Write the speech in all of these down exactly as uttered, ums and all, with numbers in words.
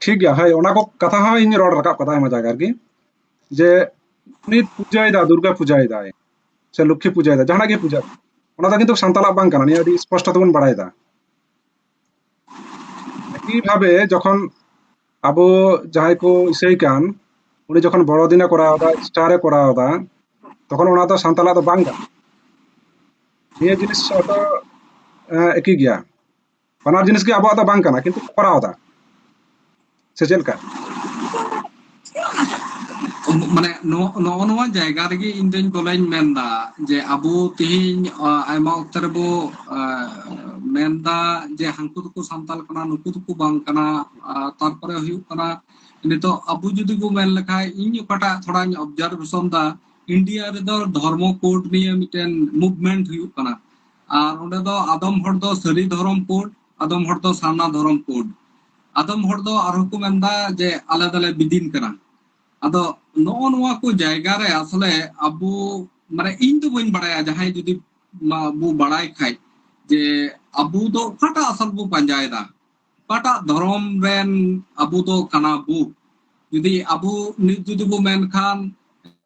ᱴᱷᱤᱠ ᱜᱮᱭᱟ, ᱦᱳᱭ, ᱚᱱᱟ ᱠᱚ ᱠᱟᱛᱷᱟ ᱦᱚᱸ ᱤᱧ ᱨᱚᱲ ᱨᱟᱠᱟᱵ ᱠᱟᱫᱟ ᱟᱭᱢᱟ ᱡᱟᱭᱜᱟ ᱨᱮᱜᱮ, ᱡᱮ ᱩᱱᱤ ᱯᱩᱡᱟᱹᱭᱮᱫᱟ, ᱫᱩᱨᱜᱟ ᱯᱩᱡᱟᱹᱭᱮᱫᱟᱭ, ᱥᱮ ᱞᱚᱠᱠᱷᱤ ᱯᱩᱡᱟᱹᱭᱮᱫᱟ, ᱡᱟᱦᱟᱱᱟᱜ ᱜᱮ ᱯᱩᱡᱟᱹ, ᱚᱱᱟ ᱫᱚ ᱠᱤᱱᱛᱩ ᱥᱟᱱᱛᱟᱲᱟᱜ ᱵᱟᱝ ᱠᱟᱱᱟ, ᱱᱤᱭᱟᱹ ᱟᱹᱰᱤ ᱥᱯᱚᱥᱴᱚ ᱛᱮᱵᱚᱱ ᱵᱟᱲᱟᱭᱮᱫᱟ᱾ ᱮᱠᱤᱵᱷᱟᱵᱮ ᱡᱚᱠᱷᱚᱱ ᱟᱵᱚ ᱡᱟᱦᱟᱸᱭ ᱠᱚ ᱤᱥᱟᱹᱭ ᱠᱟᱱ, ᱩᱱᱤ ᱡᱚᱠᱷᱚᱱ ᱵᱚᱲᱚ ᱫᱤᱱᱮ ᱠᱚᱨᱟᱣ ᱮᱫᱟ, ᱤᱥᱴᱟᱨ ᱮ ᱠᱚᱨᱟᱣ ᱮᱫᱟ, ᱛᱚᱠᱷᱚᱱ ᱚᱱᱟ ᱫᱚ ᱥᱟᱱᱛᱟᱲᱟᱜ ᱫᱚ ᱵᱟᱝ ᱠᱟᱱᱟ᱾ ᱱᱤᱭᱟᱹ ᱡᱤᱱᱤᱥ ᱦᱚᱭᱛᱚ, ᱮᱸ, ᱮᱠᱤ ᱜᱮᱭᱟ, ᱵᱟᱱᱟᱨ ᱡᱤᱱᱤᱥ ᱜᱮ ᱟᱵᱚᱣᱟᱜ ᱫᱚ ᱵᱟᱝ ᱠᱟᱱᱟ, ᱠᱤᱱᱛᱩ ᱠᱚ ᱠᱚᱨᱟᱣ ᱮᱫᱟ᱾ ᱥᱮ ᱪᱮᱫ ᱞᱮᱠᱟ? ᱢᱟᱱᱮ ᱱᱚ- ᱱᱚᱜᱼᱚ ᱱᱚᱣᱟ ᱡᱟᱭᱜᱟ ᱨᱮᱜᱮ ᱤᱧ ᱫᱚᱧ ᱵᱚᱞᱮᱧ ᱢᱮᱱᱫᱟ ᱡᱮ ᱟᱵᱚ ᱛᱮᱦᱮᱧ, ᱟ, ᱟᱭᱢᱟ ᱚᱠᱛᱮ ᱨᱮᱵᱚ, ᱟ, ᱢᱮᱱᱫᱟ ᱡᱮ ᱦᱟᱱᱠᱩ ᱫᱚᱠᱚ ᱥᱟᱱᱛᱟᱞ ᱠᱟᱱᱟ, ᱱᱩᱠᱩ ᱫᱚᱠᱚ ᱵᱟᱝ ᱠᱟᱱᱟ᱾ ᱟ, ᱛᱟᱨᱯᱚᱨᱮ ᱦᱩᱭᱩᱜ ᱠᱟᱱᱟ, ᱱᱤᱛᱚᱜ ᱟᱵᱚ ᱡᱩᱫᱤ ᱵᱚ ᱢᱮᱱ ᱞᱮᱠᱷᱟᱡ, ᱤᱧ ᱚᱠᱟᱴᱟᱜ ᱛᱷᱚᱲᱟᱧ ᱚᱵᱡᱟᱨᱵᱷᱮᱥᱚᱱ ᱫᱟ, ᱤᱱᱰᱤᱭᱟ ᱨᱮᱫᱚ ᱫᱷᱚᱨᱢᱚ ᱠᱳᱰ ᱱᱤᱭᱮ ᱢᱤᱫᱴᱮᱱ ᱢᱩᱵᱷᱢᱮᱱᱴ ᱦᱩᱭᱩᱜ ᱠᱟᱱᱟ᱾ ᱟᱨ ᱚᱸᱰᱮ ᱫᱚ ᱟᱫᱚᱢ ᱦᱚᱲ ᱫᱚ ᱥᱟᱹᱨᱤ ᱫᱷᱚᱨᱚᱢ ᱠᱳᱰ, ᱟᱫᱚᱢ ᱦᱚᱲ ᱫᱚ ᱥᱟᱨᱱᱟ ᱫᱷᱚᱨᱚᱢ ᱠᱳᱰ, ᱟᱫᱚᱢ ᱦᱚᱲ ᱫᱚ ᱟᱨᱦᱚᱸ ᱠᱚ ᱢᱮᱱᱫᱟ ᱡᱮ ᱟᱞᱮ ᱫᱚᱞᱮ ᱵᱤᱫᱤᱱ ᱠᱟᱱᱟ᱾ ᱟᱫᱚ ᱱᱚᱜᱼᱚ ᱱᱚᱣᱟ ᱠᱚ ᱡᱟᱭᱜᱟ ᱨᱮ ᱟᱥᱚᱞᱮ ᱟᱵᱚ, ᱢᱟᱱᱮ, ᱤᱧ ᱫᱚ ᱵᱟᱹᱧ ᱵᱟᱲᱟᱭᱟ, ᱡᱟᱦᱟᱸᱭ ᱡᱩᱫᱤ ᱢᱟ ᱵᱚ ᱵᱟᱲᱟᱭ ᱠᱷᱟᱡ ᱡᱮ ᱟᱵᱚ ᱫᱚ ᱚᱠᱟᱴᱟᱜ ᱟᱥᱚᱞ ᱵᱚ ᱯᱟᱸᱡᱟᱭᱮᱫᱟ, ᱚᱠᱟᱴᱟᱜ ᱫᱷᱚᱨᱚᱢ ᱨᱮᱱ ᱟᱵᱚ ᱫᱚ ᱠᱟᱱᱟ ᱵᱚ᱾ ᱡᱩᱫᱤ ᱟᱵᱚ ᱱᱤᱛ ᱡᱩᱫᱤ ᱵᱚ ᱢᱮᱱᱠᱷᱟᱱ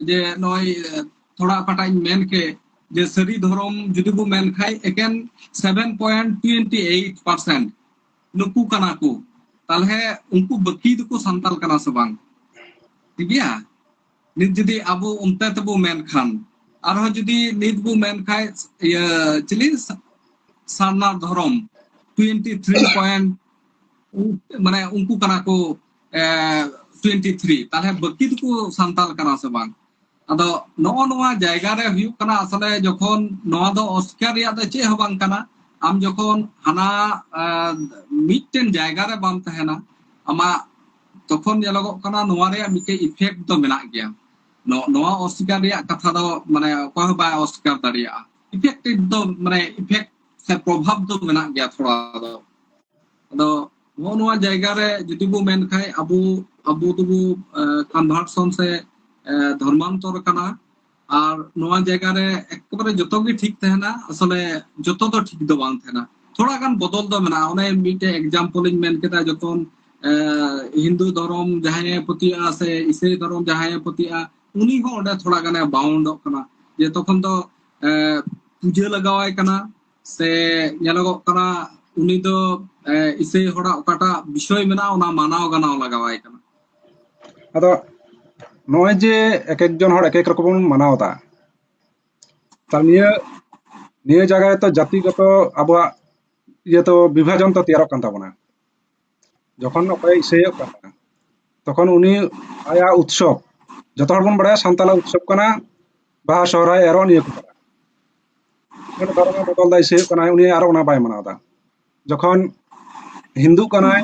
ᱡᱮ ᱱᱚᱜᱼᱚᱭ, ᱮ, ᱛᱷᱚᱲᱟ ᱚᱠᱟᱴᱟᱜ ᱤᱧ ᱢᱮᱱ ᱠᱮᱫ ᱡᱮ ᱥᱟᱹᱨᱤ ᱫᱷᱚᱨᱚᱢ ᱡᱩᱫᱤ ᱵᱚ ᱢᱮᱱ ᱠᱷᱟᱡ ᱮᱠᱮᱱ seven point twenty eight percent ᱱᱩᱠᱩ ᱠᱟᱱᱟ ᱠᱚ, ᱛᱟᱦᱞᱮ ᱩᱱᱠᱩ ᱵᱟᱹᱠᱤ ᱫᱚᱠᱚ ᱥᱟᱱᱛᱟᱞ ᱠᱟᱱᱟ ᱥᱮ ᱵᱟᱝ? ᱴᱷᱤᱠ ᱜᱮᱭᱟ, ᱱᱤᱛ ᱡᱩᱫᱤ ᱟᱵᱚ ᱚᱱᱛᱮ ᱛᱮᱵᱚ ᱢᱮᱱ ᱠᱷᱟᱱ, ᱟᱨᱦᱚᱸ ᱡᱩᱫᱤ ᱱᱤᱛ ᱵᱚ ᱢᱮᱱ ᱠᱷᱟᱡ, ᱤᱭᱟᱹ, ᱪᱤᱞᱤ ᱥᱟ- ᱥᱟᱨᱱᱟ ᱫᱷᱚᱨᱚᱢ ᱴᱩᱭᱮᱱᱴᱤ ᱛᱷᱨᱤ ᱯᱚᱭᱮᱱᱴ, ᱢᱟᱱᱮ ᱩᱱᱠᱩ ᱠᱟᱱᱟ ᱠᱚ, ᱮ, ᱴᱩᱭᱮᱱᱴᱤ ᱛᱷᱨᱤ, ᱛᱟᱦᱞᱮ ᱵᱟᱹᱠᱤ ᱫᱚᱠᱚ ᱥᱟᱱᱛᱟᱞ ᱠᱟᱱᱟ ᱥᱮ ᱵᱟᱝ? ᱟᱫᱚ ᱱᱚᱜᱼᱚ ᱱᱚᱣᱟ ᱡᱟᱭᱜᱟ ᱨᱮ ᱦᱩᱭᱩᱜ ᱠᱟᱱᱟ, ᱟᱥᱚᱞᱮ ᱡᱚᱠᱷᱚᱱ ᱱᱚᱣᱟ ᱫᱚ ᱚᱥᱠᱟᱨ ᱨᱮᱭᱟᱜ ᱫᱚ ᱪᱮᱫ ᱦᱚᱸ ᱵᱟᱝ ᱠᱟᱱᱟ, ᱟᱢ ᱡᱚᱠᱷᱚᱱ ᱦᱟᱱᱟ, ᱮ, ᱢᱤᱫᱴᱮᱱ ᱡᱟᱭᱜᱟ ᱨᱮ ᱵᱟᱢ ᱛᱟᱦᱮᱱᱟ, ᱟᱢᱟᱜ ᱛᱚᱠᱷᱚᱱ ᱧᱮᱞᱚᱜᱚᱜ ᱠᱟᱱᱟ ᱱᱚᱣᱟ ᱨᱮᱭᱟᱜ ᱢᱤᱫᱴᱮᱡ ᱤᱯᱷᱮᱠᱴ ᱫᱚ ᱢᱮᱱᱟᱜ ᱜᱮᱭᱟ᱾ ᱱᱚ- ᱱᱚᱣᱟ ᱚᱥᱠᱟᱨ ᱨᱮᱭᱟᱜ ᱠᱟᱛᱷᱟ ᱫᱚ, ᱢᱟᱱᱮ, ᱚᱠᱚᱭ ᱦᱚᱸ ᱵᱟᱭ ᱚᱥᱠᱟᱨ ᱫᱟᱲᱮᱭᱟᱜᱼᱟ᱾ ᱤᱯᱷᱮᱠᱴ ᱫᱚ, ᱢᱟᱱᱮ, ᱤᱯᱷᱮᱠᱴ ᱥᱮ ᱯᱨᱚᱵᱷᱟᱵ ᱫᱚ ᱢᱮᱱᱟᱜ ᱜᱮᱭᱟ ᱛᱷᱚᱲᱟ ᱫᱚ᱾ ᱟᱫᱚ ᱱᱚᱜᱼᱚ ᱱᱚᱣᱟ ᱡᱟᱭᱜᱟ ᱨᱮ ᱡᱩᱫᱤ ᱵᱚ ᱢᱮᱱ ᱠᱷᱟᱡ ᱟᱵᱚ, ᱟᱵᱚ ᱫᱚᱵᱚ, ᱮ, ᱠᱚᱱᱵᱷᱟᱨᱥᱚᱱ ᱥᱮ, ᱮ, ᱫᱷᱚᱨᱢᱟᱱᱛᱚᱨ ᱠᱟᱱᱟ, ᱟᱨ ᱱᱚᱣᱟ ᱡᱟᱭᱜᱟ ᱨᱮ ᱮᱠᱮᱵᱟᱨᱮ ᱡᱚᱛᱚ ᱜᱮ ᱴᱷᱤᱠ ᱛᱟᱦᱮᱱᱟ, ᱟᱥᱚᱞᱮ ᱡᱚᱛᱚ ᱫᱚ ᱴᱷᱤᱠ ᱫᱚ ᱵᱟᱝ ᱛᱟᱦᱮᱱᱟ᱾ ᱛᱷᱚᱲᱟ ᱜᱟᱱ ᱵᱚᱫᱚᱞ ᱫᱚ ᱢᱮᱱᱟᱜᱼᱟ᱾ ᱚᱱᱮ ᱢᱤᱫᱴᱮᱡ ᱮᱠᱡᱟᱢᱯᱚᱞ ᱤᱧ ᱢᱮᱱ ᱠᱮᱫᱟ, ᱡᱚᱠᱷᱚᱱ ᱮ, ᱦᱤᱱᱫᱩ ᱫᱷᱚᱨᱚᱢ ᱡᱟᱦᱟᱸᱭᱮ ᱯᱟᱹᱛᱭᱟᱹᱜᱼᱟ ᱥᱮ ᱤᱥᱟᱹᱭ ᱫᱷᱚᱨᱚᱢ ᱡᱟᱦᱟᱸᱭᱮ ᱯᱟᱹᱛᱭᱟᱹᱜᱼᱟ, ᱩᱱᱤ ᱦᱚᱸ ᱚᱸᱰᱮ ᱛᱷᱚᱲᱟ ᱜᱟᱱᱮ ᱵᱟᱣᱩᱱᱰᱚᱜ ᱠᱟᱱᱟ᱾ ᱡᱮ ᱛᱚᱠᱷᱚᱱ ᱫᱚ, ᱮ, ᱯᱩᱡᱟᱹ ᱞᱟᱜᱟᱣᱟᱭ ᱠᱟᱱᱟ, ᱥᱮ ᱧᱮᱞᱚᱜᱚᱜ ᱠᱟᱱᱟ ᱩᱱᱤ ᱫᱚ, ᱮ, ᱤᱥᱟᱹᱭ ᱦᱚᱲᱟᱜ ᱚᱠᱟᱴᱟᱜ ᱵᱤᱥᱚᱭ ᱢᱮᱱᱟᱜᱼᱟ, ᱚᱱᱟ ᱢᱟᱱᱟᱣ ᱜᱟᱱᱟᱣ ᱞᱟᱜᱟᱣᱟᱭ ᱠᱟᱱᱟ᱾ ᱟᱫᱚ ᱱᱚᱜᱼᱚᱭ ᱡᱮ ᱮᱠ ᱮᱠ ᱡᱚᱱ ᱦᱚᱲ ᱮᱠ ᱮᱠ ᱨᱚᱠᱚᱢ ᱵᱚᱱ ᱢᱟᱱᱟᱣ ᱮᱫᱟ, ᱛᱟ ᱱᱤᱭᱟᱹ, ᱱᱤᱭᱟᱹ ᱡᱟᱭᱜᱟ ᱨᱮᱛᱚ ᱡᱟᱹᱛᱤᱜᱚᱛᱚ ᱟᱵᱚᱣᱟᱜ ᱤᱭᱟᱹ ᱛᱚ ᱵᱤᱵᱷᱟᱡᱚᱱ ᱛᱚ ᱛᱮᱭᱟᱨᱚᱜ ᱠᱟᱱ ᱛᱟᱵᱚᱱᱟ᱾ ᱡᱚᱠᱷᱚᱱ ᱚᱠᱚᱭ ᱤᱥᱟᱹᱭᱚᱜ ᱠᱟᱱᱟ, ᱛᱚᱠᱷᱚᱱ ᱩᱱᱤ ᱟᱭᱟᱜ ᱩᱛᱥᱚᱵ, ᱡᱚᱛᱚ ᱦᱚᱲ ᱵᱚᱱ ᱵᱟᱲᱟᱭᱟ ᱥᱟᱱᱛᱟᱲᱟᱜ ᱩᱛᱥᱚᱵ ᱠᱟᱱᱟ ᱵᱟᱦᱟ, ᱥᱚᱦᱨᱟᱭ, ᱮᱨᱚᱜ, ᱱᱤᱭᱟᱹ ᱠᱚ ᱠᱟᱱᱟ᱾ ᱩᱱᱤ ᱫᱷᱚᱨᱚᱢᱮ ᱵᱚᱫᱚᱞ ᱫᱟ, ᱤᱥᱟᱹᱭᱚᱜ ᱠᱟᱱᱟᱭ, ᱩᱱᱤ ᱟᱨᱚ ᱚᱱᱟ ᱵᱟᱭ ᱢᱟᱱᱟᱣ ᱮᱫᱟ᱾ ᱡᱚᱠᱷᱚᱱ ᱦᱤᱱᱫᱩᱜ ᱠᱟᱱᱟᱭ,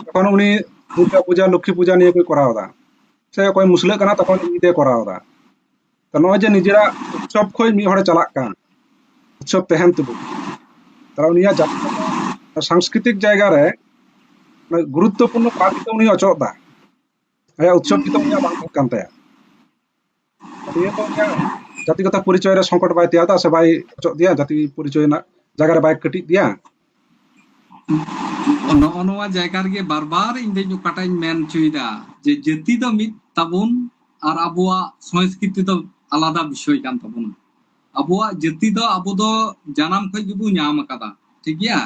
ᱛᱚᱠᱷᱚᱱ ᱩᱱᱤ ᱫᱩᱨᱜᱟ ᱯᱩᱡᱟ, ᱞᱚᱠᱠᱷᱤ ᱯᱩᱡᱟ ᱱᱤᱭᱟᱹ ᱠᱚᱭ ᱠᱚᱨᱟᱣ ᱮᱫᱟ᱾ ᱥᱮ ᱚᱠᱚᱭ ᱢᱩᱥᱞᱟᱹᱜ ᱠᱟᱱᱟ, ᱛᱚᱠᱷᱚᱱ ᱤᱫ ᱮ ᱠᱚᱨᱟᱣ ᱮᱫᱟ᱾ ᱛᱚ ᱱᱚᱜᱼᱚᱭ ᱡᱮ ᱱᱤᱡᱮᱨᱟᱜ ᱩᱛᱥᱚᱵ ᱠᱷᱚᱱ ᱢᱤᱫ ᱦᱚᱲᱮ ᱪᱟᱞᱟᱜ ᱠᱟᱱ, ᱩᱛᱥᱚᱵ ᱛᱟᱦᱮᱱ ᱛᱩᱞᱩᱡ, ᱛᱟᱦᱞᱮ ᱩᱱᱤᱭᱟᱜ ᱡᱟᱹᱛᱤ ᱥᱟᱝᱥᱠᱨᱤᱛᱤᱠ ᱡᱟᱭᱜᱟ ᱨᱮ ᱚᱱᱟ ᱜᱩᱨᱩᱛᱛᱚᱯᱩᱨᱱᱚ ᱯᱟᱨᱴ ᱫᱚ ᱩᱱᱤ ᱚᱪᱚᱜ ᱮᱫᱟ᱾ ᱟᱭᱟᱜ ᱩᱛᱥᱚᱵ ᱠᱤᱱᱛᱩ ᱩᱱᱤᱭᱟᱜ ᱵᱟᱝ ᱦᱩᱭᱩᱜ ᱠᱟᱱ ᱛᱟᱭᱟ᱾ ᱱᱤᱭᱟᱹ ᱫᱚ ᱩᱱᱤᱭᱟᱜ ᱡᱟᱹᱛᱤᱜᱚᱛᱚ ᱯᱚᱨᱤᱪᱚᱭ ᱨᱮ ᱥᱚᱝᱠᱚᱴ ᱵᱟᱭ ᱛᱮᱭᱟᱨ ᱮᱫᱟ ᱥᱮ ᱵᱟᱭ ᱚᱪᱚᱜ ᱫᱮᱭᱟ, ᱡᱟᱹᱛᱤ ᱯᱚᱨᱤᱪᱚᱭ ᱨᱮᱱᱟᱜ ᱡᱟᱭᱜᱟ ᱨᱮ ᱵᱟᱭ ᱠᱟᱹᱴᱤᱡ ᱫᱮᱭᱟ? ᱱᱚᱜᱼᱚ ᱱᱚᱣᱟ ᱡᱟᱭᱜᱟ ᱨᱮᱜᱮ ᱵᱟᱨ ᱵᱟᱨ ᱤᱧ ᱫᱚᱧ ᱚᱠᱟᱴᱟᱜ ᱤᱧ ᱢᱮᱱ ᱦᱚᱪᱚᱭᱮᱫᱟ, ᱡᱮ ᱡᱟᱹᱛᱤ ᱫᱚ ᱢᱤᱫ ᱛᱟᱵᱚᱱ ᱟᱨ ᱟᱵᱚᱣᱟᱜ ᱥᱚᱝᱥᱠᱨᱤᱛᱤ ᱫᱚ ᱟᱞᱟᱫᱟ ᱵᱤᱥᱚᱭ ᱠᱟᱱ ᱛᱟᱵᱚᱱᱟ᱾ ᱟᱵᱚᱣᱟᱜ ᱡᱟᱹᱛᱤ ᱫᱚ ᱟᱵᱚ ᱫᱚ ᱡᱟᱱᱟᱢ ᱠᱷᱚᱱ ᱜᱮᱵᱚ ᱧᱟᱢ ᱟᱠᱟᱫᱟ, ᱴᱷᱤᱠ ᱜᱮᱭᱟ?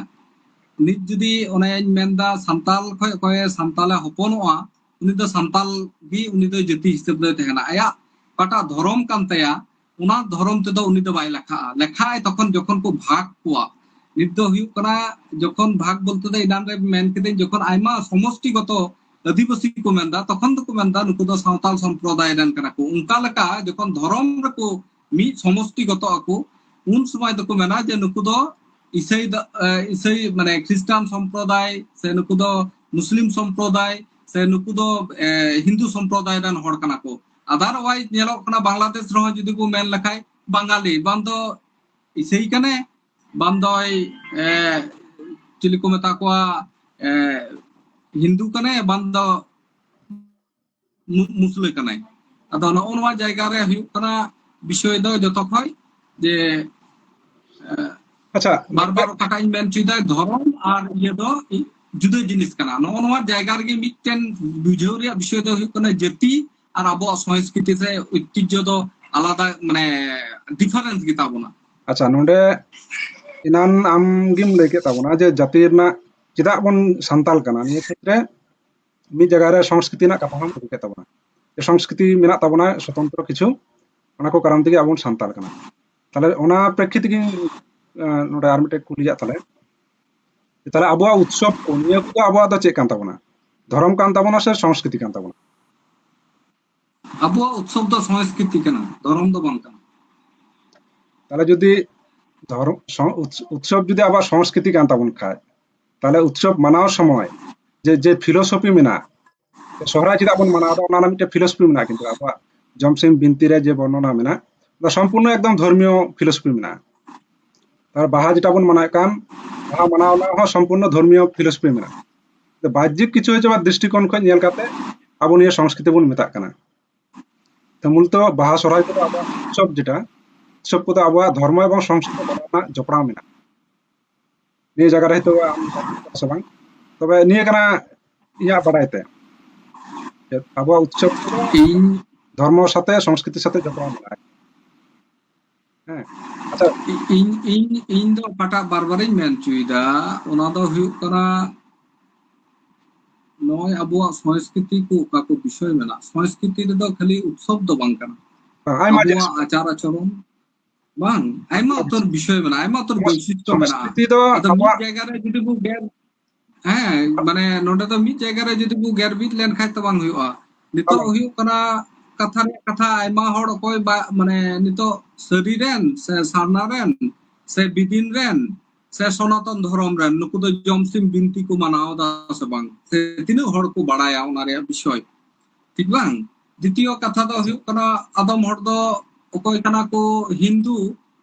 ᱱᱤᱛ ᱡᱩᱫᱤ ᱚᱱᱮᱧ ᱢᱮᱱᱫᱟ ᱥᱟᱱᱛᱟᱞ ᱠᱷᱚᱱ ᱚᱠᱚᱭ ᱥᱟᱱᱛᱟᱞᱮ ᱦᱚᱯᱚᱱᱚᱜᱼᱟ, ᱩᱱᱤ ᱫᱚ ᱥᱟᱱᱛᱟᱞ ᱜᱮ, ᱩᱱᱤ ᱫᱚ ᱡᱟᱹᱛᱤ ᱦᱤᱥᱟᱹᱵ ᱫᱚᱭ ᱛᱟᱦᱮᱱᱟ᱾ ᱟᱭᱟᱜ ᱚᱠᱟᱴᱟᱜ ᱫᱷᱚᱨᱚᱢ ᱠᱟᱱ ᱛᱟᱭᱟ, ᱚᱱᱟ ᱫᱷᱚᱨᱚᱢ ᱛᱮᱫᱚ ᱩᱱᱤ ᱫᱚ ᱵᱟᱭ ᱞᱮᱠᱷᱟᱜᱼᱟ᱾ ᱞᱮᱠᱷᱟᱜᱼᱟᱭ ᱛᱚᱠᱷᱚᱱ ᱡᱚᱠᱷᱚᱱ ᱠᱚ ᱵᱷᱟᱜᱽ ᱠᱚᱣᱟ᱾ ᱱᱤᱛ ᱫᱚ ᱦᱩᱭᱩᱜ ᱠᱟᱱᱟ, ᱡᱚᱠᱷᱚᱱ ᱵᱷᱟᱜᱽ ᱵᱚᱞᱛᱮ ᱫᱚ ᱮᱱᱟᱱ ᱨᱮ ᱢᱮᱱ ᱠᱤᱫᱟᱹᱧ, ᱡᱚᱠᱷᱚᱱ ᱟᱭᱢᱟ ᱥᱚᱢᱚᱥᱴᱤᱜᱚᱛᱚ ᱟᱹᱫᱤᱵᱟᱹᱥᱤ ᱠᱚ ᱢᱮᱱᱫᱟ, ᱛᱚᱠᱷᱚᱱ ᱫᱚᱠᱚ ᱢᱮᱱᱫᱟ ᱱᱩᱠᱩ ᱫᱚ ᱥᱟᱶᱛᱟᱞ ᱥᱚᱢᱯᱨᱚᱫᱟᱭ ᱨᱮᱱ ᱠᱟᱱᱟ ᱠᱚ᱾ ᱚᱱᱠᱟ ᱞᱮᱠᱟ ᱡᱚᱠᱷᱚᱱ ᱫᱷᱚᱨᱚᱢ ᱨᱮᱠᱚ ᱢᱤᱫ ᱥᱚᱢᱚᱥᱴᱤᱜᱚᱛᱚᱜ ᱟᱠᱚ, ᱩᱱ ᱥᱚᱢᱚᱭ ᱫᱚᱠᱚ ᱢᱮᱱᱟ ᱡᱮ ᱱᱩᱠᱩ ᱫᱚ ᱤᱥᱟᱹᱭ ᱫᱚ, ᱮ, ᱤᱥᱟᱹᱭ ᱢᱟᱱᱮ ᱠᱷᱨᱤᱥᱴᱟᱱ ᱥᱚᱢᱯᱨᱚᱫᱟᱭ, ᱥᱮ ᱱᱩᱠᱩ ᱫᱚ ᱢᱩᱥᱞᱤᱢ ᱥᱚᱢᱯᱨᱚᱫᱟᱭ, ᱥᱮ ᱱᱩᱠᱩ ᱫᱚ, ᱮ, ᱦᱤᱱᱫᱩ ᱥᱚᱢᱯᱨᱚᱫᱟᱭ ᱨᱮᱱ ᱦᱚᱲ ᱠᱟᱱᱟ ᱠᱚ᱾ Otherwise ᱧᱮᱞᱚᱜ ᱠᱟᱱᱟ ᱵᱟᱝᱞᱟᱫᱮᱥ ᱨᱮᱦᱚᱸ ᱡᱩᱫᱤ ᱵᱚ ᱢᱮᱱ ᱞᱮᱠᱷᱟᱡ ᱵᱟᱝᱜᱟᱞᱤ, ᱵᱟᱝ ᱫᱚ ᱤᱥᱟᱹᱭ ᱠᱟᱱᱟᱭ, ᱵᱟᱝ ᱫᱚᱭ, ᱮ, ᱪᱤᱞᱤ ᱠᱚ ᱢᱮᱛᱟ ᱠᱚᱣᱟ, ᱮ, ᱦᱤᱱᱫᱩ ᱠᱟᱱᱟᱭ, ᱵᱟᱝ ᱫᱚ ᱢᱩ-, ᱢᱩᱥᱞᱟᱹ ᱠᱟᱱᱟᱭ᱾ ᱟᱫᱚ ᱱᱚᱜᱼᱚ ᱱᱚᱣᱟ ᱡᱟᱭᱜᱟ ᱨᱮ ᱦᱩᱭᱩᱜ ᱠᱟᱱᱟ ᱵᱤᱥᱚᱭ ᱫᱚ ᱡᱚᱛᱚ ᱠᱷᱚᱡ ᱡᱮ, ᱮ, ᱟᱪᱪᱷᱟ, ᱵᱟᱨ ᱵᱟᱨ ᱚᱠᱟᱴᱟᱜ ᱤᱧ ᱢᱮᱱ ᱦᱚᱪᱚᱭᱮᱫᱟ, ᱫᱷᱚᱨᱚᱢ ᱟᱨ ᱤᱭᱟᱹ ᱫᱚ ᱤ-, ᱡᱩᱫᱟᱹ ᱡᱤᱱᱤᱥ ᱠᱟᱱᱟ᱾ ᱱᱚᱜᱼᱚ ᱱᱚᱣᱟ ᱡᱟᱭᱜᱟ ᱨᱮᱜᱮ ᱢᱤᱫᱴᱮᱱ ᱵᱩᱡᱷᱟᱹᱣ ᱨᱮᱭᱟᱜ ᱵᱤᱥᱚᱭ ᱫᱚ ᱦᱩᱭᱩᱜ ᱠᱟᱱᱟ, ᱡᱟᱹᱛᱤ ᱟᱨ ᱟᱵᱚᱣᱟᱜ ᱥᱚᱝᱥᱠᱨᱤᱛᱤ ᱥᱮ ᱳᱭᱛᱤᱡᱽᱡᱷᱚ ᱫᱚ ᱟᱞᱟᱫᱟ, ᱢᱟᱱᱮ, ᱰᱤᱯᱷᱟᱨᱮᱱᱥ ᱜᱮᱛᱟ ᱵᱚᱱᱟ᱾ ᱟᱪᱪᱷᱟ, ᱱᱚᱰᱮ ᱮᱱᱟᱱ ᱟᱢ ᱜᱮᱢ ᱞᱟᱹᱭ ᱠᱮᱫ ᱛᱟᱵᱚᱱᱟ ᱡᱮ ᱡᱟᱹᱛᱤ ᱨᱮᱱᱟᱜ ᱪᱮᱫᱟᱜ ᱵᱚᱱ ᱥᱟᱱᱛᱟᱞ ᱠᱟᱱᱟ, ᱱᱤᱭᱟᱹ ᱠᱷᱮᱛᱨᱮ ᱢᱤᱫ ᱡᱟᱭᱜᱟ ᱨᱮ ᱥᱚᱝᱥᱠᱨᱤᱛᱤ ᱨᱮᱱᱟᱜ ᱠᱟᱛᱷᱟ ᱦᱚᱸᱢ ᱟᱹᱜᱩ ᱠᱮᱫ ᱛᱟᱵᱚᱱᱟ᱾ ᱡᱮ ᱥᱚᱝᱥᱠᱨᱤᱛᱤ ᱢᱮᱱᱟᱜ ᱛᱟᱵᱚᱱᱟ ᱥᱚᱛᱚᱱᱛᱨᱚ ᱠᱤᱪᱷᱩ, ᱚᱱᱟ ᱠᱚ ᱠᱟᱨᱚᱱ ᱛᱮᱜᱮ ᱟᱵᱚ ᱵᱚᱱ ᱥᱟᱱᱛᱟᱞ ᱠᱟᱱᱟ᱾ ᱛᱟᱦᱞᱮ ᱚᱱᱟ ᱯᱨᱮᱠᱠᱷᱤᱛ ᱛᱮᱜᱮ, ᱟᱸ, ᱱᱚᱰᱮ ᱟᱨ ᱢᱤᱫᱴᱮᱡ ᱠᱩᱞᱤᱭᱟᱜ ᱛᱟᱦᱞᱮ, ᱛᱟᱦᱞᱮ ᱟᱵᱚᱣᱟᱜ ᱩᱛᱥᱚᱵ ᱠᱚ, ᱱᱤᱭᱟᱹ ᱠᱚᱫᱚ ᱟᱵᱚᱣᱟᱜ ᱫᱚ ᱪᱮᱫ ᱠᱟᱱ ᱛᱟᱵᱚᱱᱟ? ᱫᱷᱚᱨᱚᱢ ᱠᱟᱱ ᱛᱟᱵᱚᱱᱟ ᱥᱮ ᱥᱚᱝᱥᱠᱨᱤᱛᱤ ᱠᱟᱱ ᱛᱟᱵᱚᱱᱟ? ᱟᱵᱚᱣᱟᱜ ᱩᱛᱥᱚᱵ ᱫᱚ ᱥᱚᱝᱥᱠᱨᱤᱛᱤ ᱠᱟᱱᱟ, ᱫᱷᱚᱨᱚᱢ ᱫᱚ ᱵᱟᱝ ᱠᱟᱱᱟ᱾ ᱛᱟᱦᱞᱮ ᱡᱩᱫᱤ ᱫᱷᱚᱨᱚᱢ, ᱥᱚ-, ᱩᱛᱥ-, ᱩᱛᱥᱚᱵ ᱡᱩᱫᱤ ᱟᱵᱚᱣᱟᱜ ᱥᱚᱝᱥᱠᱨᱤᱛᱤ ᱠᱟᱱ ᱛᱟᱵᱚᱱ ᱠᱷᱟᱡ, ᱛᱟᱦᱞᱮ ᱩᱛᱥᱚᱵ ᱢᱟᱱᱟᱣ ᱥᱚᱢᱚᱭ ᱡᱮ, ᱡᱮ ᱯᱷᱤᱞᱳᱥᱚᱯᱷᱤ ᱢᱮᱱᱟᱜ, ᱥᱚᱦᱨᱟᱭ ᱪᱮᱫᱟᱜ ᱵᱚᱱ ᱢᱟᱱᱟᱣ ᱮᱫᱟ, ᱚᱱᱟ ᱨᱮᱱᱟᱜ ᱢᱤᱫᱴᱮᱱ ᱯᱷᱤᱞᱳᱥᱚᱯᱷᱤ ᱢᱮᱱᱟᱜᱼᱟ, ᱠᱤᱱᱛᱩ ᱟᱵᱚᱣᱟᱜ ᱡᱚᱢᱥᱤᱢ ᱵᱤᱱᱛᱤ ᱨᱮ ᱡᱮ ᱵᱚᱨᱱᱚᱱᱟ ᱢᱮᱱᱟᱜ, ᱚᱱᱟ ᱥᱚᱢᱯᱩᱨᱱᱚ ᱮᱠᱫᱚᱢ ᱫᱷᱚᱨᱢᱤᱭᱚ ᱯᱷᱤᱞᱳᱥᱚᱯᱷᱤ ᱢᱮᱱᱟᱜᱼᱟ᱾ ᱟᱨ ᱵᱟᱦᱟ ᱡᱮᱴᱟ ᱵᱚᱱ ᱢᱟᱱᱟᱣᱮᱫ ᱠᱟᱱ, ᱵᱟᱦᱟ ᱢᱟᱱᱟᱣ ᱨᱮᱱᱟᱜ ᱦᱚᱸ ᱥᱚᱢᱯᱩᱨᱱᱚ ᱫᱷᱚᱨᱢᱤᱭᱚ ᱯᱷᱤᱞᱳᱥᱚᱯᱷᱤ ᱢᱮᱱᱟᱜᱼᱟ᱾ ᱛᱚ ᱵᱟᱦᱡᱤᱠ ᱠᱤᱪᱷᱩ ᱦᱚᱭᱛᱳ ᱵᱟ ᱫᱨᱤᱥᱴᱤᱠᱳᱱ ᱠᱷᱚᱱ ᱧᱮᱞ ᱠᱟᱛᱮ ᱟᱵᱚ ᱱᱤᱭᱟᱹ ᱥᱚᱝᱥᱠᱨᱤᱛᱤ ᱵᱚᱱ ᱢᱮᱛᱟᱜ ᱠᱟᱱᱟ᱾ ᱛᱚ ᱢᱩᱞᱛᱚ ᱵᱟᱦᱟ ᱥᱚᱦᱨᱟᱭ ᱠᱚᱫᱚ ᱟᱵᱚᱣᱟᱜ ᱩᱛᱥᱚᱵ ᱡᱮᱴᱟ, ᱩᱛᱥᱚᱵ ᱠᱚᱫᱚ ᱟᱵᱚᱣᱟᱜ ᱫᱷᱚᱨᱢᱚ ᱮᱵᱚᱝ ᱥᱚᱝᱥᱠᱨᱤᱛᱤ ᱨᱮᱱᱟᱜ ᱡᱚᱯᱲᱟᱣ ᱢᱮᱱᱟᱜᱼᱟ᱾ ᱱᱤᱭᱟᱹ ᱡᱟᱭᱜᱟ ᱨᱮ ᱦᱚᱭᱛᱳ ᱟᱢ ᱥᱮ ᱵᱟᱝ, ᱛᱚᱵᱮ ᱱᱤᱭᱟᱹ ᱠᱟᱱᱟ ᱤᱧᱟᱹᱜ ᱵᱟᱰᱟᱭ ᱛᱮ᱾ ᱟᱵᱚᱣᱟᱜ ᱩᱛᱥᱚᱵ ᱠᱚᱫᱚ ᱤᱧ ᱫᱷᱚᱨᱢᱚ ᱥᱟᱛᱮ, ᱥᱚᱝᱥᱠᱨᱤᱛᱤ ᱥᱟᱛᱮ ᱡᱚᱯᱲᱟᱣ ᱢᱮᱱᱟᱜᱼᱟ᱾ ᱦᱮᱸ, ᱟᱪᱪᱷᱟ᱾ ᱤᱧ, ᱤᱧ, ᱤᱧ ᱫᱚ ᱚᱠᱟᱴᱟᱜ ᱵᱟᱨ ᱵᱟᱨᱤᱧ ᱢᱮᱱ ᱦᱚᱪᱚᱭᱮᱫᱟ, ᱚᱱᱟ ᱫᱚ ᱦᱩᱭᱩᱜ ᱠᱟᱱᱟ, ᱱᱚᱜᱼᱚᱭ ᱟᱵᱚᱣᱟᱜ ᱥᱚᱝᱥᱠᱨᱤᱛᱤ ᱠᱚ ᱚᱠᱟ ᱠᱚ ᱵᱤᱥᱚᱭ ᱢᱮᱱᱟᱜᱼᱟ, ᱥᱚᱝᱥᱠᱨᱤᱛᱤ ᱨᱮᱫᱚ ᱠᱷᱟᱹᱞᱤ ᱩᱛᱥᱚᱵ ᱫᱚ ᱵᱟᱝ ᱠᱟᱱᱟ᱾ ᱦᱮᱸ, ᱟᱭᱢᱟ ᱟᱵᱚᱣᱟᱜ ᱡᱤᱱᱤᱥ ᱟᱪᱟᱨ ᱟᱪᱚᱨᱚᱱ, ᱵᱟᱝ, ᱟᱭᱢᱟ ᱩᱛᱟᱹᱨ ᱵᱤᱥᱚᱭ ᱢᱮᱱᱟᱜᱼᱟ, ᱟᱭᱢᱟ ᱩᱛᱟᱹᱨ ᱵᱚᱭᱥᱤᱥᱴᱚ ᱢᱮᱱᱟᱜᱼᱟ᱾ ᱥᱚᱝᱥᱠᱨᱤᱛᱤ ᱫᱚ ᱟᱫᱚ ᱢᱤᱫ ᱟᱵᱚᱣᱟᱜ ᱡᱟᱭᱜᱟ ᱨᱮ ᱡᱩᱫᱤ ᱵᱚ ᱜᱮᱨ, ᱦᱮᱸ, ᱢᱟᱱᱮ ᱱᱚᱰᱮ ᱫᱚ ᱢᱤᱫ ᱡᱟᱭᱜᱟ ᱨᱮ ᱡᱩᱫᱤ ᱵᱚ ᱜᱮᱨ ᱵᱤᱫ ᱞᱮᱱᱠᱷᱟᱱ ᱛᱚ ᱵᱟᱝ ᱦᱩᱭᱩᱜᱼᱟ᱾ ᱱᱤᱛᱚᱜ ᱵᱟᱝ᱾ ᱦᱩᱭᱩᱜ ᱠᱟᱱᱟ ᱠᱟᱛᱷᱟ ᱨᱮᱭᱟᱜ ᱠᱟᱛᱷᱟ, ᱟᱭᱢᱟ ᱦᱚᱲ ᱚᱠᱚᱭ ᱵᱟ, ᱢᱟᱱᱮ ᱱᱤᱛᱚᱜ ᱥᱟᱹᱨᱤ ᱨᱮᱱ ᱥᱮ ᱥᱟᱨᱱᱟ ᱨᱮᱱ ᱥᱮ ᱵᱤᱫᱤᱱ ᱨᱮᱱ ᱥᱮ ᱥᱚᱱᱟᱛᱚᱱ ᱫᱷᱚᱨᱚᱢ ᱨᱮᱱ, ᱱᱩᱠᱩ ᱫᱚ ᱡᱚᱢᱥᱤᱢ ᱵᱤᱱᱛᱤ ᱠᱚ ᱢᱟᱱᱟᱣ ᱮᱫᱟ ᱥᱮ ᱵᱟᱝ? ᱥᱮ ᱛᱤᱱᱟᱹᱜ ᱦᱚᱲ ᱠᱚ ᱵᱟᱲᱟᱭᱟ ᱚᱱᱟ ᱨᱮᱭᱟᱜ ᱵᱤᱥᱚᱭ? ᱴᱷᱤᱠ ᱵᱟᱝ? ᱫᱤᱛᱤᱭᱚ ᱠᱟᱛᱷᱟ ᱫᱚ ᱦᱩᱭᱩᱜ ᱠᱟᱱᱟ, ᱟᱫᱚᱢ ᱦᱚᱲ ᱫᱚ ᱚᱠᱚᱭ ᱠᱟᱱᱟ ᱠᱚ ᱦᱤᱱᱫᱩ,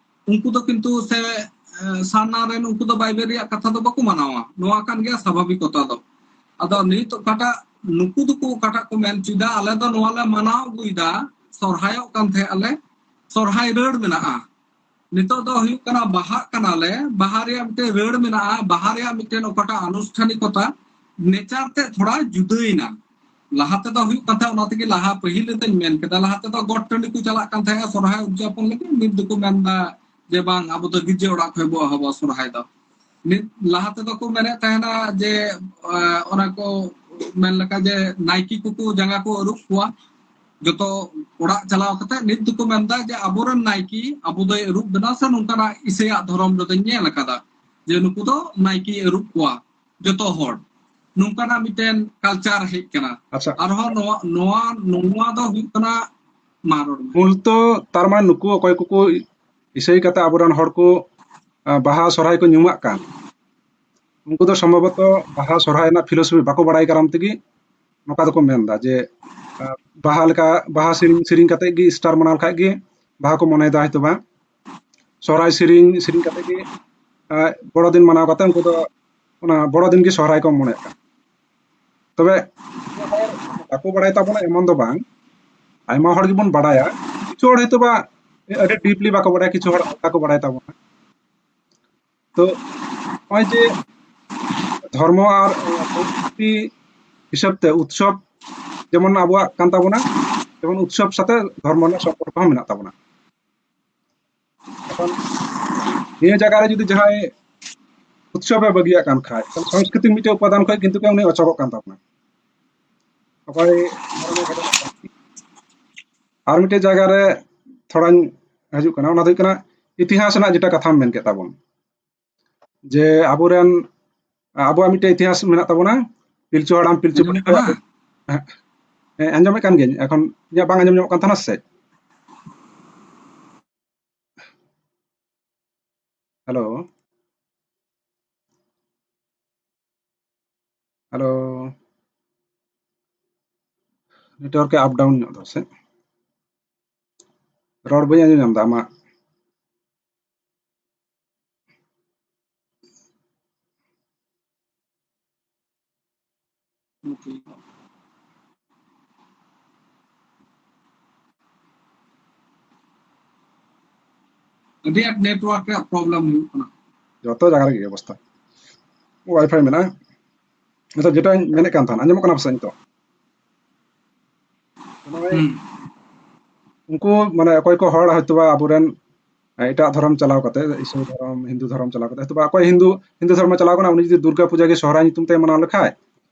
ᱩᱱᱠᱩ ᱫᱚ ᱠᱤᱱᱛᱩ ᱥᱮ, ᱮ, ᱥᱟᱨᱱᱟ ᱨᱮᱱ ᱩᱱᱠᱩ ᱫᱚ ᱵᱟᱭᱵᱮᱞ ᱨᱮᱭᱟᱜ ᱠᱟᱛᱷᱟ ᱫᱚ ᱵᱟᱠᱚ ᱢᱟᱱᱟᱣᱟ᱾ ᱱᱚᱣᱟ ᱠᱟᱱ ᱜᱮᱭᱟ ᱥᱟᱵᱷᱟᱵᱤᱠᱚᱛᱟ ᱫᱚ᱾ ᱟᱫᱚ ᱱᱤᱛ ᱚᱠᱟᱴᱟᱜ ᱱᱩᱠᱩ ᱫᱚᱠᱚ ᱚᱠᱟᱴᱟᱜ ᱠᱚ ᱢᱮᱱ ᱦᱚᱪᱚᱭᱮᱫᱟ, ᱟᱞᱮ ᱫᱚ ᱱᱚᱣᱟ ᱞᱮ ᱢᱟᱱᱟᱣ ᱟᱹᱜᱩᱭᱮᱫᱟ, ᱥᱚᱨᱦᱟᱭᱚᱜ ᱠᱟᱱ ᱛᱟᱦᱮᱸᱫ ᱟᱞᱮ, ᱥᱚᱨᱦᱟᱭ ᱨᱟᱹᱲ ᱢᱮᱱᱟᱜᱼᱟ᱾ ᱱᱤᱛᱚᱜ ᱫᱚ ᱦᱩᱭᱩᱜ ᱠᱟᱱᱟ ᱵᱟᱦᱟᱜ ᱠᱟᱱᱟᱞᱮ, ᱵᱟᱦᱟ ᱨᱮᱭᱟᱜ ᱢᱤᱫᱴᱮᱱ ᱨᱟᱹᱲ ᱢᱮᱱᱟᱜᱼᱟ, ᱵᱟᱦᱟ ᱨᱮᱭᱟᱜ ᱢᱤᱫᱴᱮᱱ ᱚᱠᱟᱴᱟᱜ ᱟᱱᱩᱥᱴᱷᱟᱱᱤᱠᱚᱛᱟ, ᱱᱮᱪᱟᱨ ᱛᱮ ᱛᱷᱚᱲᱟ ᱡᱩᱫᱟᱹᱭᱮᱱᱟ᱾ ᱞᱟᱦᱟ ᱛᱮᱫᱚ ᱦᱩᱭᱩᱜ ᱠᱟᱱ ᱛᱟᱦᱮᱸᱫ, ᱚᱱᱟ ᱛᱮᱜᱮ ᱞᱟᱦᱟ ᱯᱟᱹᱦᱤᱞ ᱨᱮᱫᱚᱧ ᱢᱮᱱ ᱠᱮᱫᱟ, ᱞᱟᱦᱟ ᱛᱮᱫᱚ ᱜᱚᱴ ᱴᱟᱺᱰᱤ ᱠᱚ ᱪᱟᱞᱟᱜ ᱠᱟᱱ ᱛᱟᱦᱮᱸᱫ ᱥᱚᱨᱦᱟᱭ ᱩᱫᱽᱡᱟᱯᱚᱱ ᱞᱟᱹᱜᱤᱫ, ᱱᱤᱛ ᱫᱚᱠᱚ ᱢᱮᱱᱫᱟ ᱡᱮ ᱵᱟᱝ, ᱟᱵᱚ ᱫᱚ ᱜᱤᱨᱡᱟᱹ ᱚᱲᱟᱜ ᱠᱷᱚᱱ ᱵᱚ ᱮᱦᱚᱵᱟ ᱥᱚᱨᱦᱟᱭ ᱫᱚ᱾ ᱱᱤᱛ, ᱞᱟᱦᱟ ᱛᱮᱫᱚ ᱠᱚ ᱢᱮᱱᱮᱫ ᱛᱟᱦᱮᱱᱟ ᱡᱮ, ᱟᱸ, ᱚᱱᱟ ᱠᱚ ᱢᱮᱱ ᱞᱮᱠᱟ ᱡᱮ ᱱᱟᱭᱠᱮ ᱠᱚᱠᱚ ᱡᱟᱸᱜᱟ ᱠᱚ ᱟᱹᱨᱩᱵ ᱠᱚᱣᱟ ᱡᱚᱛᱚ ᱚᱲᱟᱜ ᱪᱟᱞᱟᱣ ᱠᱟᱛᱮ᱾ ᱱᱤᱛ ᱫᱚᱠᱚ ᱢᱮᱱᱫᱟ ᱡᱮ ᱟᱵᱚᱨᱮᱱ ᱱᱟᱭᱠᱮ ᱟᱵᱚ ᱫᱚᱭ ᱟᱹᱨᱩᱵ ᱵᱮᱱᱟ ᱥᱮ ᱱᱚᱝᱠᱟᱱᱟᱜ ᱤᱥᱟᱹᱭᱟᱜ ᱫᱷᱚᱨᱚᱢ ᱨᱮᱫᱚᱧ ᱧᱮᱞ ᱟᱠᱟᱫᱟ ᱡᱮ ᱱᱩᱠᱩ ᱫᱚ ᱱᱟᱭᱠᱮ ᱟᱹᱨᱩᱵ ᱠᱚᱣᱟ ᱡᱚᱛᱚ ᱦᱚᱲ, ᱱᱚᱝᱠᱟᱱᱟᱜ ᱢᱤᱫᱴᱮᱱ ᱠᱟᱞᱪᱟᱨ ᱦᱮᱡ ᱠᱟᱱᱟ᱾ ᱟᱪᱪᱷᱟ᱾ ᱟᱨᱦᱚᱸ ᱱᱚᱣᱟ, ᱱᱚᱣᱟ, ᱱᱚᱣᱟ ᱫᱚ ᱦᱩᱭᱩᱜ ᱠᱟᱱᱟ, ᱢᱟ ᱨᱚᱲ ᱢᱮ᱾ ᱢᱩᱞᱛᱚ ᱛᱟᱨ ᱢᱟᱱᱮ ᱱᱩᱠᱩ ᱚᱠᱚᱭ ᱠᱚᱠᱚ ᱤᱥᱟᱹᱭ ᱠᱟᱛᱮ ᱟᱵᱚᱨᱮᱱ ᱦᱚᱲ ᱠᱚ, ᱟᱸ, ᱵᱟᱦᱟ ᱥᱚᱨᱦᱟᱭ ᱠᱚ ᱧᱩᱢᱟᱜ ᱠᱟᱱ, ᱩᱱᱠᱩ ᱫᱚ ᱥᱚᱢᱵᱷᱚᱵᱚᱛᱚ ᱵᱟᱦᱟ ᱥᱚᱨᱦᱟᱭ ᱨᱮᱱᱟᱜ ᱯᱷᱤᱞᱳᱥᱚᱯᱷᱤ ᱵᱟᱠᱚ ᱵᱟᱲᱟᱭ ᱠᱟᱨᱚᱱ ᱛᱮᱜᱮ ᱱᱚᱝᱠᱟ ᱫᱚᱠᱚ ᱢᱮᱱᱫᱟ ᱡᱮ, ᱟᱸ, ᱵᱟᱦᱟ ᱞᱮᱠᱟ, ᱵᱟᱦᱟ ᱥᱮᱨᱮᱧ, ᱥᱮᱨᱮᱧ ᱠᱟᱛᱮ ᱜᱮ ᱥᱴᱟᱨ ᱢᱟᱱᱟᱣ ᱞᱮᱠᱷᱟᱡ ᱜᱮ ᱵᱟᱦᱟ ᱠᱚ ᱢᱚᱱᱮᱭᱮᱫᱟ ᱦᱚᱭᱛᱳ ᱵᱟᱝ᱾ ᱥᱚᱨᱦᱟᱭ ᱥᱮᱨᱮᱧ, ᱥᱮᱨᱮᱧ ᱠᱟᱛᱮ ᱜᱮ, ᱟᱸ, ᱵᱚᱲᱚ ᱫᱤᱱ ᱢᱟᱱᱟᱣ ᱠᱟᱛᱮ ᱩᱱᱠᱩ ᱫᱚ ᱚᱱᱟ ᱵᱚᱲᱚ ᱫᱤᱱ ᱜᱮ ᱥᱚᱨᱦᱟᱭ ᱠᱚ ᱢᱚᱱᱮᱭᱮᱫ ᱠᱟᱱ᱾ ᱛᱚᱵᱮ ᱵᱟᱠᱚ ᱵᱟᱲᱟᱭ ᱛᱟᱵᱚᱱᱟ ᱮᱢᱚᱱ ᱫᱚ ᱵᱟᱝ, ᱟᱭᱢᱟ ᱦᱚᱲ ᱜᱮᱵᱚᱱ ᱵᱟᱲᱟᱭᱟ, ᱠᱤᱪᱷᱩ ᱦᱚᱲ ᱦᱚᱭᱛᱳ ᱵᱟ ᱟᱹᱰᱤ ᱰᱤᱯᱞᱤ ᱵᱟᱠᱚ ᱵᱟᱲᱟᱭᱟ, ᱠᱤᱪᱷᱩ ᱦᱚᱲ ᱦᱟᱞᱠᱟ ᱠᱚ ᱵᱟᱲᱟᱭ ᱛᱟᱵᱚᱱᱟ᱾ ᱛᱚ ᱱᱚᱜᱼᱚᱭ ᱡᱮ ᱫᱷᱚᱨᱢᱚ ᱟᱨ ᱥᱚᱝᱥᱠᱨᱤᱛᱤ ᱦᱤᱥᱟᱹᱵ ᱛᱮ ᱩᱛᱥᱚᱵ ᱡᱮᱢᱚᱱ ᱟᱵᱚᱣᱟᱜ ᱠᱟᱱ ᱛᱟᱵᱚᱱᱟ, ᱡᱮᱢᱚᱱ ᱩᱛᱥᱚᱵ ᱥᱟᱛᱮ ᱫᱷᱚᱨᱢᱚ ᱨᱮᱱᱟᱜ ᱥᱚᱢᱯᱚᱨᱠᱚ ᱦᱚᱸ ᱢᱮᱱᱟᱜ ᱛᱟᱵᱚᱱᱟ᱾ ᱮᱠᱷᱚᱱ ᱱᱤᱭᱟᱹ ᱡᱟᱭᱜᱟ ᱨᱮ ᱡᱩᱫᱤ ᱡᱟᱦᱟᱸᱭ ᱩᱛᱥᱚᱵ ᱮ ᱵᱟᱹᱜᱤᱭᱟᱜ ᱠᱟᱱ ᱠᱷᱟᱡ, ᱛᱟᱦᱞᱮ ᱥᱚᱝᱥᱠᱨᱤᱛᱤ ᱢᱤᱫᱴᱮᱡ ᱩᱯᱟᱫᱟᱱ ᱠᱷᱚᱡ ᱠᱤᱱᱛᱩ ᱩᱱᱤ ᱚᱪᱚᱜᱚᱜ ᱠᱟᱱ ᱛᱟᱵᱚᱱᱟ᱾ ᱚᱠᱚᱭ ᱟᱨ ᱢᱤᱫᱴᱮᱡ ᱡᱟᱭᱜᱟ ᱨᱮ ᱛᱷᱚᱲᱟᱧ ᱦᱤᱡᱩᱜ ᱠᱟᱱᱟ, ᱚᱱᱟ ᱫᱚ ᱦᱩᱭᱩᱜ ᱠᱟᱱᱟ ᱤᱛᱤᱦᱟᱥ ᱨᱮᱱᱟᱜ ᱡᱮᱴᱟ ᱠᱟᱛᱷᱟᱢ ᱢᱮᱱ ᱠᱮᱫ ᱛᱟᱵᱚᱱ, ᱡᱮ ᱟᱵᱚᱨᱮᱱ, ᱟᱵᱚᱣᱟᱜ ᱢᱤᱫᱴᱮᱡ ᱤᱛᱤᱦᱟᱥ ᱢᱮᱱᱟᱜ ᱛᱟᱵᱚᱱᱟ, ᱯᱤᱞᱪᱩ ᱦᱟᱲᱟᱢ ᱯᱤᱞᱪᱩ ᱟᱸᱡᱚᱢᱚᱜ ᱵᱩᱲᱦᱤ᱾ ᱠᱟᱱᱟ? ᱦᱮᱸ, ᱦᱮᱸ, ᱟᱸᱡᱚᱢᱮᱫ ᱠᱟᱱ ᱜᱤᱭᱟᱹᱧ᱾ ᱮᱠᱷᱚᱱ ᱤᱧᱟᱹᱜ ᱵᱟᱝ ᱟᱸᱡᱚᱢ ᱧᱟᱢᱚᱜ ᱠᱟᱱ ᱛᱟᱦᱮᱱᱟ ᱥᱮ? ᱦᱮᱞᱳ, ᱦᱮᱞᱳ, ᱱᱮᱴᱣᱟᱨᱠ ᱮ ᱟᱯ ᱰᱟᱣᱩᱱ ᱧᱚᱜ ᱫᱟ ᱥᱮ? ᱨᱚᱲ ᱵᱟᱹᱧ ᱟᱸᱡᱚᱢ ᱧᱟᱢ ᱫᱟ ᱟᱢᱟᱜ᱾ ᱟᱹᱰᱤ ᱟᱸᱴ network ᱨᱮᱭᱟᱜ problem ᱦᱩᱭᱩᱜ ᱠᱟᱱᱟ᱾ ᱡᱚᱛᱚ ᱡᱟᱭᱜᱟ ᱨᱮᱜᱮ ᱚᱵᱚᱥᱛᱟ, ᱣᱟᱭᱯᱷᱟᱭ ᱢᱮᱱᱟᱜᱼᱟ᱾ ᱟᱪᱪᱷᱟ, ᱡᱮᱴᱟᱧ ᱢᱮᱱᱮᱫ ᱠᱟᱱ ᱛᱟᱦᱮᱱ, ᱟᱸᱡᱚᱢᱚᱜ ᱠᱟᱱᱟ ᱯᱟᱥᱮ ᱱᱤᱛᱚᱜ? ᱱᱚᱜᱼᱚᱭ ᱦᱩᱸ᱾ ᱩᱱᱠᱩ ᱢᱟᱱᱮ ᱚᱠᱚᱭ ᱠᱚ ᱦᱚᱲ ᱦᱚᱭᱛᱳ ᱵᱟ ᱟᱵᱚᱨᱮᱱ ᱮᱴᱟᱜ ᱫᱷᱚᱨᱚᱢ ᱪᱟᱞᱟᱣ ᱠᱟᱛᱮ, ᱤᱥᱟᱹᱭ ᱫᱷᱚᱨᱚᱢ, ᱦᱤᱱᱫᱩ ᱫᱷᱚᱨᱚᱢ ᱪᱟᱞᱟᱣ ᱠᱟᱛᱮ, ᱦᱚᱭᱛᱳ ᱵᱟ ᱚᱠᱚᱭ ᱦᱤᱱᱫᱩ, ᱦᱤᱱᱫᱩ ᱫᱷᱚᱨᱢᱚ ᱪᱟᱞᱟᱣ ᱠᱟᱱᱟ, ᱩᱱᱤ ᱡᱩᱫᱤ ᱫᱩᱨᱜᱟ ᱯᱩᱡᱟ ᱜᱮ ᱥᱚᱦᱨᱟᱭ ᱧᱩᱛᱩᱢ ᱛᱮ ᱢᱟᱱᱟᱣ ᱞᱮᱠᱷᱟᱡ,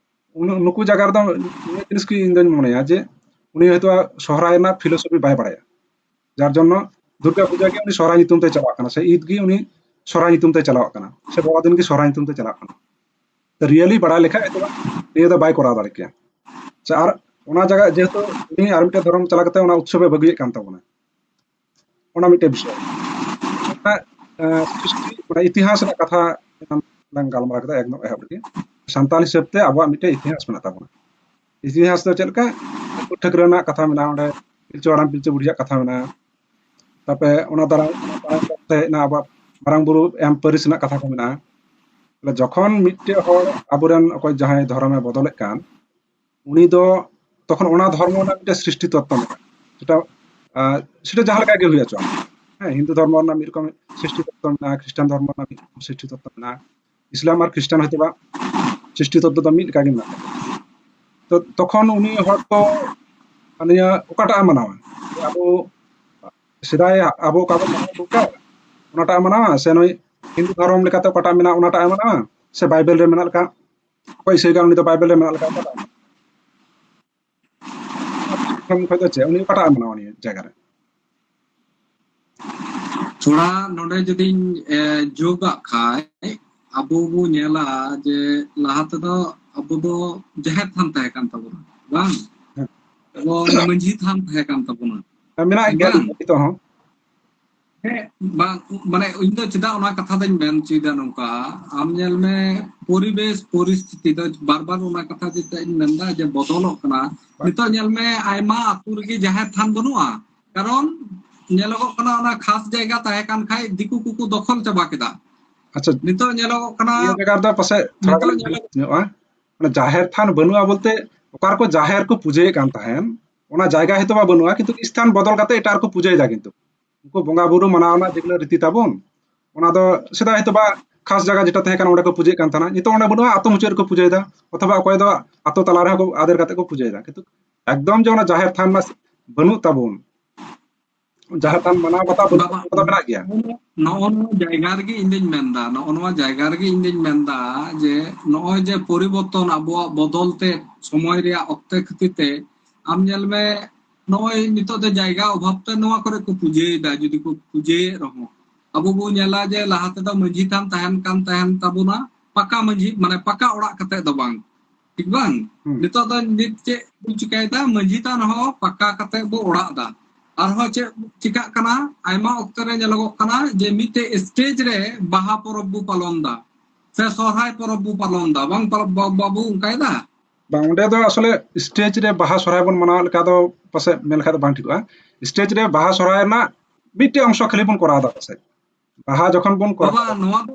ᱩᱱ-, ᱱᱩᱠᱩ ᱡᱟᱭᱜᱟ ᱨᱮᱫᱚ ᱱᱤᱭᱟᱹ ᱡᱤᱱᱤᱥ ᱜᱮ ᱤᱧ ᱫᱚᱧ ᱢᱚᱱᱮᱭᱟ ᱡᱮ ᱩᱱᱤ ᱦᱚᱭᱛᱳ ᱥᱚᱦᱨᱟᱭ ᱨᱮᱱᱟᱜ philosophy ᱵᱟᱭ ᱵᱟᱲᱟᱭᱟ, ᱡᱟᱨ ᱡᱚᱱᱱᱚ ᱫᱩᱨᱜᱟ ᱯᱩᱡᱟ ᱜᱮ ᱩᱱᱤ ᱥᱚᱦᱨᱟᱭ ᱧᱩᱛᱩᱢ ᱛᱮ ᱪᱟᱞᱟᱜ ᱠᱟᱱᱟ, ᱥᱮ ᱤᱫ ᱜᱮ ᱩᱱᱤ ᱥᱚᱦᱨᱟᱭ ᱧᱩᱛᱩᱢ ᱛᱮ ᱪᱟᱞᱟᱜ ᱠᱟᱱᱟ, ᱥᱮ ᱵᱚᱲᱚ ᱫᱤᱱ ᱜᱮ ᱥᱚᱦᱨᱟᱭ ᱧᱩᱛᱩᱢ ᱛᱮ ᱪᱟᱞᱟᱜ ᱠᱟᱱᱟ᱾ ᱛᱚ really ᱵᱟᱲᱟᱭ ᱞᱮᱠᱷᱟᱡ ᱦᱚᱭᱛᱳ ᱱᱤᱭᱟᱹ ᱫᱚ ᱵᱟᱭ ᱠᱚᱨᱟᱣ ᱫᱟᱲᱮ ᱠᱮᱭᱟ᱾ ᱥᱮ ᱟᱨ ᱚᱱᱟ ᱡᱟᱭᱜᱟ ᱡᱮᱦᱮᱛᱩ ᱩᱱᱤ ᱟᱨ ᱢᱤᱫᱴᱮᱱ ᱫᱷᱚᱨᱚᱢ ᱪᱟᱞᱟᱣ ᱠᱟᱛᱮ ᱚᱱᱟ ᱩᱛᱥᱚᱵ ᱮ ᱵᱟᱹᱜᱤᱭᱮᱫ ᱠᱟᱱ ᱛᱟᱵᱚᱱᱟ, ᱚᱱᱟ ᱢᱤᱫᱴᱮᱱ ᱵᱤᱥᱚᱭ᱾ ᱚᱱᱟ, ᱟᱸ, ᱥᱨᱤᱥᱴᱤ, ᱚᱱᱟ ᱤᱛᱤᱦᱟᱥ ᱨᱮᱱᱟᱜ ᱠᱟᱛᱷᱟ ᱞᱟᱝ ᱜᱟᱞᱢᱟᱨᱟᱣ ᱠᱮᱫᱟ ᱮᱠᱫᱚᱢ ᱮᱦᱚᱵ ᱨᱮᱜᱮ᱾ ᱥᱟᱱᱛᱟᱲ ᱦᱤᱥᱟᱹᱵ ᱛᱮ ᱟᱵᱚᱣᱟᱜ ᱢᱤᱫᱴᱮᱱ ᱤᱛᱤᱦᱟᱥ ᱢᱮᱱᱟᱜ ᱛᱟᱵᱚᱱᱟ᱾ ᱤᱛᱤᱦᱟᱥ ᱫᱚ ᱪᱮᱫ ᱞᱮᱠᱟ? ᱴᱷᱟᱹᱠᱨᱟᱹᱱ ᱨᱮᱱᱟᱜ ᱠᱟᱛᱷᱟ ᱢᱮᱱᱟᱜᱼᱟ, ᱚᱸᱰᱮ ᱯᱤᱞᱪᱩ ᱦᱟᱲᱟᱢ ᱯᱤᱞᱪᱩ ᱵᱩᱲᱦᱤᱭᱟᱜ ᱠᱟᱛᱷᱟ ᱢᱮᱱᱟᱜᱼᱟ᱾ ᱛᱟᱯᱚᱨᱮ ᱚᱱᱟ ᱫᱟᱨᱟᱭ, ᱚᱱᱟ ᱫᱟᱨᱟᱭ ᱛᱮ ᱦᱮᱡ ᱮᱱᱟ ᱟᱵᱚᱣᱟᱜ ᱢᱟᱨᱟᱝ ᱵᱩᱨᱩ ᱮᱢ ᱯᱟᱹᱨᱤᱥ ᱨᱮᱱᱟᱜ ᱠᱟᱛᱷᱟ ᱠᱚ ᱢᱮᱱᱟᱜᱼᱟ᱾ ᱛᱟᱦᱞᱮ ᱡᱚᱠᱷᱚᱱ ᱢᱤᱫᱴᱮᱡ ᱦᱚᱲ ᱟᱵᱚᱨᱮᱱ ᱚᱠᱚᱭ ᱡᱟᱦᱟᱸᱭ ᱫᱷᱚᱨᱚᱢᱮ ᱵᱚᱫᱚᱞᱮᱫ ᱠᱟᱱ, ᱩᱱᱤ ᱫᱚ ᱛᱚᱠᱷᱚᱱ ᱚᱱᱟ ᱫᱷᱚᱨᱢᱚ ᱨᱮᱱᱟᱜ ᱢᱤᱫᱴᱮᱡ ᱥᱨᱤᱥᱴᱤ ᱛᱚᱛᱛᱚ ᱢᱮᱱᱟᱜᱼᱟ᱾ ᱥᱮᱴᱟ, ᱟᱸ, ᱥᱮᱴᱟ ᱡᱟᱦᱟᱸ ᱞᱮᱠᱟ ᱜᱮ ᱦᱩᱭ ᱦᱚᱪᱚᱣᱟᱱ᱾ ᱦᱮᱸ, ᱦᱤᱱᱫᱩ ᱫᱷᱚᱨᱢᱚ ᱨᱮᱱᱟᱜ ᱢᱤᱫ ᱨᱚᱠᱚᱢ ᱥᱨᱤᱥᱴᱤ ᱛᱚᱛᱛᱚ ᱢᱮᱱᱟᱜᱼᱟ, ᱠᱷᱨᱤᱥᱴᱟᱱ ᱫᱷᱚᱨᱢᱚ ᱨᱮᱱᱟᱜ ᱢᱤᱫ ᱨᱚᱠᱚᱢ ᱥᱨᱤᱥᱴᱤ ᱛᱚᱛᱛᱚ ᱢᱮᱱᱟᱜᱼᱟ, ᱤᱥᱞᱟᱢ ᱟᱨ ᱠᱷᱨᱤᱥᱴᱟᱱ ᱦᱚᱭᱛᱳ ᱵᱟ ᱥᱨᱤᱥᱴᱤ ᱛᱚᱛᱛᱚ ᱫᱚ ᱢᱤᱫ ᱞᱮᱠᱟ ᱜᱮ ᱢᱮᱱᱟᱜ ᱛᱟᱠᱚᱣᱟ᱾ ᱛᱚ ᱛᱚᱠᱷᱚᱱ ᱩᱱᱤ ᱦᱚᱲ ᱫᱚ ᱱᱤᱭᱟᱹ ᱚᱠᱟᱴᱟᱜ ᱮ ᱢᱟᱱᱟᱣᱟ? ᱟᱵᱚ ᱥᱮᱫᱟᱭ ᱟᱵᱚ ᱚᱠᱟ ᱵᱚᱱ ᱢᱟᱱᱟᱣ ᱟᱹᱜᱩ ᱠᱟᱜ, ᱚᱱᱟᱴᱟᱜ ᱮ ᱢᱟᱱᱟᱣᱟ? ᱥᱮ ᱱᱩᱭ ᱦᱤᱱᱫᱩ ᱫᱷᱚᱨᱚᱢ ᱞᱮᱠᱟᱛᱮ ᱚᱠᱟᱴᱟᱜ ᱢᱮᱱᱟᱜᱼᱟ, ᱚᱱᱟᱴᱟᱜ ᱮ ᱢᱟᱱᱟᱣᱟ? ᱥᱮ ᱵᱟᱭᱵᱮᱞ ᱨᱮ ᱢᱮᱱᱟᱜ ᱞᱮᱠᱟ ᱚᱠᱚᱭ ᱤᱥᱟᱹᱭ ᱠᱟᱱ ᱩᱱᱤ ᱫᱚ ᱵᱟᱭᱵᱮᱞ ᱨᱮ ᱢᱮᱱᱟᱜ ᱞᱮᱠᱟ ᱚᱠᱟᱴᱟᱜ ᱮ ᱢᱟᱱᱟᱣᱟ? ᱠᱷᱚᱱ ᱠᱷᱚᱡ ᱫᱚ ᱪᱮᱫ, ᱩᱱᱤ ᱚᱠᱟᱴᱟᱜ ᱮ ᱢᱟᱱᱟᱣᱟ ᱱᱤᱭᱟᱹ ᱡᱟᱭᱜᱟ ᱨᱮ? ᱛᱷᱚᱲᱟ ᱱᱚᱰᱮ ᱡᱩᱫᱤᱧ, ᱮ, ᱡᱳᱜᱟᱜ ᱠᱷᱟᱡ, ᱟᱵᱚ ᱵᱚ ᱧᱮᱞᱟ ᱡᱮ ᱞᱟᱦᱟ ᱛᱮᱫᱚ ᱟᱵᱚ ᱫᱚ ᱡᱟᱦᱮᱨ ᱛᱷᱟᱱ ᱛᱟᱦᱮᱸ ᱠᱟᱱ ᱛᱟᱵᱚᱱᱟ, ᱵᱟᱝ? ᱦᱮᱸ᱾ ᱟᱵᱚ ᱢᱟᱹᱡᱷᱤ ᱛᱷᱟᱱ ᱛᱟᱦᱮᱸ ᱠᱟᱱ ᱛᱟᱵᱚᱱᱟ, ᱦᱮᱸ, ᱢᱮᱱᱟᱜ ᱜᱮᱭᱟ ᱵᱟᱝ? ᱱᱤᱛᱚᱜ ᱦᱚᱸ᱾ ᱦᱮᱸ, ᱵᱟᱝ, ᱢᱟᱱᱮ ᱤᱧ ᱫᱚ ᱪᱮᱫᱟᱜ ᱚᱱᱟ ᱠᱟᱛᱷᱟ ᱫᱚᱧ ᱢᱮᱱ ᱦᱚᱪᱚᱭᱮᱫᱟ ᱱᱚᱝᱠᱟ, ᱟᱢ ᱧᱮᱞ ᱢᱮ ᱯᱚᱨᱤᱵᱮᱥ ᱯᱚᱨᱤᱥᱛᱷᱤᱛᱤ ᱫᱚ ᱵᱟᱨ ᱵᱟᱨ ᱚᱱᱟ ᱠᱟᱛᱷᱟ ᱪᱮᱫᱟᱜ ᱤᱧ ᱢᱮᱱᱫᱟ ᱡᱮ ᱵᱚᱫᱚᱞᱚᱜ ᱠᱟᱱᱟ᱾ ᱱᱤᱛᱚᱜ ᱧᱮᱞ ᱢᱮ ᱟᱭᱢᱟ ᱟᱹᱛᱩ ᱨᱮᱜᱮ ᱡᱟᱦᱮᱨ ᱛᱷᱟᱱ ᱵᱟᱹᱱᱩᱜᱼᱟ, ᱠᱟᱨᱚᱱ ᱧᱮᱞᱚᱜᱚᱜ ᱠᱟᱱᱟ ᱚᱱᱟ ᱠᱷᱟᱥ ᱡᱟᱭᱜᱟ ᱛᱟᱦᱮᱸ ᱠᱟᱱ ᱠᱷᱟᱡ ᱫᱤᱠᱩ ᱠᱚᱠᱚ ᱫᱚᱠᱷᱚᱞ ᱪᱟᱵᱟ ᱠᱮᱫᱟ᱾ ᱟᱪᱪᱷᱟ, ᱱᱤᱛᱚᱜ ᱧᱮᱞᱚᱜᱚᱜ ᱠᱟᱱᱟ, ᱱᱤᱭᱟᱹ ᱡᱟᱭᱜᱟ ᱨᱮᱫᱚ ᱯᱟᱥᱮᱡ ᱛᱷᱚᱲᱟ ᱱᱤᱛᱚᱜ ᱜᱟᱱ ᱧᱮᱞᱚᱜ ᱧᱚᱜᱼᱟ, ᱚᱱᱟ ᱡᱟᱦᱮᱨ ᱛᱷᱟᱱ ᱵᱟᱹᱱᱩᱜᱼᱟ ᱵᱚᱞᱛᱮ ᱚᱠᱟ ᱨᱮᱠᱚ ᱡᱟᱦᱮᱨ ᱠᱚ ᱯᱩᱡᱟᱹᱭᱮᱫ ᱠᱟᱱ ᱛᱟᱦᱮᱸᱱ, ᱚᱱᱟ ᱡᱟᱭᱜᱟ ᱦᱚᱭᱛᱳ ᱵᱟ ᱵᱟᱹᱱᱩᱜᱼᱟ, ᱠᱤᱱᱛᱩ ᱥᱛᱷᱟᱱ ᱵᱚᱫᱚᱞ ᱠᱟᱛᱮ ᱮᱴᱟᱜ ᱨᱮᱠᱚ ᱯᱩᱡᱟᱹᱭᱮᱫᱟ᱾ ᱠᱤᱱᱛᱩ ᱩᱱᱠᱩ ᱵᱚᱸᱜᱟ ᱵᱩᱨᱩ ᱢᱟᱱᱟᱣ ᱨᱮᱱᱟᱜ ᱡᱮᱜᱩᱞᱳ ᱨᱤᱛᱤ ᱛᱟᱵᱚᱱ, ᱚᱱᱟ ᱫᱚ ᱥᱮᱫᱟᱭ ᱦᱚᱭᱛᱳ ᱵᱟ ᱠᱷᱟᱥ ᱡᱟᱭᱜᱟ ᱡᱮᱴᱟ ᱛᱟᱦᱮᱸ ᱠᱟᱱᱟ, ᱚᱸᱰᱮ ᱠᱚ ᱯᱩᱡᱟᱹᱭᱮᱫ ᱠᱟᱱ ᱛᱟᱦᱮᱱᱟ᱾ ᱱᱤᱛᱚᱜ ᱚᱸᱰᱮ ᱵᱟᱹᱱᱩᱜᱼᱟ, ᱟᱛᱳ ᱢᱩᱪᱟᱹᱫ ᱨᱮᱠᱚ ᱯᱩᱡᱟᱹᱭᱮᱫᱟ, ᱚᱛᱷᱚᱵᱟ ᱚᱠᱚᱭ ᱫᱚ ᱟᱛᱳ ᱛᱟᱞᱟ ᱨᱮᱦᱚᱸ ᱠᱚ ᱟᱫᱮᱨ ᱠᱟᱛᱮ ᱠᱚ ᱯᱩᱡᱟᱹᱭᱮᱫᱟ᱾ ᱠᱤᱱᱛᱩ ᱮᱠᱫᱚᱢ ᱡᱮ ᱚᱱᱟ ᱡᱟᱦᱮᱨ ᱛᱷᱟᱱ ᱨᱮᱱᱟᱜ ᱵᱟᱹᱱᱩᱜ ᱛᱟᱵᱚᱱ, ᱡᱟᱦᱮᱨ ᱛᱷᱟᱱ ᱢᱟᱱᱟᱣ ᱵᱟᱛᱟᱣ ᱵᱟᱹᱱᱩᱜ, ᱵᱟᱵᱟ, ᱚᱱᱟ ᱫᱚ ᱢᱮᱱᱟᱜ ᱜᱮᱭᱟ᱾ ᱱᱚᱜᱼᱚ ᱱᱚᱣᱟ ᱡᱟᱭᱜᱟ ᱨᱮᱜᱮ ᱤᱧ ᱫᱩᱧ ᱢᱮᱱᱫᱟ, ᱱᱚᱜᱼᱚ ᱱᱚᱣᱟ ᱡᱟᱭᱜᱟ ᱨᱮᱜᱮ ᱤᱧ ᱫᱩᱧ ᱢᱮᱱᱫᱟ ᱡᱮ ᱱᱚᱜᱼᱚᱭ ᱡᱮ ᱯᱚᱨᱤᱵᱚᱨᱛᱚᱱ, ᱟᱵᱚᱣᱟᱜ ᱵᱚᱫᱚᱞ ᱛᱮ, ᱥᱚᱢᱚᱭ ᱨᱮᱭᱟᱜ ᱚᱠᱛᱮ ᱠᱷᱟᱹᱛᱤᱨ ᱛᱮ, ᱟᱢ ᱧᱮᱞ ᱢᱮ, ᱱᱚᱜᱼᱚᱭ ᱱᱤᱛᱚᱜ ᱫᱚ ᱡᱟᱭᱜᱟ ᱚᱵᱷᱟᱵ ᱛᱮ ᱱᱚᱣᱟ ᱠᱚᱨᱮ ᱠᱚ ᱯᱩᱡᱟᱹᱭᱮᱫᱟ᱾ ᱡᱩᱫᱤ ᱠᱚ ᱯᱩᱡᱟᱹᱭᱮᱫ ᱨᱮᱦᱚᱸ, ᱟᱵᱚ ᱵᱚ ᱧᱮᱞᱟ ᱡᱮ ᱞᱟᱦᱟ ᱛᱮᱫᱚ ᱢᱟᱹᱡᱷᱤ ᱛᱷᱟᱱ ᱛᱟᱦᱮᱱ ᱠᱟᱱ ᱛᱟᱦᱮᱱ ᱛᱟᱵᱚᱱᱟ, ᱯᱟᱠᱟ ᱢᱟᱹᱡᱷᱤ, ᱢᱟᱱᱮ ᱯᱟᱠᱟ ᱚᱲᱟᱜ ᱠᱟᱛᱮ ᱫᱚ ᱵᱟᱝ, ᱴᱷᱤᱠ ᱵᱟᱝ? ᱦᱩᱸ᱾ ᱱᱤᱛᱚᱜ ᱫᱚ ᱱᱤᱛ ᱪᱮᱫ ᱵᱚ ᱪᱤᱠᱟᱭᱮᱫᱟ? ᱢᱟᱹᱡᱷᱤ ᱛᱷᱟᱱ ᱦᱚᱸ ᱯᱟᱠᱟ ᱠᱟᱛᱮ ᱵᱚ ᱚᱲᱟᱜ ᱫᱟ᱾ ᱟᱨᱦᱚᱸ ᱪᱮᱫ ᱪᱤᱠᱟᱜ ᱠᱟᱱᱟ? ᱟᱭᱢᱟ ᱚᱠᱛᱚ ᱨᱮ ᱧᱮᱞᱚᱜᱚᱜ ᱠᱟᱱᱟ ᱡᱮ ᱢᱤᱫᱴᱮᱡ stage ᱨᱮ ᱵᱟᱦᱟ ᱯᱚᱨᱚᱵᱽ ᱵᱚ ᱯᱟᱞᱚᱱ ᱫᱟ, ᱥᱮ ᱥᱚᱨᱦᱟᱭ ᱯᱚᱨᱚᱵᱽ ᱵᱚ ᱯᱟᱞᱚᱱ ᱫᱟ, ᱵᱟᱝ ᱯᱟᱞᱚ-, ᱵᱟ-, ᱵᱟᱵᱚ ᱚᱱᱠᱟᱭᱮᱫᱟ? ᱵᱟᱝ, ᱚᱸᱰᱮ ᱫᱚ ᱟᱥᱚᱞᱮ stage ᱨᱮ ᱵᱟᱦᱟ ᱥᱚᱨᱦᱟᱭ ᱵᱚᱱ ᱢᱟᱱᱟᱣ ᱞᱮᱠᱟ ᱫᱚ ᱯᱟᱥᱮᱡ ᱢᱮᱱ ᱞᱮᱠᱷᱟᱡ ᱫᱚ ᱵᱟᱝ ᱴᱷᱤᱠᱚᱜᱼᱟ᱾ Stage ᱨᱮ ᱵᱟᱦᱟ ᱥᱚᱨᱦᱟᱭ ᱨᱮᱱᱟᱜ ᱢᱤᱫᱴᱮᱡ ᱚᱝᱥᱚ ᱠᱷᱟᱹᱞᱤ ᱵᱚᱱ ᱠᱚᱨᱟᱣ ᱫᱟ ᱯᱟᱥᱮᱡ᱾ ᱵᱟᱦᱟ ᱡᱚᱠᱷᱚᱱ ᱵᱚᱱ ᱠᱚᱨᱟᱣ ᱵᱟᱵᱟ, ᱫᱟ᱾ ᱱᱚᱣᱟ ᱫᱚ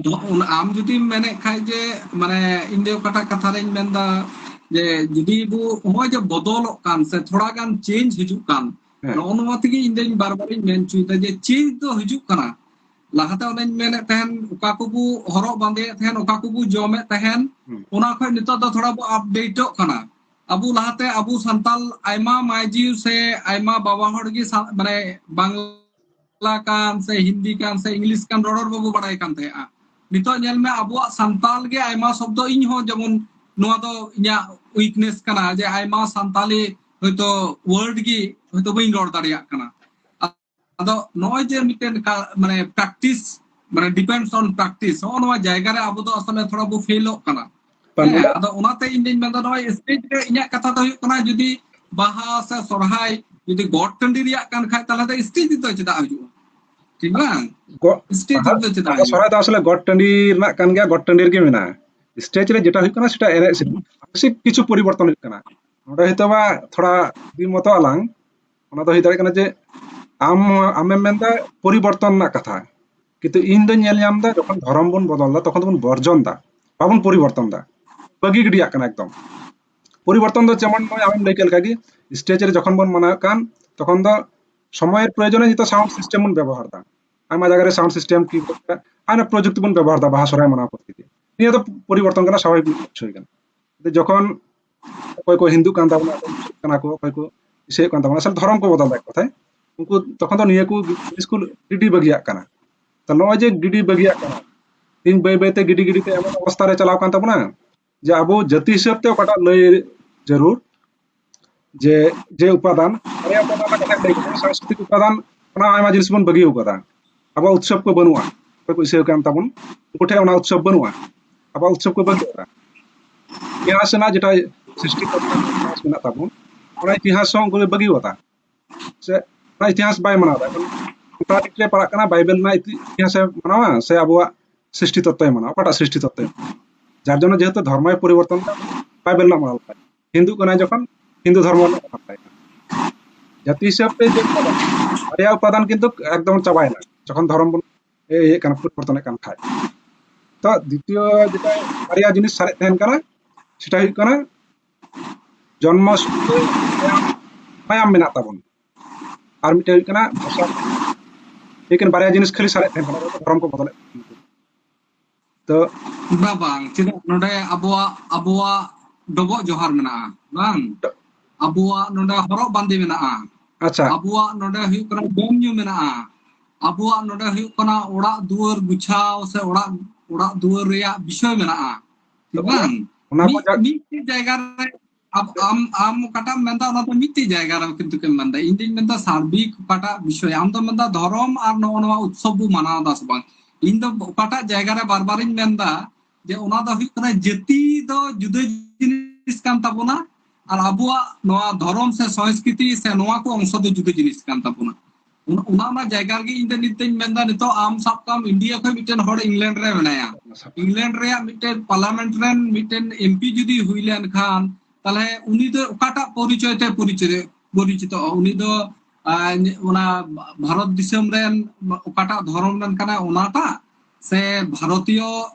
ᱫᱚ-, ᱚᱱᱟ ᱟᱢ ᱡᱩᱫᱤᱢ ᱢᱮᱱᱮᱫ ᱠᱷᱟᱡ ᱡᱮ, ᱢᱟᱱᱮ, ᱤᱧ ᱫᱚ ᱚᱠᱟᱴᱟᱜ ᱠᱟᱛᱷᱟ ᱨᱤᱧ ᱢᱮᱱᱫᱟ, ᱡᱮ ᱡᱩᱫᱤ ᱵᱚ, ᱱᱚᱜᱼᱚᱭ ᱡᱮ ᱵᱚᱫᱚᱞᱚᱜ ᱠᱟᱱ ᱥᱮ ᱛᱷᱚᱲᱟ ᱜᱟᱱ change ᱦᱤᱡᱩᱜ ᱠᱟᱱ, ᱦᱮᱸ᱾ ᱱᱚᱜᱼᱚ ᱱᱚᱣᱟ ᱛᱮᱜᱮ ᱤᱧ ᱫᱚᱧ ᱵᱟᱨ ᱵᱟᱨᱤᱧ ᱢᱮᱱ ᱦᱚᱪᱚᱭᱮᱫᱟ ᱡᱮ change ᱫᱚ ᱦᱤᱡᱩᱜ ᱠᱟᱱᱟ᱾ ᱞᱟᱦᱟᱛᱮ ᱚᱱᱮᱧ ᱢᱮᱱᱮᱫ ᱛᱟᱦᱮᱱ, ᱚᱠᱟ ᱠᱚᱵᱚ ᱦᱚᱨᱚᱜ ᱵᱟᱸᱫᱮᱭᱮᱫ ᱛᱟᱦᱮᱱ, ᱚᱠᱟ ᱠᱚᱵᱚ ᱡᱚᱢᱮᱫ ᱛᱟᱦᱮᱱ, ᱦᱩᱸ᱾ ᱚᱱᱟ ᱠᱷᱚᱱ ᱱᱤᱛᱚᱜ ᱫᱚ ᱛᱷᱚᱲᱟ ᱵᱚ updateᱚᱜ ᱠᱟᱱᱟ᱾ ᱟᱵᱚ ᱞᱟᱦᱟᱛᱮ ᱟᱵᱚ ᱥᱟᱱᱛᱟᱞ ᱟᱭᱢᱟ ᱢᱟᱹᱭᱡᱩ ᱥᱮ ᱟᱭᱢᱟ ᱵᱟᱵᱟ ᱦᱚᱲ ᱜᱮ ᱥᱟ-, ᱢᱟᱱᱮ ᱵᱟᱝᱞᱟ ᱵᱟᱝᱞᱟ ᱠᱟᱱ ᱥᱮ ᱦᱤᱱᱫᱤ ᱠᱟᱱ ᱥᱮ English ᱠᱟᱱ ᱨᱚᱨᱚᱲ ᱵᱟᱵᱚ ᱵᱟᱲᱟᱭ ᱠᱟᱱ ᱛᱟᱦᱮᱸᱜᱼᱟ᱾ ᱱᱤᱛᱚᱜ ᱧᱮᱞ ᱢᱮ, ᱟᱵᱚᱣᱟᱜ ᱥᱟᱱᱛᱟᱞ ᱜᱮ ᱟᱭᱢᱟ ᱥᱚᱵᱫᱚ, ᱤᱧ ᱦᱚᱸ ᱡᱮᱢᱚᱱ ᱱᱚᱣᱟ ᱫᱚ ᱤᱧᱟᱹᱜ weakness ᱠᱟᱱᱟ ᱡᱮ ᱟᱭᱢᱟ ᱥᱟᱱᱛᱟᱞᱤ ᱦᱚᱭᱛᱳ word ᱜᱮ ᱦᱚᱭᱛᱳ ᱵᱟᱹᱧ ᱨᱚᱲ ᱫᱟᱲᱮᱭᱟᱜ ᱠᱟᱱᱟ᱾ ᱟᱫᱚ ᱱᱚᱜᱼᱚᱭ ᱡᱮ ᱢᱤᱫᱴᱮᱱ ᱠᱟ-, ᱢᱟᱱᱮ practice, ᱢᱟᱱᱮ depends on practice, ᱱᱚᱜᱼᱚ ᱱᱚᱣᱟ ᱡᱟᱭᱜᱟ ᱨᱮ ᱟᱵᱚ ᱫᱚ ᱟᱥᱚᱞᱮ ᱛᱷᱚᱲᱟ ᱵᱚ ᱯᱷᱮᱞᱚᱜ ᱠᱟᱱᱟ᱾ ᱵᱟᱝ, ᱦᱮᱸ, ᱱᱚᱰᱮ ᱟᱫᱚ ᱚᱱᱟᱛᱮ ᱤᱧ ᱫᱩᱧ ᱢᱮᱱᱫᱟ, ᱱᱚᱜᱼᱚᱭ stage ᱨᱮ ᱤᱧᱟᱹᱜ ᱠᱟᱛᱷᱟ ᱫᱚ ᱦᱩᱭᱩᱜ ᱠᱟᱱᱟ, ᱡᱩᱫᱤ ᱵᱟᱦᱟ ᱥᱮ ᱥᱚᱨᱦᱟᱭ ᱡᱩᱫᱤ ᱜᱚᱴ ᱴᱟᱺᱰᱤ ᱨᱮᱭᱟᱜ ᱠᱟᱱ ᱠᱷᱟᱡ, ᱛᱟᱦᱞᱮ ᱫᱚ stage ᱫᱚ ᱪᱮᱫᱟᱜ ᱦᱤᱡᱩᱜᱼᱟ? ᱴᱷᱤᱠ ᱵᱟᱝ? ᱜᱚ-, stage ᱵᱟᱦᱟ, ᱫᱚ ᱪᱮᱫᱟᱜ ᱵᱟᱦᱟ ᱦᱤᱡᱩᱜᱼᱟ? ᱥᱚᱨᱦᱟᱭ ᱫᱚ ᱟᱥᱚᱞᱮ ᱜᱚᱴ ᱴᱟᱺᱰᱤ ᱨᱮᱱᱟᱜ ᱠᱟᱱ ᱜᱮᱭᱟ, ᱜᱚᱴ ᱴᱟᱺᱰᱤ ᱨᱮᱜᱮ ᱢᱮᱱᱟᱜᱼᱟ᱾ Stage ᱨᱮ ᱡᱮᱴᱟ ᱦᱩᱭᱩᱜ ᱠᱟᱱᱟ, ᱥᱮᱴᱟ ᱮᱱᱮᱡ ᱥᱮᱨᱮᱧ, ᱵᱮᱥᱤᱠ ᱠᱤᱪᱷᱩ ᱯᱚᱨᱤᱵᱚᱨᱛᱚᱱ ᱦᱩᱭᱩᱜ ᱠᱟᱱᱟ᱾ ᱱᱚᱰᱮ ᱦᱚᱭᱛᱳ ᱵᱟ ᱛᱷᱚᱲᱟ ᱵᱤᱢᱚᱛᱚ ᱟᱞᱟᱝ, ᱚᱱᱟ ᱫᱚ ᱦᱩᱭ ᱫᱟᱲᱮᱭᱟᱜ ᱠᱟᱱᱟ ᱡᱮ ᱟᱢ, ᱟᱢᱮᱢ ᱢᱮᱱᱫᱟ ᱯᱚᱨᱤᱵᱚᱨᱛᱚᱱ ᱨᱮᱱᱟᱜ ᱠᱟᱛᱷᱟ, ᱠᱤᱱᱛᱩ ᱤᱧ ᱫᱚᱧ ᱧᱮᱞ ᱧᱟᱢ ᱮᱫᱟ ᱡᱚᱠᱷᱚᱱ ᱫᱷᱚᱨᱚᱢ ᱵᱚᱱ ᱵᱚᱫᱚᱞ ᱮᱫᱟ, ᱛᱚᱠᱷᱚᱱ ᱫᱚᱵᱚᱱ ᱵᱚᱨᱡᱚᱱ ᱮᱫᱟ, ᱵᱟᱵᱚᱱ ᱯᱚᱨᱤᱵᱚᱨᱛᱚᱱ ᱮᱫᱟ, ᱵᱟᱹᱜᱤ ᱜᱤᱰᱤᱭᱟᱜ ᱠᱟᱱᱟ ᱮᱠᱫᱚᱢ᱾ ᱯᱚᱨᱤᱵᱚᱨᱛᱚᱱ ᱫᱚ ᱡᱮᱢᱚᱱ ᱱᱚᱜᱼᱚᱭ ᱟᱢᱮᱢ ᱞᱟᱹᱭ ᱠᱮᱫ ᱞᱮᱠᱟ ᱜᱮ, stage ᱨᱮ ᱡᱚᱠᱷᱚᱱ ᱵᱚᱱ ᱢᱟᱱᱟᱣᱮᱫ ᱠᱟᱱ, ᱛᱚᱠᱷᱚᱱ ᱫᱚ ᱥᱚᱢᱚᱭᱮᱨ ᱯᱨᱚᱭᱳᱡᱚᱱᱮ ᱱᱤᱛᱚᱜ ᱥᱟᱣᱩᱱᱰ ᱥᱤᱥᱴᱮᱢ ᱵᱚᱱ ᱵᱮᱵᱚᱦᱟᱨ ᱮᱫᱟ, ᱟᱭᱢᱟ ᱡᱟᱭᱜᱟ ᱨᱮ ᱥᱟᱣᱩᱱᱰ ᱥᱤᱥᱴᱮᱢ ᱠᱤ ᱟᱭᱢᱟ ᱯᱨᱚᱡᱩᱠᱛᱤ ᱵᱚᱱ ᱵᱮᱵᱚᱦᱟᱨ ᱮᱫᱟ ᱵᱟᱦᱟ ᱥᱚᱦᱨᱟᱭ ᱢᱟᱱᱟᱣ ᱠᱚᱨᱛᱮ ᱜᱮ᱾ ᱱᱤᱭᱟᱹ ᱫᱚ ᱯᱚᱨᱤᱵᱚᱨᱛᱚᱱ ᱠᱟᱱᱟ, ᱥᱟᱵᱷᱟᱵᱤᱠ ᱵᱤᱥᱚᱭ ᱠᱟᱱᱟ᱾ ᱟᱫᱚ ᱡᱚᱠᱷᱚᱱ ᱚᱠᱚᱭ ᱠᱚ ᱦᱤᱱᱫᱩ ᱠᱟᱱ ᱛᱟᱵᱚᱱᱟ, ᱚᱠᱚᱭ ᱠᱚ ᱢᱩᱥᱞᱤᱢ ᱠᱟᱱᱟ ᱠᱚ, ᱚᱠᱚᱭ ᱠᱚ ᱤᱥᱟᱹᱭᱚᱜ ᱠᱟᱱ ᱛᱟᱵᱚᱱᱟ, ᱟᱥᱚᱞ ᱫᱷᱚᱨᱚᱢ ᱠᱚ ᱵᱚᱫᱚᱞ ᱫᱟᱠᱚ ᱛᱟᱭ, ᱩᱱᱠᱩ ᱛᱚᱠᱷᱚᱱ ᱫᱚ ᱱᱤᱭᱟᱹ ᱠᱚ ᱡᱤᱱᱤᱥ ᱠᱚ ᱜᱤᱰᱤ ᱵᱟᱹᱜᱤᱭᱟᱜ ᱠᱟᱱᱟ᱾ ᱛᱚ ᱱᱚᱜᱼᱚᱭ ᱡᱮ ᱜᱤᱰᱤ ᱵᱟᱹᱜᱤᱭᱟᱜ ᱠᱟᱱᱟ, ᱛᱮᱦᱮᱧ ᱵᱟᱹᱭ ᱵᱟᱹᱭ ᱛᱮ ᱜᱤᱰᱤ ᱜᱤᱰᱤ ᱛᱮ ᱮᱢᱚᱱ ᱚᱵᱚᱥᱛᱟ ᱨᱮ ᱪᱟᱞᱟᱣ ᱠᱟᱱ ᱛᱟᱵᱚᱱᱟ ᱡᱮ ᱟᱵᱚ ᱡᱟᱹᱛᱤ ᱦᱤᱥᱟᱹᱵ ᱛᱮ ᱚᱠᱟᱴᱟᱜ ᱞᱟᱹᱭ ᱡᱟᱹᱨᱩᱲ, ᱡᱮ, ᱡᱮ ᱩᱯᱟᱫᱟᱱ, ᱵᱟᱨᱭᱟ ᱩᱯᱟᱫᱟᱱ ᱨᱮᱱᱟᱜ ᱠᱟᱛᱷᱟᱧ ᱞᱟᱹᱭ ᱠᱮᱫᱟ, ᱥᱟᱝᱥᱠᱨᱤᱛᱤᱠ ᱩᱯᱟᱫᱟᱱ, ᱚᱱᱟ ᱟᱭᱢᱟ ᱡᱤᱱᱤᱥ ᱵᱚᱱ ᱵᱟᱹᱜᱤ ᱟᱠᱟᱫᱟ᱾ ᱟᱵᱚᱣᱟᱜ ᱩᱛᱥᱚᱵ ᱠᱚ ᱵᱟᱹᱱᱩᱜᱼᱟ, ᱚᱠᱚᱭ ᱠᱚ ᱤᱥᱟᱹᱭ ᱠᱟᱱ ᱛᱟᱵᱚᱱ, ᱩᱱᱠᱩ ᱴᱷᱮᱱ ᱚᱱᱟ ᱩᱛᱥᱚᱵ ᱵᱟᱹᱱᱩᱜᱼᱟ, ᱟᱵᱚᱣᱟᱜ ᱩᱛᱥᱚᱵ ᱠᱚ ᱵᱟᱹᱜᱤ ᱟᱠᱟᱫᱟ᱾ ᱤᱛᱤᱦᱟᱥ ᱨᱮᱱᱟᱜ ᱡᱮᱴᱟ ᱥᱨᱤᱥᱴᱤ ᱠᱚᱨᱛᱟ ᱤᱛᱤᱦᱟᱥ ᱢᱮᱱᱟᱜ ᱛᱟᱵᱚᱱ, ᱚᱱᱟ ᱤᱛᱤᱦᱟᱥ ᱦᱚᱸ ᱩᱱᱠᱩ ᱠᱚ ᱵᱟᱹᱜᱤ ᱟᱠᱟᱫᱟ᱾ ᱥᱮ ᱚᱱᱟ ᱤᱛᱤᱦᱟᱥ ᱵᱟᱭ ᱢᱟᱱᱟᱣ ᱮᱫᱟ, ᱠᱚᱱᱴᱨᱟᱰᱤᱠᱴ ᱨᱮ ᱯᱟᱲᱟᱜ ᱠᱟᱱᱟ, ᱵᱟᱭᱵᱮᱞ ᱨᱮᱱᱟᱜ ᱤᱛᱤ-, ᱤᱛᱤᱦᱟᱥ ᱮ ᱢᱟᱱᱟᱣᱟ ᱥᱮ ᱟᱵᱚᱣᱟᱜ ᱥᱨᱤᱥᱴᱤ ᱛᱚᱛᱛᱚᱭ ᱢᱟᱱᱟᱣᱟ, ᱚᱠᱟᱴᱟᱜ ᱥᱨᱤᱥᱴᱤ ᱛᱚᱛᱛᱚᱭ ᱢᱟᱱᱟᱣᱟ? ᱡᱟᱨ ᱡᱚᱱᱱᱚ ᱡᱮᱦᱮᱛᱩ ᱫᱷᱚᱨᱢᱚᱭ ᱯᱚᱨᱤᱵᱚᱨᱛᱚᱱ ᱮᱫᱟ, ᱵᱟᱭᱵᱮᱞ ᱨᱮᱱᱟᱜ ᱢᱟᱱᱟᱣ ᱞᱮᱠᱟ᱾ ᱦᱤᱱᱫᱩ ᱠᱟᱱᱟᱭ ᱡᱚᱠᱷᱚᱱ, ᱦᱤᱱᱫᱩ ᱫᱷᱚᱨᱢᱚ ᱨᱮᱱᱟᱜ ᱢᱟᱱᱟᱣ ᱞᱮᱠᱟ᱾ ᱡᱟᱹᱛᱤ ᱦᱤᱥᱟᱹᱵ ᱛᱮ ᱪᱮᱫ ᱠᱟᱱᱟ? ᱵᱟᱨᱭᱟ ᱩᱯᱟᱫᱟᱱ ᱠᱤᱱᱛᱩ ᱮᱠᱫᱚᱢ ᱪᱟᱵᱟᱭᱮᱱᱟ, ᱡᱚᱠᱷᱚᱱ ᱫᱷᱚᱨᱚᱢ ᱵᱚᱱ ᱤᱭᱟᱹᱭᱮᱫ ᱠᱟᱱᱟ, ᱯᱚᱨᱤᱵᱚᱨᱛᱚᱱᱮᱫ ᱠᱟᱱ ᱠᱷᱟᱡ᱾ ᱛᱚ ᱫᱤᱛᱤᱭᱚ ᱡᱮᱴᱟ ᱵᱟᱨᱭᱟ ᱡᱤᱱᱤᱥ ᱥᱟᱨᱮᱡ ᱛᱟᱦᱮᱱ ᱠᱟᱱᱟ, ᱥᱮᱴᱟ ᱦᱩᱭᱩᱜ ᱠᱟᱱᱟ ᱡᱚᱱᱢᱚ ᱥᱩᱛᱨᱚ ᱢᱟᱭᱟᱢ ᱢᱮᱱᱟᱜ ᱛᱟᱵᱚᱱ, ᱟᱨ ᱢᱤᱫᱴᱮᱱ ᱦᱩᱭᱩᱜ ᱠᱟᱱᱟ ᱵᱷᱟᱥᱟ᱾ ᱞᱮᱠᱤᱱ ᱵᱟᱨᱭᱟ ᱡᱤᱱᱤᱥ ᱠᱷᱟᱹᱞᱤ ᱥᱟᱨᱮᱡ ᱛᱟᱦᱮᱱ ᱠᱟᱱᱟ, ᱫᱷᱚᱨᱚᱢ ᱠᱚ ᱵᱚᱫᱚᱞᱮᱫ ᱛᱟᱵᱚᱱᱟ᱾ ᱛᱚ ᱵᱟᱝ, ᱵᱟᱝ, ᱪᱮᱫᱟᱜ ᱱᱚᱰᱮ ᱟᱵᱚᱣᱟᱜ, ᱟᱵᱚᱣᱟᱜ ᱰᱚᱵᱚᱜ ᱡᱚᱦᱟᱨ ᱢᱮᱱᱟᱜᱼᱟ, ᱵᱟᱝ? ᱟᱵᱚᱣᱟᱜ ᱱᱚᱰᱮ ᱦᱚᱨᱚᱜ ᱵᱟᱸᱫᱮ ᱢᱮᱱᱟᱜᱼᱟ᱾ ᱟᱪᱪᱷᱟ᱾ ᱟᱵᱚᱣᱟᱜ ᱱᱚᱰᱮ ᱦᱩᱭᱩᱜ ᱠᱟᱱᱟ ᱡᱚᱢ ᱧᱩ ᱢᱮᱱᱟᱜᱼᱟ᱾ ᱟᱵᱚᱣᱟᱜ ᱱᱚᱰᱮ ᱦᱩᱭᱩᱜ ᱠᱟᱱᱟ ᱚᱲᱟᱜ ᱫᱩᱣᱟᱹᱨ ᱜᱩᱪᱷᱟᱣ ᱥᱮ ᱚᱲᱟᱜ, ᱚᱲᱟᱜ ᱫᱩᱣᱟᱹᱨ ᱨᱮᱭᱟᱜ ᱵᱤᱥᱚᱭ ᱢᱮᱱᱟᱜᱼᱟ᱾ ᱛᱚ ᱚᱱᱟ, ᱵᱟᱝ? ᱚᱱᱟ ᱠᱚ ᱢᱤᱫ, ᱡᱟ- ᱢᱤᱫᱴᱮᱡ ᱡᱟᱭᱜᱟ ᱨᱮ ᱟᱢ, ᱟᱢ, ᱟᱢ ᱚᱠᱟᱴᱟᱜ ᱮᱢ ᱢᱮᱱᱫᱟ, ᱚᱱᱟ ᱫᱚ ᱢᱤᱫᱴᱮᱡ ᱡᱟᱭᱜᱟ ᱨᱮ ᱠᱤᱱᱛᱩ ᱮᱢ ᱢᱮᱱᱫᱟ᱾ ᱤᱧ ᱫᱚᱧ ᱢᱮᱱᱫᱟ ᱥᱟᱨᱵᱤᱠ ᱚᱠᱟᱴᱟᱜ ᱵᱤᱥᱚᱭ, ᱟᱢ ᱫᱚ ᱢᱮᱱᱫᱟ ᱫᱷᱚᱨᱚᱢ ᱟᱨ ᱱᱚᱜᱼᱚ ᱱᱚᱣᱟ ᱩᱛᱥᱚᱵ ᱵᱚ ᱢᱟᱱᱟᱣ ᱮᱫᱟ ᱥᱮ ᱵᱟᱝ? ᱤᱧ ᱫᱚ ᱚᱠᱟᱴᱟᱜ ᱡᱟᱭᱜᱟ ᱨᱮ ᱵᱟᱨ ᱵᱟᱨᱤᱧ ᱢᱮᱱᱫᱟ ᱡᱮ ᱚᱱᱟ ᱫᱚ ᱦᱩᱭᱩᱜ ᱠᱟᱱᱟ ᱡᱟᱹᱛᱤ ᱫᱚ ᱡᱩᱫᱟᱹ ᱡᱤᱱᱤᱥ ᱠᱟᱱ ᱛᱟᱵᱚᱱᱟ ᱟᱨ ᱟᱵᱚᱣᱟᱜ ᱱᱚᱣᱟ ᱫᱷᱚᱨᱚᱢ ᱥᱮ ᱥᱚᱝᱥᱠᱨᱤᱛᱤ ᱥᱮ ᱱᱚᱣᱟ ᱠᱚ ᱚᱝᱥᱚ ᱫᱚ ᱡᱩᱫᱟᱹ ᱡᱤᱱᱤᱥ ᱠᱟᱱ ᱛᱟᱵᱚᱱᱟ᱾ ᱚᱱ-, ᱚᱱᱟ, ᱚᱱᱟ ᱡᱟᱭᱜᱟ ᱨᱮᱜᱮ ᱤᱧ ᱫᱚ ᱱᱤᱛ ᱫᱚᱧ ᱢᱮᱱᱫᱟ, ᱱᱤᱛᱚᱜ ᱟᱢ ᱥᱟᱵ ᱠᱟᱜ ᱢᱮ ᱤᱱᱰᱤᱭᱟ ᱠᱷᱚᱱ ᱢᱤᱫᱴᱮᱱ ᱦᱚᱲ ᱤᱝᱞᱮᱱᱰ ᱨᱮ ᱢᱮᱱᱟᱭᱟ, ᱤᱝᱞᱮᱱᱰ ᱨᱮᱭᱟᱜ ᱢᱤᱫᱴᱮᱱ ᱯᱟᱨᱞᱟᱢᱮᱱᱴ ᱨᱮᱱ ᱢᱤᱫᱴᱮᱱ ᱮᱢᱯᱤ ᱡᱩᱫᱤ ᱦᱩᱭ ᱞᱮᱱᱠᱷᱟᱱ, ᱛᱟᱦᱞᱮ ᱩᱱᱤ ᱫᱚ ᱚᱠᱟᱴᱟᱜ ᱯᱚᱨᱤᱪᱚᱭ ᱛᱮ ᱯᱚᱨᱤᱪᱚᱭ-, ᱯᱚᱨᱤᱪᱤᱛᱚᱜᱼᱟ? ᱩᱱᱤ ᱫᱚ, ᱟᱨ, ᱚᱱᱟ ᱵᱷᱟᱨᱚᱛ ᱫᱤᱥᱚᱢ ᱨᱮᱱ ᱚᱠᱟᱴᱟᱜ ᱫᱷᱚᱨᱚᱢ ᱨᱮᱱ ᱠᱟᱱᱟᱭ ᱚᱱᱟᱴᱟᱜ, ᱥᱮ ᱵᱷᱟᱨᱚᱛᱤᱭᱚ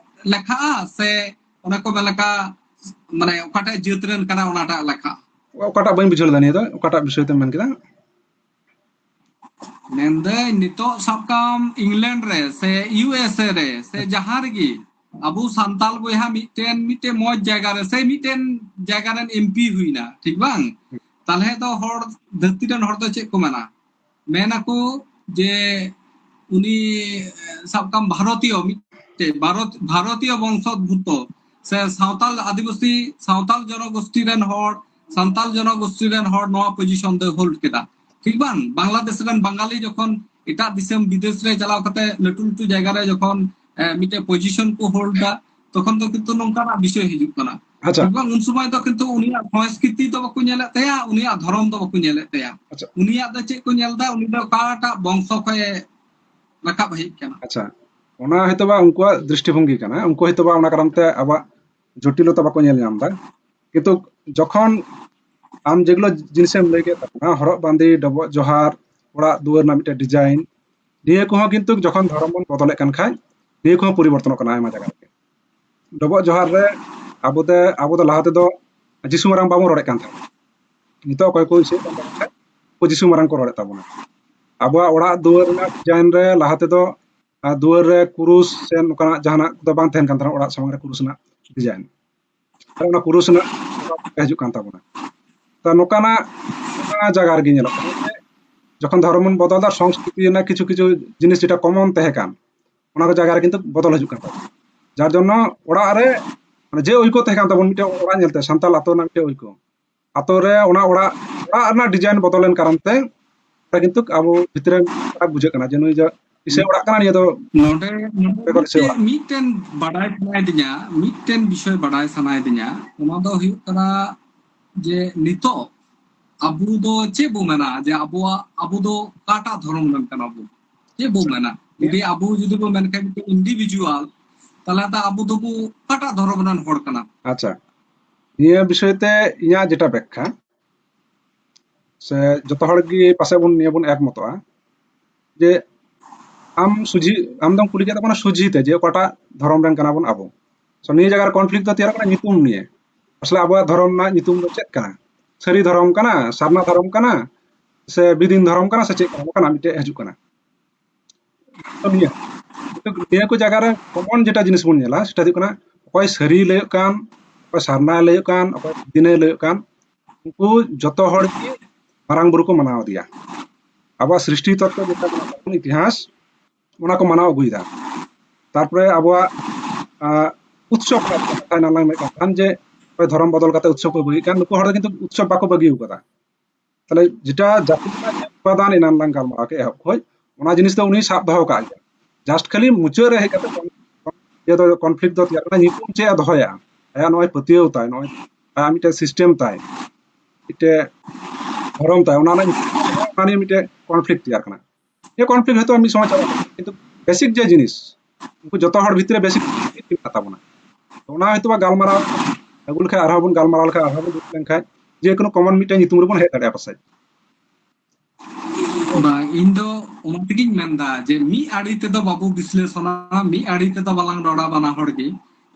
ᱞᱮᱠᱷᱟᱜᱼᱟ, ᱥᱮ ᱚᱱᱮ ᱠᱚ ᱢᱮᱱ ᱞᱮᱠᱟ, ᱢᱟᱱᱮ ᱚᱠᱟᱴᱟᱜ ᱡᱟᱹᱛ ᱨᱮᱱ ᱠᱟᱱᱟᱭ ᱚᱱᱟᱴᱟᱜ ᱞᱮᱠᱷᱟᱜᱼᱟ? ᱚᱠᱟᱴᱟᱜ ᱵᱟᱹᱧ ᱵᱩᱡᱷᱟᱹᱣ ᱞᱮᱫᱟ ᱱᱤᱭᱟᱹ ᱫᱚ, ᱚᱠᱟᱴᱟᱜ ᱵᱤᱥᱚᱭ ᱛᱮᱢ ᱢᱮᱱ ᱠᱮᱫᱟ? ᱢᱮᱱᱫᱟᱹᱧ, ᱱᱤᱛᱚᱜ ᱥᱟᱵ ᱠᱟᱢ ᱤᱝᱞᱮᱱᱰ ᱨᱮ ᱥᱮ ᱤᱭᱩ ᱮᱥ ᱮ ᱨᱮ ᱥᱮ ᱡᱟᱦᱟᱸ ᱨᱮᱜᱮ ᱟᱵᱚ ᱥᱟᱱᱛᱟᱞ ᱵᱚᱭᱦᱟ ᱢᱤᱫᱴᱮᱱ, ᱢᱤᱫᱴᱮᱱ ᱢᱚᱡᱽ ᱡᱟᱭᱜᱟ ᱨᱮ ᱥᱮ ᱢᱤᱫᱴᱮᱱ ᱡᱟᱭᱜᱟ ᱨᱮᱱ ᱮᱢ ᱯᱤ ᱦᱩᱭᱱᱟ, ᱴᱷᱤᱠ ᱵᱟᱝ? ᱛᱟᱦᱞᱮ ᱫᱚ ᱦᱚᱲ, ᱫᱷᱟᱹᱨᱛᱤ ᱨᱮᱱ ᱦᱚᱲ ᱫᱚ ᱪᱮᱫ ᱠᱚ ᱢᱮᱱᱟ? ᱢᱮᱱ ᱟᱠᱚ ᱡᱮ ᱩᱱᱤ, ᱥᱟᱵ ᱠᱟᱢ ᱵᱷᱟᱨᱚᱛᱤᱭᱚ, ᱢᱤᱫᱴᱮᱱ ᱵᱷᱟᱨᱚᱛ, ᱵᱷᱟᱨᱚᱛᱤᱭᱚ ᱵᱚᱝᱥᱚᱫᱵᱷᱩᱛᱚ ᱥᱮ ᱥᱟᱶᱛᱟᱞ ᱟᱹᱫᱤᱵᱟᱹᱥᱤ, ᱥᱟᱶᱛᱟᱞ ᱡᱚᱱᱚᱜᱳᱥᱴᱤ ᱨᱮᱱ ᱦᱚᱲ, ᱥᱟᱱᱛᱟᱞ ᱡᱚᱱᱚᱜᱳᱥᱴᱤ ᱨᱮᱱ ᱦᱚᱲ ᱱᱚᱣᱟ ᱯᱚᱡᱤᱥᱚᱱ ᱫᱚᱭ ᱦᱳᱞᱰ ᱠᱮᱫᱟ, ᱴᱷᱤᱠ ᱵᱟᱝ? ᱵᱟᱝᱞᱟᱫᱮᱥ ᱨᱮᱱ ᱵᱟᱝᱜᱟᱞᱤ ᱡᱚᱠᱷᱚᱱ ᱮᱴᱟᱜ ᱫᱤᱥᱚᱢ ᱵᱤᱫᱮᱥ ᱨᱮ ᱪᱟᱞᱟᱣ ᱠᱟᱛᱮ ᱞᱟᱹᱴᱩ ᱞᱟᱹᱴᱩ ᱡᱟᱭᱜᱟ ᱨᱮ ᱡᱚᱠᱷᱚᱱ, ᱮ, ᱢᱤᱫᱴᱮᱱ ᱯᱚᱡᱤᱥᱚᱱ ᱠᱚ ᱦᱳᱞᱰ ᱫᱟ, ᱛᱚᱠᱷᱚᱱ ᱫᱚ ᱠᱤᱱᱛᱩ ᱱᱚᱝᱠᱟᱱᱟᱜ ᱵᱤᱥᱚᱭ ᱦᱤᱡᱩᱜ ᱠᱟᱱᱟ᱾ ᱟᱪᱪᱷᱟ᱾ ᱴᱷᱤᱠ ᱵᱟᱝ? ᱩᱱ ᱥᱚᱢᱚᱭ ᱫᱚ ᱠᱤᱱᱛᱩ ᱩᱱᱤᱭᱟᱜ ᱥᱚᱝᱥᱠᱨᱤᱛᱤ ᱫᱚ ᱵᱟᱠᱚ ᱧᱮᱞᱮᱫ ᱛᱟᱭᱟ, ᱩᱱᱤᱭᱟᱜ ᱫᱷᱚᱨᱚᱢ ᱫᱚ ᱵᱟᱠᱚ ᱧᱮᱞᱮᱫ ᱛᱟᱭᱟ᱾ ᱟᱪᱪᱷᱟ᱾ ᱩᱱᱤᱭᱟᱜ ᱫᱚ ᱪᱮᱫ ᱠᱚ ᱧᱮᱞ ᱫᱟ? ᱩᱱᱤ ᱫᱚ ᱚᱠᱟᱴᱟᱜ ᱵᱚᱝᱥᱚ ᱠᱷᱚᱱ ᱮ ᱨᱟᱠᱟᱵ ᱦᱮᱡ ᱠᱟᱱᱟ᱾ ᱟᱪᱪᱷᱟ, ᱚᱱᱟ ᱦᱚᱭᱛᱳ ᱵᱟ ᱩᱱᱠᱩᱣᱟᱜ ᱫᱨᱤᱥᱴᱤᱵᱷᱚᱝᱜᱤ ᱠᱟᱱᱟ, ᱩᱱᱠᱩ ᱦᱚᱭᱛᱳ ᱵᱟ ᱚᱱᱟ ᱠᱟᱨᱚᱱ ᱛᱮ ᱟᱵᱚᱣᱟᱜ ᱡᱚᱴᱤᱞᱚᱛᱟ ᱵᱟᱠᱚ ᱧᱮᱞ ᱧᱟᱢ ᱫᱟ᱾ ᱠᱤᱱᱛᱩ ᱡᱚᱠᱷᱚᱱ ᱟᱢ ᱡᱮᱜᱩᱞᱳ ᱡᱤᱱᱤᱥᱮᱢ ᱞᱟᱹᱭ ᱠᱮᱫ ᱛᱟᱵᱚᱱᱟ, ᱦᱚᱨᱚᱜ ᱵᱟᱸᱫᱮ, ᱰᱚᱵᱚᱜ ᱡᱚᱦᱟᱨ, ᱚᱲᱟᱜ ᱫᱩᱣᱟᱹᱨ ᱨᱮᱱᱟᱜ ᱢᱤᱫᱴᱮᱱ ᱰᱤᱡᱟᱭᱤᱱ, ᱱᱤᱭᱟᱹ ᱠᱚᱦᱚᱸ ᱠᱤᱱᱛᱩ ᱡᱚᱠᱷᱚᱱ ᱫᱷᱚᱨᱚᱢ ᱵᱚᱱ ᱵᱚᱫᱚᱞᱮᱫ ᱠᱟᱱ ᱠᱷᱟᱡ, ᱱᱤᱭᱟᱹ ᱠᱚᱦᱚᱸ ᱯᱚᱨᱤᱵᱚᱨᱛᱚᱱᱚᱜ ᱠᱟᱱᱟ ᱟᱭᱢᱟ ᱡᱟᱭᱜᱟ ᱨᱮᱜᱮ᱾ ᱰᱚᱵᱚᱜ ᱡᱚᱦᱟᱨ ᱨᱮ ᱟᱵᱚ ᱛᱮ, ᱟᱵᱚ ᱫᱚ ᱞᱟᱦᱟ ᱛᱮᱫᱚ ᱡᱤᱥᱩ ᱢᱟᱨᱟᱝ ᱵᱟᱵᱚᱱ ᱨᱚᱲᱮᱫ ᱠᱟᱱ ᱛᱟᱦᱮᱸᱫ᱾ ᱱᱤᱛᱚᱜ ᱚᱠᱚᱭ ᱠᱚ ᱤᱥᱤᱱ ᱠᱟᱱ ᱛᱟᱵᱚᱱ ᱠᱷᱟᱡ, ᱩᱱᱠᱩ ᱡᱤᱥᱩ ᱢᱟᱨᱟᱝ ᱠᱚ ᱨᱚᱲᱮᱫ ᱛᱟᱵᱚᱱᱟ᱾ ᱟᱵᱚᱣᱟᱜ ᱚᱲᱟᱜ ᱫᱩᱣᱟᱹᱨ ᱨᱮᱱᱟᱜ ᱰᱤᱡᱟᱭᱤᱱ ᱨᱮ ᱞᱟᱦᱟ ᱛᱮᱫᱚ, ᱟᱨ ᱫᱩᱣᱟᱹᱨ ᱨᱮ ᱠᱩᱨᱩᱥ ᱥᱮ ᱱᱚᱝᱠᱟᱱᱟᱜ ᱡᱟᱦᱟᱱᱟᱜ ᱫᱚ ᱵᱟᱝ ᱛᱟᱦᱮᱱ ᱠᱟᱱ ᱛᱟᱦᱮᱱᱟ, ᱚᱲᱟᱜ ᱥᱟᱢᱟᱝ ᱨᱮ ᱠᱩᱨᱩᱥ ᱨᱮᱱᱟᱜ ᱰᱤᱡᱟᱭᱤᱱ᱾ ᱟᱨ ᱚᱱᱟ ᱠᱩᱨᱩᱥ ᱨᱮᱱᱟᱜ ᱦᱤᱡᱩᱜ ᱠᱟᱱ ᱛᱟᱵᱚᱱᱟ᱾ ᱛᱚ ᱱᱚᱝᱠᱟᱱᱟᱜ, ᱱᱚᱝᱠᱟᱱᱟᱜ ᱡᱟᱭᱜᱟ ᱨᱮᱜᱮ ᱧᱮᱞᱚᱜ ᱠᱟᱱᱟ ᱡᱮ ᱡᱚᱠᱷᱚᱱ ᱫᱷᱚᱨᱚᱢ ᱵᱚᱱ ᱵᱚᱫᱚᱞ ᱮᱫᱟ, ᱥᱚᱝᱥᱠᱨᱤᱛᱤ ᱨᱮᱱᱟᱜ ᱠᱤᱪᱷᱩ ᱠᱤᱪᱷᱩ ᱡᱤᱱᱤᱥ ᱡᱮᱴᱟ ᱠᱚᱢᱚᱱ ᱛᱟᱦᱮᱸ ᱠᱟᱱ, ᱚᱱᱟ ᱠᱚ ᱡᱟᱭᱜᱟ ᱨᱮ ᱠᱤᱱᱛᱩ ᱵᱚᱫᱚᱞ ᱦᱤᱡᱩᱜ ᱠᱟᱱ ᱛᱟᱵᱚᱱᱟ᱾ ᱡᱟᱨ ᱡᱚᱱᱱᱚ ᱚᱲᱟᱜ ᱨᱮ, ᱢᱟᱱᱮ, ᱡᱮ ᱳᱭᱠᱚ ᱛᱟᱦᱮᱸ ᱠᱟᱱ ᱛᱟᱵᱚᱱ, ᱢᱤᱫᱴᱮᱱ ᱚᱲᱟᱜ ᱧᱮᱞᱛᱮ ᱥᱟᱱᱛᱟᱲ ᱟᱛᱳ ᱨᱮᱱᱟᱜ ᱢᱤᱫᱴᱮᱱ ᱳᱭᱠᱚ, ᱟᱛᱳ ᱨᱮ ᱚᱱᱟ ᱚᱲᱟᱜ, ᱚᱲᱟᱜ ᱨᱮᱱᱟᱜ ᱰᱤᱡᱟᱭᱤᱱ ᱵᱚᱫᱚᱞ ᱞᱮᱱ ᱠᱟᱨᱚᱱ ᱛᱮ ᱚᱸᱰᱮ ᱠᱤᱱᱛᱩ ᱟᱵᱚ ᱵᱷᱤᱛᱨᱤ ᱨᱮ ᱠᱷᱟᱨᱟᱯ ᱵᱩᱡᱷᱟᱹᱜ ᱠᱟᱱᱟ ᱡᱮ ᱱᱩᱭ ᱫᱚ ᱤᱥᱟᱹᱭ ᱚᱲᱟᱜ ᱠᱟᱱᱟ, ᱱᱤᱭᱟᱹ ᱫᱚ ᱱᱚᱰᱮ, ᱱᱚᱰᱮ ᱵᱮᱜᱚᱨ ᱤᱥᱟᱹᱭ ᱢᱤᱫᱴᱮᱱ, ᱚᱲᱟᱜ᱾ ᱢᱤᱫᱴᱮᱱ ᱵᱟᱰᱟᱭ ᱥᱟᱱᱟᱭᱮᱫᱤᱧᱟ, ᱢᱤᱫᱴᱮᱱ ᱵᱤᱥᱚᱭ ᱵᱟᱰᱟᱭ ᱥᱟᱱᱟᱭᱮᱫᱤᱧᱟ, ᱚᱱᱟ ᱫᱚ ᱦᱩᱭᱩᱜ ᱠᱟᱱᱟ ᱡᱮ ᱱᱤᱛᱚᱜ ᱟᱵᱚ ᱫᱚ ᱪᱮᱫ ᱵᱚ ᱢᱮᱱᱟ ᱡᱮ ᱟᱵᱚᱣᱟᱜ, ᱟᱵᱚ ᱫᱚ ᱚᱠᱟᱴᱟᱜ ᱫᱷᱚᱨᱚᱢ ᱨᱮᱱ ᱠᱟᱱᱟ ᱵᱚ? ᱪᱮᱫ ᱵᱚ ᱢᱮᱱᱟ? ᱡᱩᱫᱤ ᱟᱵᱚ ᱡᱩᱫᱤ ᱵᱚ ᱢᱮᱱ ᱠᱷᱟᱱ ᱢᱤᱫᱴᱮᱱ individual, ᱛᱟᱦᱞᱮ ᱫᱚ ᱟᱵᱚ ᱫᱚᱵᱚ ᱚᱠᱟᱴᱟᱜ ᱫᱷᱚᱨᱚᱢ ᱨᱮᱱ ᱦᱚᱲ ᱠᱟᱱᱟ? ᱟᱪᱪᱷᱟ, ᱱᱤᱭᱟᱹ ᱵᱤᱥᱚᱭ ᱛᱮ ᱤᱧᱟᱹᱜ ᱡᱮᱴᱟ ᱵᱮᱠᱠᱷᱟ, ᱥᱮ ᱡᱚᱛᱚ ᱦᱚᱲ ᱜᱮ ᱯᱟᱥᱮᱡ ᱵᱚᱱ, ᱱᱤᱭᱟᱹ ᱵᱚᱱ ᱮᱠᱢᱚᱛᱚᱜᱼᱟ ᱡᱮ ᱟᱢ ᱥᱩᱡᱷᱤ, ᱟᱢ ᱫᱚᱢ ᱠᱩᱞᱤ ᱠᱮᱫ ᱛᱟᱵᱚᱱᱟ ᱥᱩᱡᱷᱤ ᱛᱮ ᱡᱮ ᱚᱠᱟᱴᱟᱜ ᱫᱷᱚᱨᱚᱢ ᱨᱮᱱ ᱠᱟᱱᱟ ᱵᱚᱱ ᱟᱵᱚ᱾ So ᱱᱤᱭᱟᱹ ᱡᱟᱭᱜᱟ ᱨᱮ conflict ᱫᱚ ᱛᱮᱭᱟᱨᱚᱜ ᱠᱟᱱᱟ ᱧᱩᱛᱩᱢ ᱱᱤᱭᱮ᱾ ᱟᱥᱚᱞᱮ ᱟᱵᱚᱣᱟᱜ ᱫᱷᱚᱨᱚᱢ ᱨᱮᱱᱟᱜ ᱧᱩᱛᱩᱢ ᱫᱚ ᱪᱮᱫ ᱠᱟᱱᱟ? ᱥᱟᱹᱨᱤ ᱫᱷᱚᱨᱚᱢ ᱠᱟᱱᱟ, ᱥᱟᱨᱱᱟ ᱫᱷᱚᱨᱚᱢ ᱠᱟᱱᱟ, ᱥᱮ ᱵᱤᱫᱤᱱ ᱫᱷᱚᱨᱚᱢ ᱠᱟᱱᱟ ᱥᱮ ᱪᱮᱫ ᱠᱟᱱᱟ, ᱚᱱᱠᱟᱱᱟᱜ ᱢᱤᱫᱴᱮᱡ ᱦᱤᱡᱩᱜ ᱠᱟᱱᱟ᱾ ᱛᱚ ᱱᱤᱭᱟᱹ, ᱱᱤᱭᱟᱹ ᱠᱚ ᱡᱟᱭᱜᱟ ᱨᱮ ᱠᱚᱢᱚᱱ ᱡᱮᱴᱟ ᱡᱤᱱᱤᱥ ᱵᱚᱱ ᱧᱮᱞᱟ, ᱥᱮᱴᱟ ᱦᱩᱭᱩᱜ ᱠᱟᱱᱟ ᱚᱠᱚᱭ ᱥᱟᱹᱨᱤ ᱞᱟᱹᱭᱚᱜ ᱠᱟᱱ, ᱚᱠᱚᱭ ᱥᱟᱨᱱᱟ ᱞᱟᱹᱭᱚᱜ ᱠᱟᱱ, ᱚᱠᱚᱭ ᱫᱤᱱᱮ ᱞᱟᱹᱭᱚᱜ ᱠᱟᱱ, ᱩᱱᱠᱩ ᱡᱚᱛᱚ ᱦᱚᱲ ᱜᱮ ᱢᱟᱨᱟᱝ ᱵᱩᱨᱩ ᱠᱚ ᱢᱟᱱᱟᱣ ᱟᱫᱮᱭᱟ᱾ ᱟᱵᱚᱣᱟᱜ ᱥᱨᱤᱥᱴᱤ ᱛᱚᱛᱛᱚ ᱡᱮᱴᱟ ᱢᱮᱱᱟᱜ ᱛᱟᱵᱚᱱ ᱤᱛᱤᱦᱟᱥ, ᱚᱱᱟ ᱠᱚ ᱢᱟᱱᱟᱣ ᱟᱹᱜᱩᱭᱮᱫᱟ᱾ ᱛᱟᱨᱯᱚᱨᱮ ᱟᱵᱚᱣᱟᱜ, ᱟᱸ, ᱩᱛᱥᱚᱵ ᱨᱮᱱᱟᱜ ᱠᱟᱛᱷᱟ ᱮᱱᱟᱝ ᱞᱟᱝ ᱢᱮᱱᱮᱫ ᱠᱟᱱ ᱛᱟᱦᱮᱸᱱ ᱡᱮ ᱚᱠᱚᱭ ᱫᱷᱚᱨᱚᱢ ᱵᱚᱫᱚᱞ ᱠᱟᱛᱮ ᱩᱛᱥᱚᱵ ᱠᱚ ᱵᱟᱹᱜᱤᱭᱮᱫ ᱠᱟᱱ, ᱱᱩᱠᱩ ᱦᱚᱲ ᱫᱚ ᱠᱤᱱᱛᱩ ᱩᱛᱥᱚᱵ ᱵᱟᱠᱚ ᱵᱟᱹᱜᱤ ᱟᱠᱟᱫᱟ᱾ ᱛᱟᱦᱞᱮ ᱡᱮᱴᱟ ᱡᱟᱹᱛᱤ ᱨᱮᱱᱟᱜ ᱩᱯᱟᱫᱟᱱ ᱮᱱᱟᱝ ᱞᱟᱝ ᱜᱟᱞᱢᱟᱨᱟᱣ ᱠᱮᱫ ᱮᱦᱚᱵ ᱠᱷᱚᱡ, ᱚᱱᱟ ᱡᱤᱱᱤᱥ ᱫᱚ ᱩᱱᱤ ᱥᱟᱵ ᱫᱚᱦᱚ ᱠᱟᱜ ᱜᱮᱭᱟ᱾ ᱡᱟᱥᱴ ᱠᱷᱟᱹᱞᱤ ᱢᱩᱪᱟᱹᱫ ᱨᱮ ᱦᱮᱡ ᱠᱟᱛᱮ ᱠᱚᱱ-, ᱤᱭᱟᱹ ᱫᱚ ᱠᱚᱱᱯᱷᱞᱤᱠᱴ ᱫᱚ ᱛᱮᱭᱟᱨ ᱠᱟᱱᱟ, ᱧᱩᱛᱩᱢ ᱪᱮᱫ ᱮ ᱫᱚᱦᱚᱭᱟ, ᱟᱭᱟᱜ ᱱᱚᱜᱼᱚᱭ ᱯᱟᱹᱛᱭᱟᱹᱣ ᱛᱟᱭ, ᱱᱚᱜᱼᱚᱭ ᱟᱭᱟᱜ ᱢᱤᱫᱴᱮᱡ ᱥᱤᱥᱴᱮᱢ ᱛᱟᱭ, ᱢᱤᱫᱴᱮᱡ ᱫᱷᱚᱨᱚᱢ ᱛᱟᱭ, ᱚᱱᱟ ᱨᱮᱱᱟᱜ ᱧᱩᱛᱩᱢ, ᱚᱱᱟ ᱱᱤᱭᱮ ᱢᱤᱫᱴᱮᱡ ᱠᱚᱱᱯᱷᱞᱤᱠᱴ ᱛᱮᱭᱟᱨ ᱠᱟᱱᱟ᱾ ᱱᱤᱭᱟᱹ ᱠᱚᱱᱯᱷᱞᱤᱠᱴ ᱦᱚᱭᱛᱳ ᱢᱤᱫ ᱥᱚᱢᱚᱭ ᱪᱟᱵᱟᱜᱼᱟ, ᱠᱤᱱᱛᱩ ᱵᱮᱥᱤᱠ ᱡᱮ ᱡᱤᱱᱤᱥ, ᱩᱱᱠᱩ ᱡᱚᱛᱚ ᱦᱚᱲ ᱵᱷᱤᱛᱨᱤ ᱨᱮ ᱵᱮᱥᱤᱠ ᱢᱮᱱᱟᱜ ᱛᱟᱵᱚᱱᱟ᱾ ᱛᱚ ᱚᱱᱟ ᱦᱚᱭᱛᱳ ᱵᱟ ᱜᱟᱞᱢᱟᱨᱟᱣ ᱟᱹᱜᱩ ᱞᱮᱠᱷᱟᱡ, ᱟᱨᱦᱚᱸ ᱵᱚᱱ ᱜᱟᱞᱢᱟᱨᱟᱣ ᱞᱮᱠᱷᱟᱡ, ᱟᱨᱦᱚᱸ ᱵᱚᱱ ᱫᱩᱲᱩᱵ ᱞᱮᱱᱠᱷᱟᱡ, ᱡᱮ ᱠᱳᱱᱳ ᱠᱚᱢᱚᱱ ᱢᱤᱫᱴᱮᱱ ᱧᱩᱛᱩᱢ ᱨᱮᱵᱚᱱ ᱦᱮᱡ ᱫᱟᱲᱮᱭᱟᱜᱼᱟ ᱯᱟᱥᱮᱡ᱾ ᱵᱟᱝ, ᱤᱧ ᱫᱚ ᱚᱱᱟ ᱛᱮᱜᱤᱧ ᱢᱮᱱᱫᱟ ᱡᱮ ᱢᱤᱫ ᱟᱲᱮ ᱛᱮᱫᱚ ᱵᱟᱵᱚ ᱵᱤᱥᱞᱮᱥᱚᱱᱟ, ᱢᱤᱫ ᱟᱲᱮ ᱛᱮᱫᱚ ᱵᱟᱞᱟᱝ ᱨᱚᱲᱟ ᱵᱟᱱᱟ ᱦᱚᱲ ᱜᱮ᱾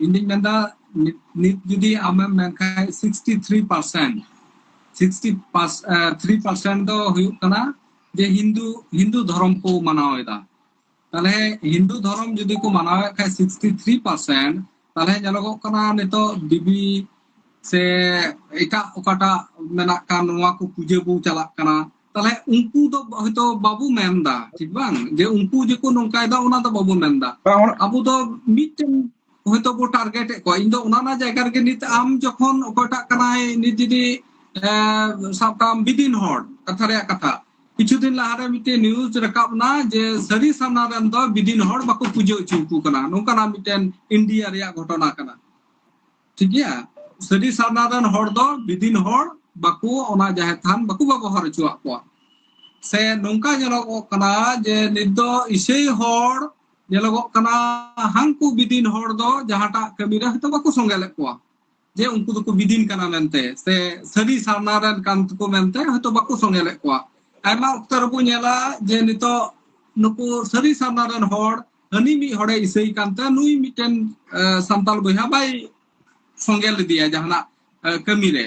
ᱤᱧ ᱫᱩᱧ ᱢᱮᱱᱫᱟ ᱱᱤᱛ, ᱱᱤᱛ ᱡᱩᱫᱤ ᱟᱢᱮᱢ ᱢᱮᱱᱠᱷᱟᱱ sixty three percent, sixty three percent ᱫᱚ ᱦᱩᱭᱩᱜ ᱠᱟᱱᱟ ᱡᱮ ᱦᱤᱱᱫᱩ, ᱦᱤᱱᱫᱩ ᱫᱷᱚᱨᱚᱢ ᱠᱚ ᱢᱟᱱᱟᱣ ᱮᱫᱟ᱾ ᱛᱟᱦᱞᱮ ᱦᱤᱱᱫᱩ ᱫᱷᱚᱨᱚᱢ ᱡᱩᱫᱤ ᱠᱚ ᱢᱟᱱᱟᱣᱮᱫ ᱠᱷᱟᱱ ᱥᱤᱠᱥᱴᱤ ᱛᱷᱨᱤ ᱯᱟᱨᱥᱮᱱᱴ, ᱛᱟᱦᱞᱮ ᱧᱮᱞᱚᱜᱚᱜ ᱠᱟᱱᱟ ᱱᱤᱛᱚᱜ ᱫᱮᱵᱤ ᱥᱮ ᱮᱴᱟᱜ ᱚᱠᱟᱴᱟᱜ ᱢᱮᱱᱟᱜ ᱠᱟᱱ ᱱᱚᱣᱟ ᱠᱚ ᱯᱩᱡᱟᱹ ᱵᱚ ᱪᱟᱞᱟᱜ ᱠᱟᱱᱟ᱾ ᱛᱟᱦᱞᱮ ᱩᱱᱠᱩ ᱫᱚ ᱦᱚᱭᱛᱚ ᱵᱟᱵᱚ ᱢᱮᱱᱫᱟ, ᱴᱷᱤᱠ ᱵᱟᱝ? ᱡᱮ ᱩᱱᱠᱩ ᱡᱮᱠᱚ ᱱᱚᱝᱠᱟᱭᱮᱫᱟ, ᱚᱱᱟ ᱫᱚ ᱵᱟᱵᱚ ᱢᱮᱱᱫᱟ᱾ ᱵᱟᱝ, ᱚᱱᱟ ᱟᱵᱚ ᱫᱚ ᱢᱤᱫᱴᱮᱱ ᱦᱚᱭᱛᱚ ᱵᱚ ᱴᱟᱨᱜᱮᱴ ᱮᱫ ᱠᱚᱣᱟ᱾ ᱤᱧ ᱫᱚ ᱚᱱᱟ ᱚᱱᱟ ᱡᱟᱭᱜᱟ ᱨᱮᱜᱮ ᱱᱤᱛ ᱟᱢ ᱡᱚᱠᱷᱚᱱ ᱚᱠᱚᱭᱴᱟᱜ ᱠᱟᱱᱟᱭ, ᱱᱤᱛ ᱡᱩᱫᱤ, ᱮ, ᱥᱟᱵ ᱠᱟᱜ ᱟᱢ ᱵᱤᱫᱤᱱ ᱦᱚᱲ, ᱠᱟᱛᱷᱟ ᱨᱮᱭᱟᱜ ᱠᱟᱛᱷᱟ, ᱠᱤᱪᱷᱩ ᱫᱤᱱ ᱞᱟᱦᱟᱨᱮ ᱢᱤᱫᱴᱮᱱ ᱱᱤᱭᱩᱡᱽ ᱨᱟᱠᱟᱵ ᱮᱱᱟ ᱡᱮ ᱥᱟᱹᱨᱤ ᱥᱟᱨᱱᱟ ᱨᱮᱱ ᱫᱚ ᱵᱤᱫᱤᱱ ᱦᱚᱲ ᱵᱟᱠᱚ ᱯᱩᱡᱟᱹ ᱦᱚᱪᱚ ᱟᱠᱚ ᱠᱟᱱᱟ, ᱱᱚᱝᱠᱟᱱᱟᱜ ᱢᱤᱫᱴᱮᱱ ᱤᱱᱰᱤᱭᱟ ᱨᱮᱭᱟᱜ ᱜᱷᱚᱴᱚᱱᱟ ᱠᱟᱱᱟ᱾ ᱴᱷᱤᱠ ᱜᱮᱭᱟ, ᱥᱟᱹᱨᱤ ᱥᱟᱨᱱᱟ ᱨᱮᱱ ᱦᱚᱲ ᱫᱚ ᱵᱤᱫᱤᱱ ᱦᱚᱲ ᱵᱟᱠᱚ, ᱚᱱᱟ ᱡᱟᱦᱮᱨ ᱛᱷᱟᱱ ᱵᱟᱠᱚ ᱵᱮᱵᱚᱦᱟᱨ ᱦᱚᱪᱚᱣᱟᱜ ᱠᱚᱣᱟ᱾ ᱥᱮ ᱱᱚᱝᱠᱟ ᱧᱮᱞᱚᱜᱚᱜ ᱠᱟᱱᱟ ᱡᱮ ᱱᱤᱛ ᱫᱚ ᱤᱥᱟᱹᱭ ᱦᱚᱲ ᱧᱮᱞᱚᱜᱚᱜ ᱠᱟᱱᱟ, ᱦᱟᱝᱠᱩ ᱵᱤᱫᱤᱱ ᱦᱚᱲ ᱫᱚ ᱡᱟᱦᱟᱸᱴᱟᱜ ᱠᱟᱹᱢᱤ ᱨᱮ ᱦᱚᱭᱛᱳ ᱵᱟᱠᱚ ᱥᱚᱸᱜᱮ ᱞᱮᱫ ᱠᱚᱣᱟ, ᱡᱮ ᱩᱱᱠᱩ ᱫᱚᱠᱚ ᱵᱤᱫᱤᱱ ᱠᱟᱱᱟ ᱢᱮᱱᱛᱮ, ᱥᱮ ᱥᱟᱹᱨᱤ ᱥᱟᱨᱱᱟ ᱨᱮᱱ ᱠᱟᱱ ᱛᱮᱠᱚ ᱢᱮᱱᱛᱮ ᱦᱚᱭᱛᱳ ᱵᱟᱠᱚ ᱥᱚᱸᱜᱮ ᱞᱮᱫ ᱠᱚᱣᱟ᱾ ᱟᱭᱢᱟ ᱚᱠᱛᱚ ᱨᱮᱵᱚ ᱧᱮᱞᱟ ᱡᱮ ᱱᱤᱛᱚᱜ ᱱᱩᱠᱩ ᱥᱟᱹᱨᱤ ᱥᱟᱨᱱᱟ ᱨᱮᱱ ᱦᱚᱲ ᱦᱟᱹᱱᱤ ᱢᱤᱫ ᱦᱚᱲᱮ ᱤᱥᱟᱹᱭ ᱠᱟᱱᱛᱮ ᱱᱩᱭ ᱢᱤᱫᱴᱮᱱ, ᱮ, ᱥᱟᱱᱛᱟᱞ ᱵᱚᱭᱦᱟ ᱵᱟᱭ ᱥᱚᱸᱜᱮ ᱞᱮᱫᱮᱭᱟ ᱡᱟᱦᱟᱱᱟᱜ, ᱮ, ᱠᱟᱹᱢᱤ ᱨᱮ᱾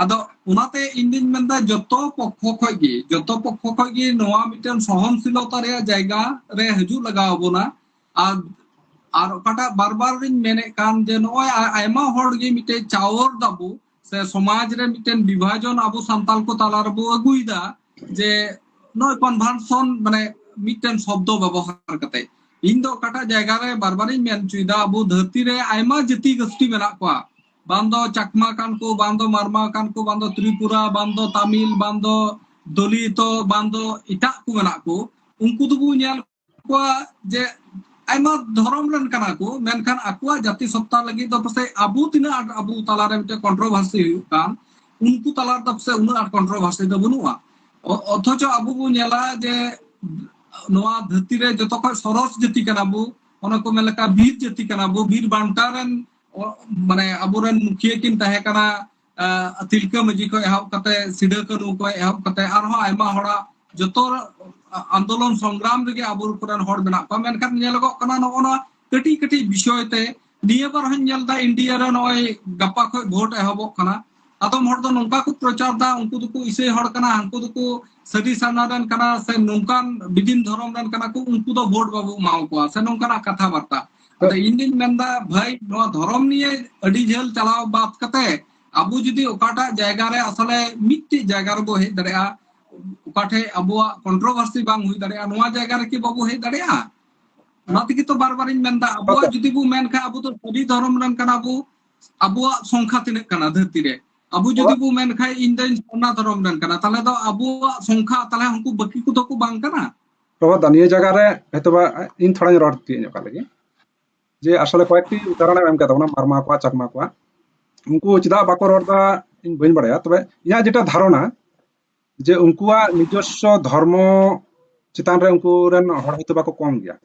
ᱟᱫᱚ ᱚᱱᱟᱛᱮ ᱤᱧ ᱫᱩᱧ ᱢᱮᱱᱫᱟ, ᱡᱚᱛᱚ ᱯᱚᱠᱠᱷᱚ ᱠᱷᱚᱡ ᱜᱮ, ᱡᱚᱛᱚ ᱯᱚᱠᱠᱷᱚ ᱠᱷᱚᱡ ᱜᱮ ᱱᱚᱣᱟ ᱢᱤᱫᱴᱮᱱ ᱥᱚᱦᱚᱱᱥᱤᱞᱚᱛᱟ ᱨᱮᱭᱟᱜ ᱡᱟᱭᱜᱟ ᱨᱮ ᱦᱤᱡᱩᱜ ᱞᱟᱜᱟᱣ ᱟᱵᱚᱱᱟ᱾ ᱟᱨ, ᱟᱨ ᱚᱠᱟᱴᱟᱜ ᱵᱟᱨ ᱵᱟᱨ ᱨᱤᱧ ᱢᱮᱱᱮᱫ ᱠᱟᱱ, ᱡᱮ ᱱᱚᱜᱼᱚᱭ ᱟ-, ᱟᱭᱢᱟ ᱦᱚᱲ ᱜᱮ ᱢᱤᱫᱴᱮᱡ ᱪᱟᱣᱚᱨ ᱫᱟᱵᱚ, ᱥᱮ ᱥᱚᱢᱟᱡᱽ ᱨᱮ ᱢᱤᱫᱴᱮᱱ ᱵᱤᱵᱷᱟᱡᱚᱱ ᱟᱵᱚ ᱥᱟᱱᱛᱟᱞ ᱠᱚ ᱛᱟᱞᱟ ᱨᱮᱵᱚ ᱟᱹᱜᱩᱭᱮᱫᱟ, ᱡᱮ ᱱᱚᱜᱼᱚᱭ conversion, ᱢᱟᱱᱮ ᱢᱤᱫᱴᱮᱱ ᱥᱚᱵᱫᱚ ᱵᱮᱵᱚᱦᱟᱨ ᱠᱟᱛᱮ᱾ ᱤᱧ ᱫᱚ ᱚᱠᱟᱴᱟᱜ ᱡᱟᱭᱜᱟ ᱨᱮ ᱵᱟᱨ ᱵᱟᱨᱤᱧ ᱢᱮᱱ ᱦᱚᱪᱚᱭᱮᱫᱟ, ᱟᱵᱚ ᱫᱷᱟᱹᱨᱛᱤ ᱨᱮ ᱟᱭᱢᱟ ᱡᱟᱹᱛᱤ ᱜᱟᱹᱥᱴᱤ ᱢᱮᱱᱟᱜ ᱠᱚᱣᱟ, ᱵᱟᱝ ᱫᱚ ᱪᱟᱠᱢᱟ ᱠᱟᱱ ᱠᱚ, ᱵᱟᱝ ᱫᱚ ᱢᱟᱨᱢᱟ ᱠᱟᱱ ᱠᱚ, ᱵᱟᱝ ᱫᱚ ᱛᱨᱤᱯᱩᱨᱟ, ᱵᱟᱝ ᱫᱚ ᱛᱟᱢᱤᱞ, ᱵᱟᱝ ᱫᱚ ᱫᱚᱞᱤᱛᱚ, ᱵᱟᱝ ᱫᱚ ᱮᱴᱟᱜ ᱠᱚ ᱢᱮᱱᱟᱜ ᱠᱚ᱾ ᱩᱱᱠᱩ ᱫᱚᱵᱚ ᱧᱮᱞ ᱠᱚᱣᱟ ᱡᱮ ᱟᱭᱢᱟ ᱫᱷᱚᱨᱚᱢ ᱨᱮᱱ ᱠᱟᱱᱟ ᱠᱚ, ᱢᱮᱱᱠᱷᱟᱱ ᱟᱠᱚᱣᱟᱜ ᱡᱟᱹᱛᱤ ᱥᱚᱛᱛᱟ ᱞᱟᱹᱜᱤᱫ ᱫᱚ ᱯᱟᱥᱮᱡ ᱟᱵᱚ ᱛᱤᱱᱟᱹᱜ ᱟᱸᱴ ᱟᱵᱚ ᱛᱟᱞᱟᱨᱮ ᱢᱤᱫᱴᱮᱱ controversy ᱦᱩᱭᱩᱜ ᱠᱟᱱ, ᱩᱱᱠᱩ ᱛᱟᱞᱟ ᱨᱮᱫᱚ ᱯᱟᱥᱮᱡ ᱩᱱᱟᱹᱜ ᱟᱸᱴ controversy ᱫᱚ ᱵᱟᱹᱱᱩᱜᱼᱟ᱾ ᱚ-, ᱚᱛᱷᱚᱪᱚ ᱟᱵᱚ ᱵᱚ ᱧᱮᱞᱟ ᱡᱮ ᱱᱚᱣᱟ ᱫᱷᱟᱹᱨᱛᱤ ᱨᱮ ᱡᱚᱛᱚ ᱠᱷᱚᱱ ᱥᱚᱨᱚᱥ ᱡᱟᱹᱛᱤ ᱠᱟᱱᱟ ᱵᱚ, ᱚᱱᱟ ᱠᱚ ᱢᱮᱱ ᱞᱮᱠᱟ ᱵᱤᱨ ᱡᱟᱹᱛᱤ ᱠᱟᱱᱟ ᱵᱚ, ᱵᱤᱨ ᱵᱟᱱᱴᱟ ᱨᱮᱱ, ᱚ, ᱢᱟᱱᱮ ᱟᱵᱚᱨᱮᱱ ᱢᱩᱠᱷᱤᱭᱟᱹ ᱠᱤᱱ ᱛᱟᱦᱮᱸ ᱠᱟᱱᱟ, ᱟ, ᱛᱤᱞᱠᱟᱹ ᱢᱟᱹᱡᱷᱤ ᱠᱷᱚᱱ ᱮᱦᱚᱵ ᱠᱟᱛᱮ, ᱥᱤᱫᱟᱹ ᱠᱟᱹᱱᱦᱩ ᱠᱷᱚᱱ ᱮᱦᱚᱵ ᱠᱟᱛᱮ, ᱟᱨᱦᱚᱸ ᱟᱭᱢᱟ ᱦᱚᱲᱟᱜ ᱡᱚᱛᱚ ᱟ-, ᱟᱱᱫᱳᱞᱚᱱ ᱥᱚᱝᱜᱨᱟᱢ ᱨᱮᱜᱮ ᱟᱵᱚ ᱠᱚᱨᱮᱱ ᱦᱚᱲ ᱢᱮᱱᱟᱜ ᱠᱚᱣᱟ᱾ ᱢᱮᱱᱠᱷᱟᱱ ᱧᱮᱞᱚᱜᱚᱜ ᱠᱟᱱᱟ, ᱱᱚᱜᱼᱚ ᱱᱚᱣᱟ ᱠᱟᱹᱴᱤᱡ ᱠᱟᱹᱴᱤᱡ ᱵᱤᱥᱚᱭ ᱛᱮ ᱱᱤᱭᱟᱹ ᱵᱟᱨ ᱦᱚᱸᱧ ᱧᱮᱞ ᱮᱫᱟ, ᱤᱱᱰᱤᱭᱟ ᱨᱮ ᱱᱚᱜᱼᱚᱭ ᱜᱟᱯᱟ ᱠᱷᱚᱱ ᱵᱷᱳᱴ ᱮᱦᱚᱵᱚᱜ ᱠᱟᱱᱟ᱾ ᱟᱫᱚᱢ ᱦᱚᱲ ᱫᱚ ᱱᱚᱝᱠᱟ ᱠᱚ ᱯᱨᱚᱪᱟᱨ ᱮᱫᱟ, ᱩᱱᱠᱩ ᱫᱚᱠᱚ ᱤᱥᱟᱹᱭ ᱦᱚᱲ ᱠᱟᱱᱟ, ᱦᱟᱱᱠᱩ ᱫᱚᱠᱚ ᱥᱟᱹᱨᱤ ᱥᱟᱨᱱᱟ ᱨᱮᱱ ᱠᱟᱱᱟ, ᱥᱮ ᱱᱚᱝᱠᱟᱱ ᱵᱤᱫᱤᱱ ᱫᱷᱚᱨᱚᱢ ᱨᱮᱱ ᱠᱟᱱᱟ ᱠᱚ, ᱩᱱᱠᱩ ᱫᱚ ᱵᱷᱳᱴ ᱵᱟᱵᱚ ᱮᱢᱟ ᱠᱚᱣᱟ, ᱥᱮ ᱱᱚᱝᱠᱟᱱᱟᱜ ᱠᱟᱛᱷᱟ ᱵᱟᱨᱛᱟ᱾ ᱟᱫᱚ ᱤᱧ ᱫᱩᱧ ᱢᱮᱱᱫᱟ, ᱵᱷᱟᱹᱭ, ᱱᱚᱣᱟ ᱫᱷᱚᱨᱚᱢ ᱱᱤᱭᱮ ᱟᱹᱰᱤ ᱡᱷᱟᱹᱞ ᱪᱟᱞᱟᱣ ᱵᱟᱫ ᱠᱟᱛᱮ ᱟᱵᱚ ᱡᱩᱫᱤ ᱚᱠᱟᱴᱟᱜ ᱡᱟᱭᱜᱟ ᱨᱮ ᱟᱥᱚᱞᱮ ᱢᱤᱫᱴᱮᱡ ᱡᱟᱭᱜᱟ ᱨᱮᱵᱚ ᱦᱮᱡ ᱫᱟᱲᱮᱭᱟᱜᱼᱟ, ᱚᱠᱟ ᱴᱷᱮᱡ ᱟᱵᱚᱣᱟᱜ controversy ᱵᱟᱝ ᱦᱩᱭ ᱫᱟᱲᱮᱭᱟᱜᱼᱟ, ᱱᱚᱣᱟ ᱡᱟᱭᱜᱟ ᱨᱮᱠᱤ ᱵᱟᱵᱚ ᱦᱮᱡ ᱫᱟᱲᱮᱭᱟᱜᱼᱟ? ᱚᱱᱟ ᱛᱮᱜᱮ ᱛᱚ ᱵᱟᱨ ᱵᱟᱨᱤᱧ ᱢᱮᱱᱫᱟ, ᱟᱵᱚᱣᱟᱜ ᱡᱩᱫᱤ ᱵᱚ ᱢᱮᱱ ᱠᱷᱟᱡ ᱟᱵᱚ ᱫᱚ ᱥᱟᱹᱨᱤ ᱫᱷᱚᱨᱚᱢ ᱨᱮᱱ ᱠᱟᱱᱟ ᱵᱚ, ᱟᱵᱚᱣᱟᱜ ᱥᱚᱝᱠᱷᱟ ᱛᱤᱱᱟᱹᱜ ᱠᱟᱱᱟ ᱫᱷᱟᱹᱨᱛᱤ ᱨᱮ? ᱟᱵᱚ ᱡᱩᱫᱤ ᱵᱚ ᱢᱮᱱ ᱠᱷᱟᱡ ᱤᱧ ᱫᱚᱧ ᱥᱟᱨᱱᱟ ᱫᱷᱚᱨᱚᱢ ᱨᱮᱱ ᱠᱟᱱᱟ, ᱛᱟᱦᱞᱮ ᱫᱚ ᱟᱵᱚᱣᱟᱜ ᱥᱚᱝᱠᱷᱟ ᱛᱟᱦᱞᱮ ᱩᱱᱠᱩ ᱵᱟᱹᱠᱤ ᱠᱚᱫᱚ ᱠᱚ ᱵᱟᱝ ᱠᱟᱱᱟ? ᱯᱨᱚᱵᱷᱟᱛ ᱫᱟ, ᱱᱤᱭᱟᱹ ᱡᱟᱭᱜᱟ ᱨᱮ ᱦᱚᱭᱛᱳ ᱵᱟ ᱤᱧ ᱛᱷᱚᱲᱟᱧ ᱨᱚᱲ ᱛᱤᱭᱳᱜ ᱧᱚᱜ ᱠᱟᱜ ᱞᱮᱜᱮ, ᱡᱮ ᱟᱥᱚᱞᱮ ᱠᱚᱭᱮᱠᱴᱤ ᱩᱫᱟᱦᱚᱨᱚᱱ ᱮᱢ ᱠᱟᱫ ᱛᱟᱵᱚᱱᱟ ᱢᱟᱨᱢᱟ ᱠᱚᱣᱟᱜ, ᱪᱟᱠᱢᱟ ᱠᱚᱣᱟᱜ, ᱩᱱᱠᱩ ᱪᱮᱫᱟᱜ ᱵᱟᱠᱚ ᱨᱚᱲ ᱫᱟ ᱤᱧ ᱵᱟᱹᱧ ᱵᱟᱲᱟᱭᱟ, ᱛᱚᱵᱮ ᱤᱧᱟᱹᱜ ᱡᱮᱴᱟ ᱫᱷᱟᱨᱚᱱᱟ ᱡᱮ ᱩᱱᱠᱩᱣᱟᱜ ᱱᱤᱡᱚᱥᱥᱚ ᱫᱷᱚᱨᱢᱚ ᱪᱮᱛᱟᱱ ᱨᱮ ᱩᱱᱠᱩ ᱨᱮᱱ ᱦᱚᱲ ᱦᱚᱭᱛᱳ ᱵᱟᱠᱚ ᱠᱚᱢ ᱜᱮᱭᱟ,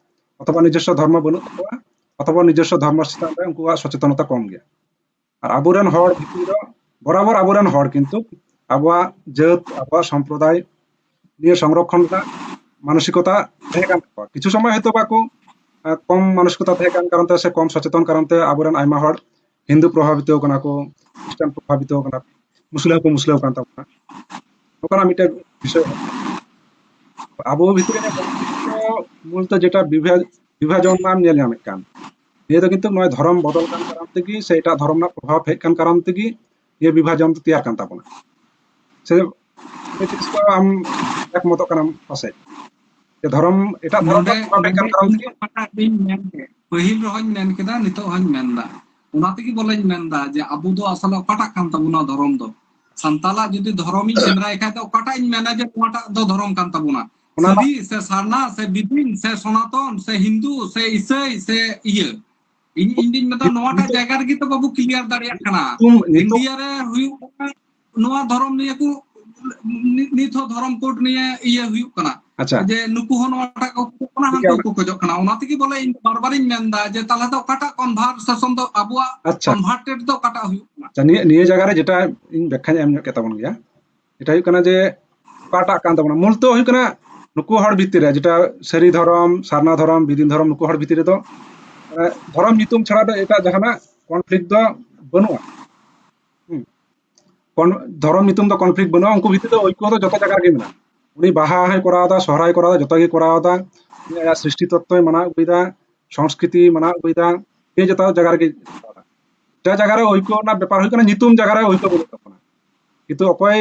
ᱚᱛᱷᱚᱵᱟ ᱱᱤᱡᱚᱥᱥᱚ ᱫᱷᱚᱨᱢᱚ ᱵᱟᱹᱱᱩᱜ ᱛᱟᱠᱚᱣᱟ, ᱚᱛᱷᱚᱵᱟ ᱱᱤᱡᱚᱥᱥᱚ ᱫᱷᱚᱨᱢᱚ ᱪᱮᱛᱟᱱ ᱨᱮ ᱩᱱᱠᱩᱣᱟᱜ ᱥᱚᱪᱮᱛᱚᱱᱚᱛᱟ ᱠᱚᱢ ᱜᱮᱭᱟ᱾ ᱟᱨ ᱟᱵᱚᱨᱮᱱ ᱦᱚᱲ ᱵᱷᱤᱛᱤᱨ ᱨᱮ ᱵᱚᱨᱟᱵᱚᱨ ᱟᱵᱚᱨᱮᱱ ᱦᱚᱲ ᱠᱤᱱᱛᱩ ᱟᱵᱚᱣᱟᱜ ᱡᱟᱹᱛ, ᱟᱵᱚᱣᱟᱜ ᱥᱚᱢᱯᱨᱚᱫᱟᱭ ᱱᱤᱭᱟᱹ ᱥᱚᱝᱨᱚᱠᱷᱚᱱ ᱨᱮᱱᱟᱜ ᱢᱟᱱᱚᱥᱤᱠᱚᱛᱟ ᱛᱟᱦᱮᱸ ᱠᱟᱱ ᱛᱟᱠᱚᱣᱟ᱾ ᱠᱤᱪᱷᱩ ᱥᱚᱢᱚᱭ ᱦᱚᱭᱛᱳ ᱵᱟᱠᱚ, ᱟᱸ, ᱠᱚᱢ ᱢᱟᱱᱚᱥᱤᱠᱚᱛᱟ ᱛᱟᱦᱮᱸ ᱠᱟᱱ ᱠᱟᱨᱚᱱ ᱛᱮ ᱥᱮ ᱠᱚᱢ ᱥᱚᱪᱮᱛᱚᱱ ᱠᱟᱨᱚᱱ ᱛᱮ ᱟᱵᱚᱨᱮᱱ ᱟᱭᱢᱟ ᱦᱚᱲ ᱦᱤᱱᱫᱩ ᱯᱨᱚᱵᱷᱟᱵᱤᱛᱚ ᱠᱟᱱᱟ ᱠᱚ, ᱠᱷᱨᱤᱥᱴᱟᱱ ᱯᱨᱚᱵᱷᱟᱵᱤᱛᱚ ᱠᱟᱱᱟ ᱠᱚ᱾ ᱢᱩᱥᱞᱟᱹ ᱦᱚᱸᱠᱚ ᱢᱩᱥᱞᱟᱹ ᱠᱟᱱ ᱛᱟᱵᱚᱱᱟ᱾ ᱱᱚᱝᱠᱟᱱᱟᱜ ᱢᱤᱫᱴᱮᱱ ᱵᱤᱥᱚᱭ᱾ ᱟᱵᱚ ᱵᱷᱤᱛᱨᱤ ᱨᱮ ᱢᱩᱞᱛᱚ ᱡᱮᱴᱟ ᱵᱤᱵᱷᱟ-, ᱵᱤᱵᱷᱟᱡᱚᱱ ᱢᱟᱢ ᱧᱮᱞ ᱧᱟᱢᱮᱫ ᱠᱟᱱ, ᱱᱤᱭᱟᱹ ᱫᱚ ᱠᱤᱱᱛᱩ ᱱᱚᱜᱼᱚᱭ ᱫᱷᱚᱨᱚᱢ ᱵᱚᱫᱚᱞ ᱠᱟᱱ ᱠᱟᱨᱚᱱ ᱛᱮᱜᱮ ᱥᱮ ᱮᱴᱟᱜ ᱫᱷᱚᱨᱚᱢ ᱨᱮᱱᱟᱜ ᱯᱨᱚᱵᱷᱟᱵᱽ ᱦᱮᱡ ᱠᱟᱱ ᱠᱟᱨᱚᱱ ᱛᱮᱜᱮ ᱱᱤᱭᱟᱹ ᱵᱤᱵᱷᱟᱡᱚᱱ ᱫᱚ ᱛᱮᱭᱟᱨ ᱠᱟᱱ ᱛᱟᱵᱚᱱᱟ᱾ ᱥᱮ ᱱᱤᱭᱟᱹ ᱡᱤᱱᱤᱥ ᱫᱚ ᱟᱢ ᱮᱠᱢᱚᱛᱚᱜ ᱠᱟᱱᱟᱢ ᱯᱟᱥᱮᱡ, ᱡᱮ ᱫᱷᱚᱨᱚᱢ, ᱮᱴᱟᱜ ᱫᱷᱚᱨᱚᱢ ᱱᱚᱰᱮ, ᱨᱮᱱᱟᱜ ᱯᱨᱚᱵᱷᱟᱵᱽ ᱦᱮᱡ ᱱᱚᱰᱮ ᱠᱟᱱ ᱠᱟᱨᱚᱱ ᱤᱧ ᱛᱮᱜᱮ᱾ ᱚᱠᱟᱴᱟᱜ ᱤᱧ ᱢᱮᱱ ᱠᱮᱫ, ᱯᱟᱹᱦᱤᱞ ᱨᱮᱦᱚᱸᱧ ᱢᱮᱱ ᱠᱮᱫᱟ, ᱱᱤᱛᱚᱜ ᱦᱚᱸᱧ ᱢᱮᱱᱫᱟ, ᱚᱱᱟ ᱛᱮᱜᱮ ᱵᱚᱞᱮᱧ ᱢᱮᱱᱫᱟ ᱡᱮ ᱟᱵᱚ ᱫᱚ ᱟᱥᱚᱞᱮ ᱚᱠᱟᱴᱟᱜ ᱠᱟᱱ ᱛᱟᱵᱚᱱᱟ ᱫᱷᱚᱨᱚᱢ ᱫᱚ? ᱥᱟᱱᱛᱟᱞᱟᱜ ᱡᱩᱫᱤ ᱫᱷᱚᱨᱚᱢ ᱤᱧ ᱥᱮᱸᱫᱽᱨᱟᱭ ᱠᱷᱟᱡ ᱫᱚ ᱚᱠᱟᱴᱟᱜ ᱤᱧ ᱢᱮᱱᱟ ᱡᱮ ᱱᱚᱣᱟᱴᱟᱜ ᱫᱚ ᱫᱷᱚᱨᱚᱢ ᱠᱟᱱ ᱛᱟᱵᱚᱱᱟ? ᱚᱱᱟ ᱢᱟ ᱥᱟᱹᱨᱤ ᱥᱮ ᱥᱟᱨᱱᱟ ᱥᱮ ᱵᱤᱫᱤᱱ ᱥᱮ ᱥᱚᱱᱟᱛᱚᱱ ᱥᱮ ᱦᱤᱱᱫᱩ ᱥᱮ ᱤᱥᱟᱹᱭ ᱥᱮ ᱤᱭᱟᱹ? ᱤᱧ, ᱤᱧ ᱫᱩᱧ ᱢᱮᱱᱫᱟ ᱱᱚᱣᱟᱴᱟᱜ ᱧᱩᱛᱩᱢ, ᱡᱟᱭᱜᱟ ᱨᱮᱜᱮ ᱛᱚ ᱵᱟᱵᱩ clear ᱫᱟᱲᱮᱭᱟᱜ ᱠᱟᱱᱟ᱾ ᱧᱩᱛᱩᱢ, ᱧᱩᱛᱩᱢ᱾ ᱤᱱᱰᱤᱭᱟ ᱨᱮ ᱦᱩᱭᱩᱜ ᱠᱟᱱᱟ ᱱᱚᱣᱟ ᱫᱷᱚᱨᱚᱢ ᱱᱤᱭᱮ ᱠᱚ, ᱱᱤ-, ᱱᱤᱛ ᱦᱚᱸ ᱫᱷᱚᱨᱚᱢ code ᱱᱤᱭᱮ ᱤᱭᱟᱹ ᱦᱩᱭᱩᱜ ᱠᱟᱱᱟ᱾ ᱟᱪᱪᱷᱟ᱾ ᱡᱮ ᱱᱩᱠᱩ ᱦᱚᱸ ᱱᱚᱣᱟᱴᱟᱜ ᱠᱚ ᱠᱷᱚᱡᱚᱜ ᱠᱟᱱᱟ, ᱴᱷᱤᱠ ᱦᱟᱱᱠᱩ ᱜᱮᱭᱟ᱾ ᱠᱚ ᱠᱷᱚᱡᱚᱜ ᱠᱟᱱᱟ᱾ ᱚᱱᱟ ᱛᱮᱜᱮ ᱵᱚᱞᱮ ᱤᱧ ᱵᱟᱨ ᱵᱟᱨᱤᱧ ᱢᱮᱱᱫᱟ ᱡᱮ ᱛᱟᱦᱞᱮ ᱫᱚ ᱚᱠᱟᱴᱟᱜ conversation ᱫᱚ ᱟᱵᱚᱣᱟᱜ ᱟᱪᱪᱷᱟ᱾ Converted ᱫᱚ ᱚᱠᱟᱴᱟᱜ ᱦᱩᱭᱩᱜ ᱠᱟᱱᱟ? ᱟᱪᱪᱷᱟ, ᱱᱤᱭᱟᱹ, ᱱᱤᱭᱟᱹ ᱡᱟᱭᱜᱟ ᱨᱮ ᱡᱮᱴᱟ ᱤᱧ ᱵᱮᱠᱠᱷᱟᱧ ᱮᱢ ᱧᱚᱜ ᱠᱮᱫ ᱛᱟᱵᱚᱱ ᱜᱮᱭᱟ, ᱮᱴᱟ ᱦᱩᱭᱩᱜ ᱠᱟᱱᱟ ᱡᱮ ᱚᱠᱟᱴᱟᱜ ᱠᱟᱱ ᱛᱟᱵᱚᱱᱟ, ᱢᱩᱞ ᱛᱚ ᱦᱩᱭᱩᱜ ᱠᱟᱱᱟ ᱱᱩᱠᱩ ᱦᱚᱲ ᱵᱷᱤᱛᱤᱨ ᱨᱮ ᱡᱮᱴᱟ ᱥᱟᱹᱨᱤ ᱫᱷᱚᱨᱚᱢ, ᱥᱟᱨᱱᱟ ᱫᱷᱚᱨᱚᱢ, ᱵᱤᱫᱤᱱ ᱫᱷᱚᱨᱚᱢ, ᱱᱩᱠᱩ ᱦᱚᱲ ᱵᱷᱤᱛᱤᱨ ᱨᱮᱫᱚ, ᱢᱟᱱᱮ, ᱫᱷᱚᱨᱚᱢ ᱧᱩᱛᱩᱢ ᱪᱷᱟᱲᱟ ᱫᱚ ᱮᱴᱟᱜ ᱡᱟᱦᱟᱱᱟᱜ conflict ᱫᱚ ᱵᱟᱹᱱᱩᱜᱼᱟ᱾ ᱦᱩᱸ᱾ ᱠᱚᱱ-, ᱫᱷᱚᱨᱚᱢ ᱧᱩᱛᱩᱢ ᱫᱚ conflict ᱵᱟᱹᱱᱩᱜᱼᱟ, ᱩᱱᱠᱩ ᱵᱷᱤᱛᱤᱨ ᱫᱚ ᱳᱭᱠᱚ ᱫᱚ ᱡᱚᱛᱚ ᱡᱟᱭᱜᱟ ᱨᱮᱜᱮ ᱢᱮᱱᱟᱜᱼᱟ᱾ ᱩᱱᱤ ᱵᱟᱦᱟ ᱦᱚᱸᱭ ᱠᱚᱨᱟᱣ ᱮᱫᱟ, ᱥᱚᱦᱨᱟᱭ ᱠᱚᱨᱟᱣ ᱮᱫᱟ, ᱡᱚᱛᱚ ᱜᱮ ᱠᱚᱨᱟᱣ ᱮᱫᱟ, ᱩᱱᱤ ᱟᱭᱟᱜ ᱥᱨᱤᱥᱴᱤ ᱛᱚᱛᱛᱚᱭ ᱢᱟᱱᱟᱣ ᱟᱹᱜᱩᱭᱮᱫᱟ, ᱥᱚᱝᱥᱠᱨᱤᱛᱤ ᱢᱟᱱᱟᱣ ᱟᱹᱜᱩᱭᱮᱫᱟ, ᱱᱤᱭᱟᱹ ᱡᱚᱛᱚ ᱡᱟᱭᱜᱟ ᱨᱮᱜᱮ ᱠᱚᱨᱟᱣ ᱮᱫᱟ᱾ ᱡᱟ ᱡᱟᱭᱜᱟ ᱨᱮ ᱳᱭᱠᱚ ᱨᱮᱱᱟᱜ ᱵᱮᱯᱟᱨ ᱦᱩᱭᱩᱜ ᱠᱟᱱᱟ, ᱧᱩᱛᱩᱢ ᱡᱟᱭᱜᱟ ᱨᱮ ᱳᱭᱠᱚ ᱵᱟᱹᱱᱩᱜ ᱛᱟᱵᱚᱱᱟ᱾ ᱠᱤᱱᱛᱩ ᱚᱠᱚᱭ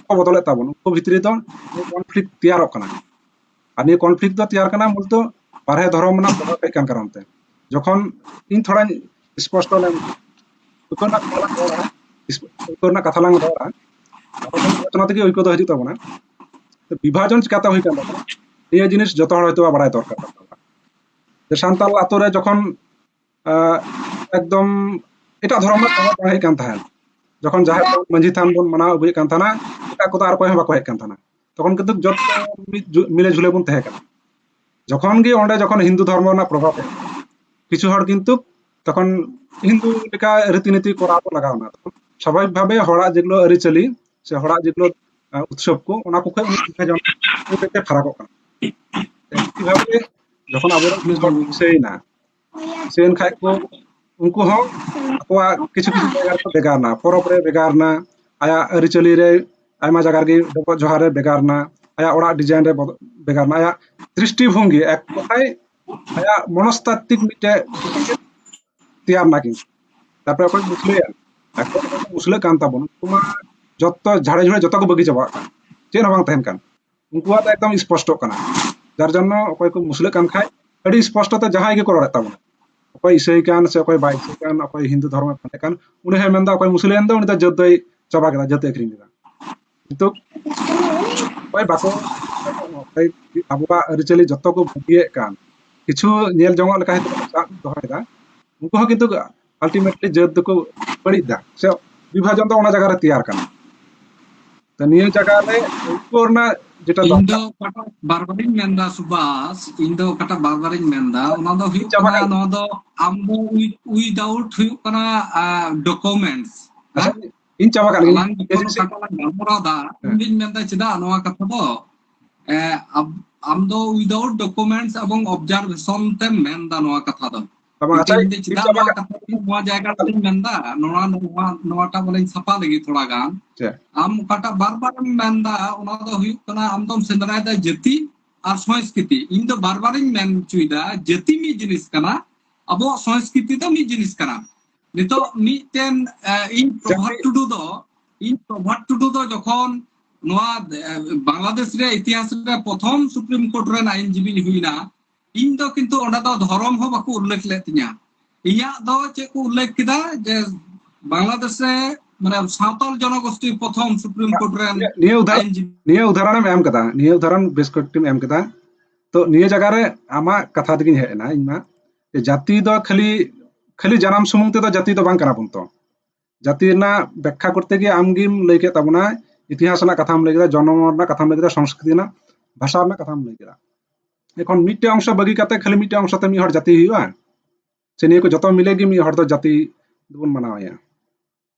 ᱠᱚ ᱵᱚᱫᱚᱞᱮᱫ ᱛᱟᱵᱚᱱ, ᱩᱱᱠᱩ ᱵᱷᱤᱛᱨᱤ ᱫᱚ conflict ᱛᱮᱭᱟᱨᱚᱜ ᱠᱟᱱᱟ᱾ ᱟᱨ ᱱᱤᱭᱟᱹ conflict ᱫᱚ ᱛᱮᱭᱟᱨ ᱠᱟᱱᱟ ᱢᱩᱞᱛᱚ ᱵᱟᱨᱦᱮ ᱫᱷᱚᱨᱚᱢ ᱨᱮᱱᱟᱜ ᱯᱨᱚᱵᱷᱟᱵᱽ ᱦᱮᱡ ᱠᱟᱱ ᱠᱟᱨᱚᱱ ᱛᱮ᱾ ᱡᱚᱠᱷᱚᱱ ᱤᱧ ᱛᱷᱚᱲᱟᱧ ᱥᱯᱚᱥᱴᱚ ᱞᱮᱱ, ᱩᱛᱛᱚᱨ ᱨᱮᱱᱟᱜ ᱠᱟᱛᱷᱟ ᱞᱟᱝ ᱨᱚᱲᱟ, ᱩᱛᱛᱚᱨ ᱨᱮᱱᱟᱜ ᱠᱟᱛᱷᱟ ᱞᱟᱝ ᱨᱚᱲᱟ, ᱟᱵᱚ ᱫᱚ ᱟᱞᱳᱪᱚᱱᱟ ᱛᱮᱜᱮ ᱳᱭᱠᱚ ᱫᱚ ᱦᱤᱡᱩᱜ ᱛᱟᱵᱚᱱᱟ᱾ ᱛᱚ ᱵᱤᱵᱷᱟᱡᱚᱱ ᱪᱤᱠᱟᱛᱮ ᱦᱩᱭ ᱠᱟᱱ ᱛᱟᱵᱚᱱᱟ, ᱱᱤᱭᱟᱹ ᱡᱤᱱᱤᱥ ᱡᱚᱛᱚ ᱦᱚᱲ ᱦᱚᱭᱛᱳ ᱵᱟᱲᱟᱭ ᱫᱚᱨᱠᱟᱨ ᱠᱟᱱ ᱛᱟᱵᱚᱱᱟ᱾ ᱡᱮ ᱥᱟᱱᱛᱟᱲ ᱟᱛᱳ ᱨᱮ ᱡᱚᱠᱷᱚᱱ, ᱟᱸ, ᱮᱠᱫᱚᱢ ᱮᱴᱟᱜ ᱫᱷᱚᱨᱚᱢ ᱨᱮᱱᱟᱜ ᱯᱨᱚᱵᱷᱟᱵᱽ ᱵᱟᱝ ᱦᱮᱡ ᱠᱟᱱ ᱛᱟᱦᱮᱸᱫ, ᱡᱚᱠᱷᱚᱱ ᱡᱟᱦᱮᱨ ᱛᱷᱟᱱ, ᱢᱟᱹᱡᱷᱤ ᱛᱷᱟᱱ ᱵᱚᱱ ᱢᱟᱱᱟᱣ ᱟᱹᱜᱩᱭᱮᱫ ᱠᱟᱱ ᱛᱟᱦᱮᱱᱟ, ᱮᱴᱟᱜ ᱠᱚᱫᱚ ᱟᱨ ᱚᱠᱚᱭ ᱦᱚᱸ ᱵᱟᱠᱚ ᱦᱮᱡ ᱠᱟᱱ ᱛᱟᱦᱮᱱᱟ᱾ ᱛᱚᱠᱷᱚᱱ ᱠᱤᱱᱛᱩ ᱡᱚᱛᱚ ᱢᱤᱫ ᱡᱩ-, ᱢᱤᱞᱮ ᱡᱷᱩᱞᱮ ᱵᱚᱱ ᱛᱟᱦᱮᱸ ᱠᱟᱱᱟ᱾ ᱡᱚᱠᱷᱚᱱ ᱜᱮ ᱚᱸᱰᱮ ᱡᱚᱠᱷᱚᱱ ᱦᱤᱱᱫᱩ ᱫᱷᱚᱨᱢᱚ ᱨᱮᱱᱟᱜ ᱯᱨᱚᱵᱷᱟᱵᱽ ᱦᱮᱡ ᱮᱱᱟ, ᱠᱤᱪᱷᱩ ᱦᱚᱲ ᱠᱤᱱᱛᱩ ᱛᱚᱠᱷᱚᱱ ᱦᱤᱱᱫᱩ ᱞᱮᱠᱟ ᱨᱤᱛᱤᱱᱤᱛᱤ ᱠᱚᱨᱟᱣ ᱠᱚ ᱞᱟᱜᱟᱣ ᱮᱱᱟ᱾ ᱛᱚᱠᱷᱚᱱ ᱥᱟᱵᱷᱟᱵᱤᱠ ᱵᱷᱟᱵᱮ ᱦᱚᱲᱟᱜ ᱡᱮᱜᱩᱞᱳ ᱟᱹᱨᱤᱪᱟᱹᱞᱤ ᱥᱮ ᱦᱚᱲᱟᱜ ᱡᱮᱜᱩᱞᱳ, ᱟᱸ, ᱩᱛᱥᱚᱵ ᱠᱚ, ᱚᱱᱟ ᱠᱚ ᱠᱷᱚᱡ ᱩᱱᱤ ᱵᱤᱵᱷᱟᱡᱚᱱ ᱦᱚᱛᱮᱡ ᱛᱮ ᱯᱷᱟᱨᱟᱠᱚᱜ ᱠᱟᱱᱟ᱾ ᱮᱠᱤ ᱵᱷᱟᱵᱮ ᱡᱚᱠᱷᱚᱱ ᱟᱵᱚᱨᱮᱱ ᱦᱚᱲ ᱠᱚ ᱤᱥᱟᱹᱭᱮᱱᱟ, ᱤᱥᱟᱹᱭᱮᱱ ᱠᱷᱟᱡ ᱠᱚ, ᱩᱱᱠᱩ ᱦᱚᱸ ᱟᱠᱚᱣᱟᱜ ᱠᱤᱪᱷᱩ ᱠᱤᱪᱷᱩ ᱡᱟᱭᱜᱟ ᱨᱮᱠᱚ ᱵᱷᱮᱜᱟᱨ ᱮᱱᱟ, ᱯᱚᱨᱚᱵᱽ ᱨᱮ ᱵᱷᱮᱜᱟᱨ ᱮᱱᱟ, ᱟᱭᱟᱜ ᱟᱹᱨᱤᱪᱟᱹᱞᱤ ᱨᱮ ᱟᱭᱢᱟ ᱡᱟᱭᱜᱟ ᱨᱮᱜᱮ ᱰᱚᱵᱚᱜ ᱡᱚᱦᱟᱨ ᱨᱮ ᱵᱷᱮᱜᱟᱨ ᱮᱱᱟ, ᱟᱭᱟᱜ ᱚᱲᱟᱜ design ᱨᱮ ᱵᱚᱫ-, ᱵᱷᱮᱜᱟᱨ ᱮᱱᱟ, ᱟᱭᱟᱜ ᱫᱨᱤᱥᱴᱤᱵᱷᱚᱝᱜᱤ, ᱮᱠ ᱠᱚᱛᱷᱟᱭ ᱟᱭᱟᱜ ᱢᱚᱱᱚᱥᱛᱟᱛᱛᱤᱠ ᱢᱤᱫᱴᱮᱡ ᱛᱮᱭᱟᱨ ᱮᱱᱟ ᱠᱤᱱ᱾ ᱛᱟᱨᱯᱚᱨᱮ ᱚᱠᱚᱭ ᱢᱩᱥᱞᱟᱹᱭᱟ, ᱮᱠᱷᱚᱱ ᱚᱠᱚᱭ ᱠᱚ ᱢᱩᱥᱞᱟᱹᱜ ᱠᱟᱱ ᱛᱟᱵᱚᱱᱟ, ᱩᱱᱠᱩ ᱢᱟ ᱡᱚᱛᱚ ᱡᱷᱟᱲᱮ ᱡᱷᱩᱲᱮ ᱡᱚᱛᱚ ᱠᱚ ᱵᱟᱹᱜᱤ ᱪᱟᱵᱟᱜ ᱠᱟᱱ, ᱪᱮᱫ ᱦᱚᱸ ᱵᱟᱝ ᱛᱟᱦᱮᱱ ᱠᱟᱱ᱾ ᱩᱱᱠᱩᱣᱟᱜ ᱫᱚ ᱮᱠᱫᱚᱢ ᱥᱯᱚᱥᱴᱚᱜ ᱠᱟᱱᱟ᱾ ᱡᱟᱨ ᱡᱚᱱᱱᱚ ᱚᱠᱚᱭ ᱠᱚ ᱢᱩᱥᱞᱟᱹᱜ ᱠᱟᱱ ᱠᱷᱟᱡ ᱟᱹᱰᱤ ᱥᱯᱚᱥᱴᱚ ᱛᱮ ᱡᱟᱦᱟᱸᱭ ᱜᱮᱠᱚ ᱨᱚᱲᱮᱫ ᱛᱟᱵᱚᱱᱟ, ᱚᱠᱚᱭ ᱤᱥᱟᱹᱭ ᱠᱟᱱ ᱥᱮ ᱚᱠᱚᱭ ᱵᱟᱭ ᱤᱥᱟᱹᱭ ᱠᱟᱱ, ᱚᱠᱚᱭ ᱦᱤᱱᱫᱩ ᱫᱷᱚᱨᱢᱚᱭ ᱯᱟᱸᱡᱟᱭ ᱠᱟᱱ, ᱩᱱᱤ ᱦᱚᱸᱭ ᱢᱮᱱᱫᱟ ᱚᱠᱚᱭ ᱢᱩᱥᱞᱟᱹᱭᱮᱱ ᱫᱚ ᱩᱱᱤ ᱫᱚ ᱡᱟᱹᱛ ᱫᱚᱭ ᱪᱟᱵᱟ ᱠᱮᱫᱟ, ᱡᱟᱹᱛ ᱮ ᱟᱹᱠᱷᱨᱤᱧ ᱠᱮᱫᱟ᱾ ᱠᱤᱱᱛᱩ ᱚᱠᱚᱭ ᱵᱟᱠᱚ, ᱚᱠᱚᱭ ᱟᱵᱚᱣᱟᱜ ᱟᱹᱨᱤᱪᱟᱹᱞᱤ ᱡᱚᱛᱚ ᱠᱚ ᱵᱟᱹᱜᱤᱭᱮᱫ ᱠᱟᱱ, ᱠᱤᱪᱷᱩ ᱧᱮᱞ ᱡᱚᱝᱚᱜ ᱞᱮᱠᱟ ᱦᱚᱭᱛᱳ ᱥᱟᱵ ᱫᱚᱦᱚᱭᱮᱫᱟ, ᱩᱱᱠᱩ ᱦᱚᱸ ᱠᱤᱱᱛᱩ ultimately ᱡᱟᱹᱛ ᱫᱚᱠᱚ ᱵᱟᱹᱲᱤᱡ ᱫᱟ᱾ ᱥᱮ ᱵᱤᱵᱷᱟᱡᱚᱱ ᱫᱚ ᱚᱱᱟ ᱡᱟᱭᱜᱟ ᱨᱮ ᱛᱮᱭᱟᱨ ᱠᱟᱱᱟ᱾ ᱛᱚ ᱱᱤᱭᱟᱹ ᱡᱟᱭᱜᱟ ᱨᱮ ᱩᱱᱠᱩ ᱨᱮᱱᱟᱜ ᱡᱮᱴᱟ ᱤᱧ ᱫᱚᱨᱠᱟᱨ, ᱫᱚ ᱚᱠᱟᱴᱟᱜ ᱵᱟᱨ ᱵᱟᱨᱤᱧ ᱢᱮᱱᱫᱟ ᱥᱩᱵᱷᱟᱥ, ᱤᱧ ᱫᱚ ᱚᱠᱟᱴᱟᱜ ᱵᱟᱨ ᱵᱟᱨᱤᱧ ᱢᱮᱱᱫᱟ, ᱚᱱᱟ ᱫᱚ ᱦᱩᱭᱩᱜ ᱪᱟᱵᱟ ᱠᱟᱱᱟ, ᱠᱟᱜ ᱱᱚᱣᱟ ᱫᱚ ᱟᱢ ᱫᱚ wi-, without ᱦᱩᱭᱩᱜ ᱠᱟᱱᱟ documents᱾ ᱟᱪᱪᱷᱟ, ᱤᱧ ᱪᱟᱵᱟ ᱠᱟᱜ ᱞᱮᱜᱮ᱾ ᱟᱞᱟᱝ ᱡᱚᱠᱷᱚᱱ ᱚᱠᱟᱴᱟᱜ ᱞᱟᱝ ᱜᱟᱞᱢᱟᱨᱟᱣ ᱫᱟ, ᱤᱧ ᱫᱩᱧ ᱢᱮᱱᱫᱟ ᱪᱮᱫᱟᱜ ᱱᱚᱣᱟ ᱠᱟᱛᱷᱟ ᱫᱚ, ᱮ, ᱟᱢ, ᱟᱢ ᱫᱚ without documents ᱮᱵᱚᱝ observation ᱛᱮᱢ ᱢᱮᱱᱫᱟ ᱱᱚᱣᱟ ᱠᱟᱛᱷᱟ ᱫᱚ᱾ ᱵᱟᱵᱟ, ᱟᱪᱪᱷᱟ, ᱤᱧ ᱤᱧ ᱪᱮᱫᱟᱜ ᱪᱟᱵᱟ ᱱᱚᱣᱟ ᱠᱟᱜ ᱠᱟᱛᱷᱟ ᱫᱚ ᱱᱚᱣᱟ ᱡᱟᱭᱜᱟ ᱨᱮᱧ ᱢᱮᱱᱫᱟ, ᱱᱚᱣᱟ, ᱱᱚᱣᱟ, ᱱᱚᱣᱟᱴᱟᱜ ᱵᱚᱞᱮᱧ ᱥᱟᱯᱷᱟ ᱞᱮᱜᱮ ᱛᱷᱚᱲᱟ ᱜᱟᱱ᱾ ᱟᱪᱪᱷᱟ᱾ ᱟᱢ ᱚᱠᱟᱴᱟᱜ ᱵᱟᱨ ᱵᱟᱨᱮᱢ ᱢᱮᱱᱫᱟ, ᱚᱱᱟ ᱫᱚ ᱦᱩᱭᱩᱜ ᱠᱟᱱᱟ ᱟᱢ ᱫᱚᱢ ᱥᱮᱸᱫᱽᱨᱟᱭᱮᱫᱟ ᱡᱟᱹᱛᱤ ᱟᱨ ᱥᱚᱝᱥᱠᱨᱤᱛᱤ᱾ ᱤᱧ ᱫᱚ ᱵᱟᱨ ᱵᱟᱨᱤᱧ ᱢᱮᱱ ᱦᱚᱪᱚᱭᱮᱫᱟ, ᱡᱟᱹᱛᱤ ᱢᱤᱫ ᱡᱤᱱᱤᱥ ᱠᱟᱱᱟ, ᱟᱵᱚᱣᱟᱜ ᱥᱚᱝᱥᱠᱨᱤᱛᱤ ᱫᱚ ᱢᱤᱫ ᱡᱤᱱᱤᱥ ᱠᱟᱱᱟ᱾ ᱱᱤᱛᱚᱜ ᱢᱤᱫᱴᱮᱱ, ᱮ, ᱤᱧ ᱯᱨᱚᱵᱷᱟᱛ ᱡᱟᱹᱛᱤ ᱴᱩᱰᱩ ᱫᱚ, ᱤᱧ ᱯᱨᱚᱵᱷᱟᱛ ᱴᱩᱰᱩ ᱫᱚ ᱡᱚᱠᱷᱚᱱ ᱱᱚᱣᱟ, ᱮ, ᱵᱟᱝᱞᱟᱫᱮᱥ ᱨᱮ ᱤᱛᱤᱦᱟᱥ ᱨᱮ ᱯᱨᱚᱛᱷᱚᱢ ᱥᱩᱯᱨᱤᱢ ᱠᱳᱨᱴ ᱨᱮᱱ ᱟᱭᱤᱱᱡᱤᱵᱤᱧ ᱦᱩᱭᱱᱟ, ᱤᱧ ᱫᱚ ᱠᱤᱱᱛᱩ ᱚᱸᱰᱮ ᱫᱚ ᱫᱷᱚᱨᱚᱢ ᱦᱚᱸ ᱵᱟᱠᱚ ᱩᱞᱞᱮᱠᱷ ᱞᱮᱫ ᱛᱤᱧᱟ᱾ ᱤᱧᱟᱹᱜ ᱫᱚ ᱪᱮᱫ ᱠᱚ ᱩᱞᱞᱮᱠᱷ ᱠᱮᱫᱟ ᱡᱮ ᱵᱟᱝᱞᱟᱫᱮᱥ ᱨᱮ ᱢᱟᱱᱮ ᱥᱟᱶᱛᱟᱞ ᱡᱚᱱᱚᱜᱳᱥᱴᱤ ᱯᱨᱚᱛᱷᱚᱢ ᱥᱩᱯᱨᱤᱢ ᱠᱳᱨᱴ ᱨᱮᱱ ᱱᱤᱭᱟᱹ ᱩᱫᱟᱦᱚᱨᱚᱱ, ᱟᱭᱤᱱᱡᱤᱵᱤ᱾ ᱱᱤᱭᱟᱹ ᱩᱫᱟᱦᱚᱨᱚᱱᱮᱢ ᱮᱢ ᱠᱟᱫᱟ, ᱱᱤᱭᱟᱹ ᱩᱫᱟᱦᱚᱨᱚᱱ ᱵᱮᱥ ᱠᱚᱭᱮᱠᱴᱤᱢ ᱮᱢ ᱠᱮᱫᱟ᱾ ᱛᱚ ᱱᱤᱭᱟᱹ ᱡᱟᱭᱜᱟ ᱨᱮ ᱟᱢᱟᱜ ᱠᱟᱛᱷᱟ ᱛᱮᱜᱤᱧ ᱦᱮᱡ ᱮᱱᱟ ᱤᱧ ᱢᱟ, ᱡᱮ ᱡᱟᱹᱛᱤ ᱫᱚ ᱠᱷᱟᱹᱞᱤ, ᱠᱷᱟᱹᱞᱤ ᱡᱟᱱᱟᱢ ᱥᱩᱢᱩᱝ ᱛᱮᱫᱚ ᱡᱟᱹᱛᱤ ᱫᱚ ᱵᱟᱝ ᱠᱟᱱᱟ ᱵᱚᱱ ᱛᱚ᱾ ᱡᱟᱹᱛᱤ ᱨᱮᱱᱟᱜ ᱵᱮᱠᱠᱷᱟ ᱠᱚᱨᱛᱮ ᱜᱮ ᱟᱢ ᱜᱮᱢ ᱞᱟᱹᱭ ᱠᱮᱫ ᱛᱟᱵᱚᱱᱟ, ᱤᱛᱤᱦᱟᱥ ᱨᱮᱱᱟᱜ ᱠᱟᱛᱷᱟᱢ ᱞᱟᱹᱭ ᱠᱮᱫᱟ, ᱡᱚᱱᱢᱚ ᱨᱮᱱᱟᱜ ᱠᱟᱛᱷᱟᱢ ᱞᱟᱹᱭ ᱠᱮᱫᱟ, ᱥᱚᱝᱥᱠᱨᱤᱛᱤ ᱨᱮᱱᱟᱜ, ᱵᱷᱟᱥᱟ ᱨᱮᱱᱟᱜ ᱠᱟᱛᱷᱟᱢ ᱞᱟᱹᱭ ᱠᱮᱫᱟ᱾ ᱮᱠᱷᱚᱱ ᱢᱤᱫᱴᱮᱱ ᱚᱝᱥᱚ ᱵᱟᱹᱜᱤ ᱠᱟᱛᱮ ᱠᱷᱟᱹᱞᱤ ᱢᱤᱫᱴᱮᱱ ᱚᱝᱥᱚ ᱛᱮ ᱢᱤᱫ ᱦᱚᱲ ᱡᱟᱹᱛᱤ ᱦᱩᱭᱩᱜᱼᱟ? ᱥᱮ ᱱᱤᱭᱟᱹ ᱠᱚ ᱡᱚᱛᱚ ᱢᱤᱞᱮ ᱜᱮ ᱢᱤᱫ ᱦᱚᱲ ᱫᱚ ᱡᱟᱹᱛᱤ ᱫᱚᱵᱚᱱ ᱢᱟᱱᱟᱣᱮᱭᱟ?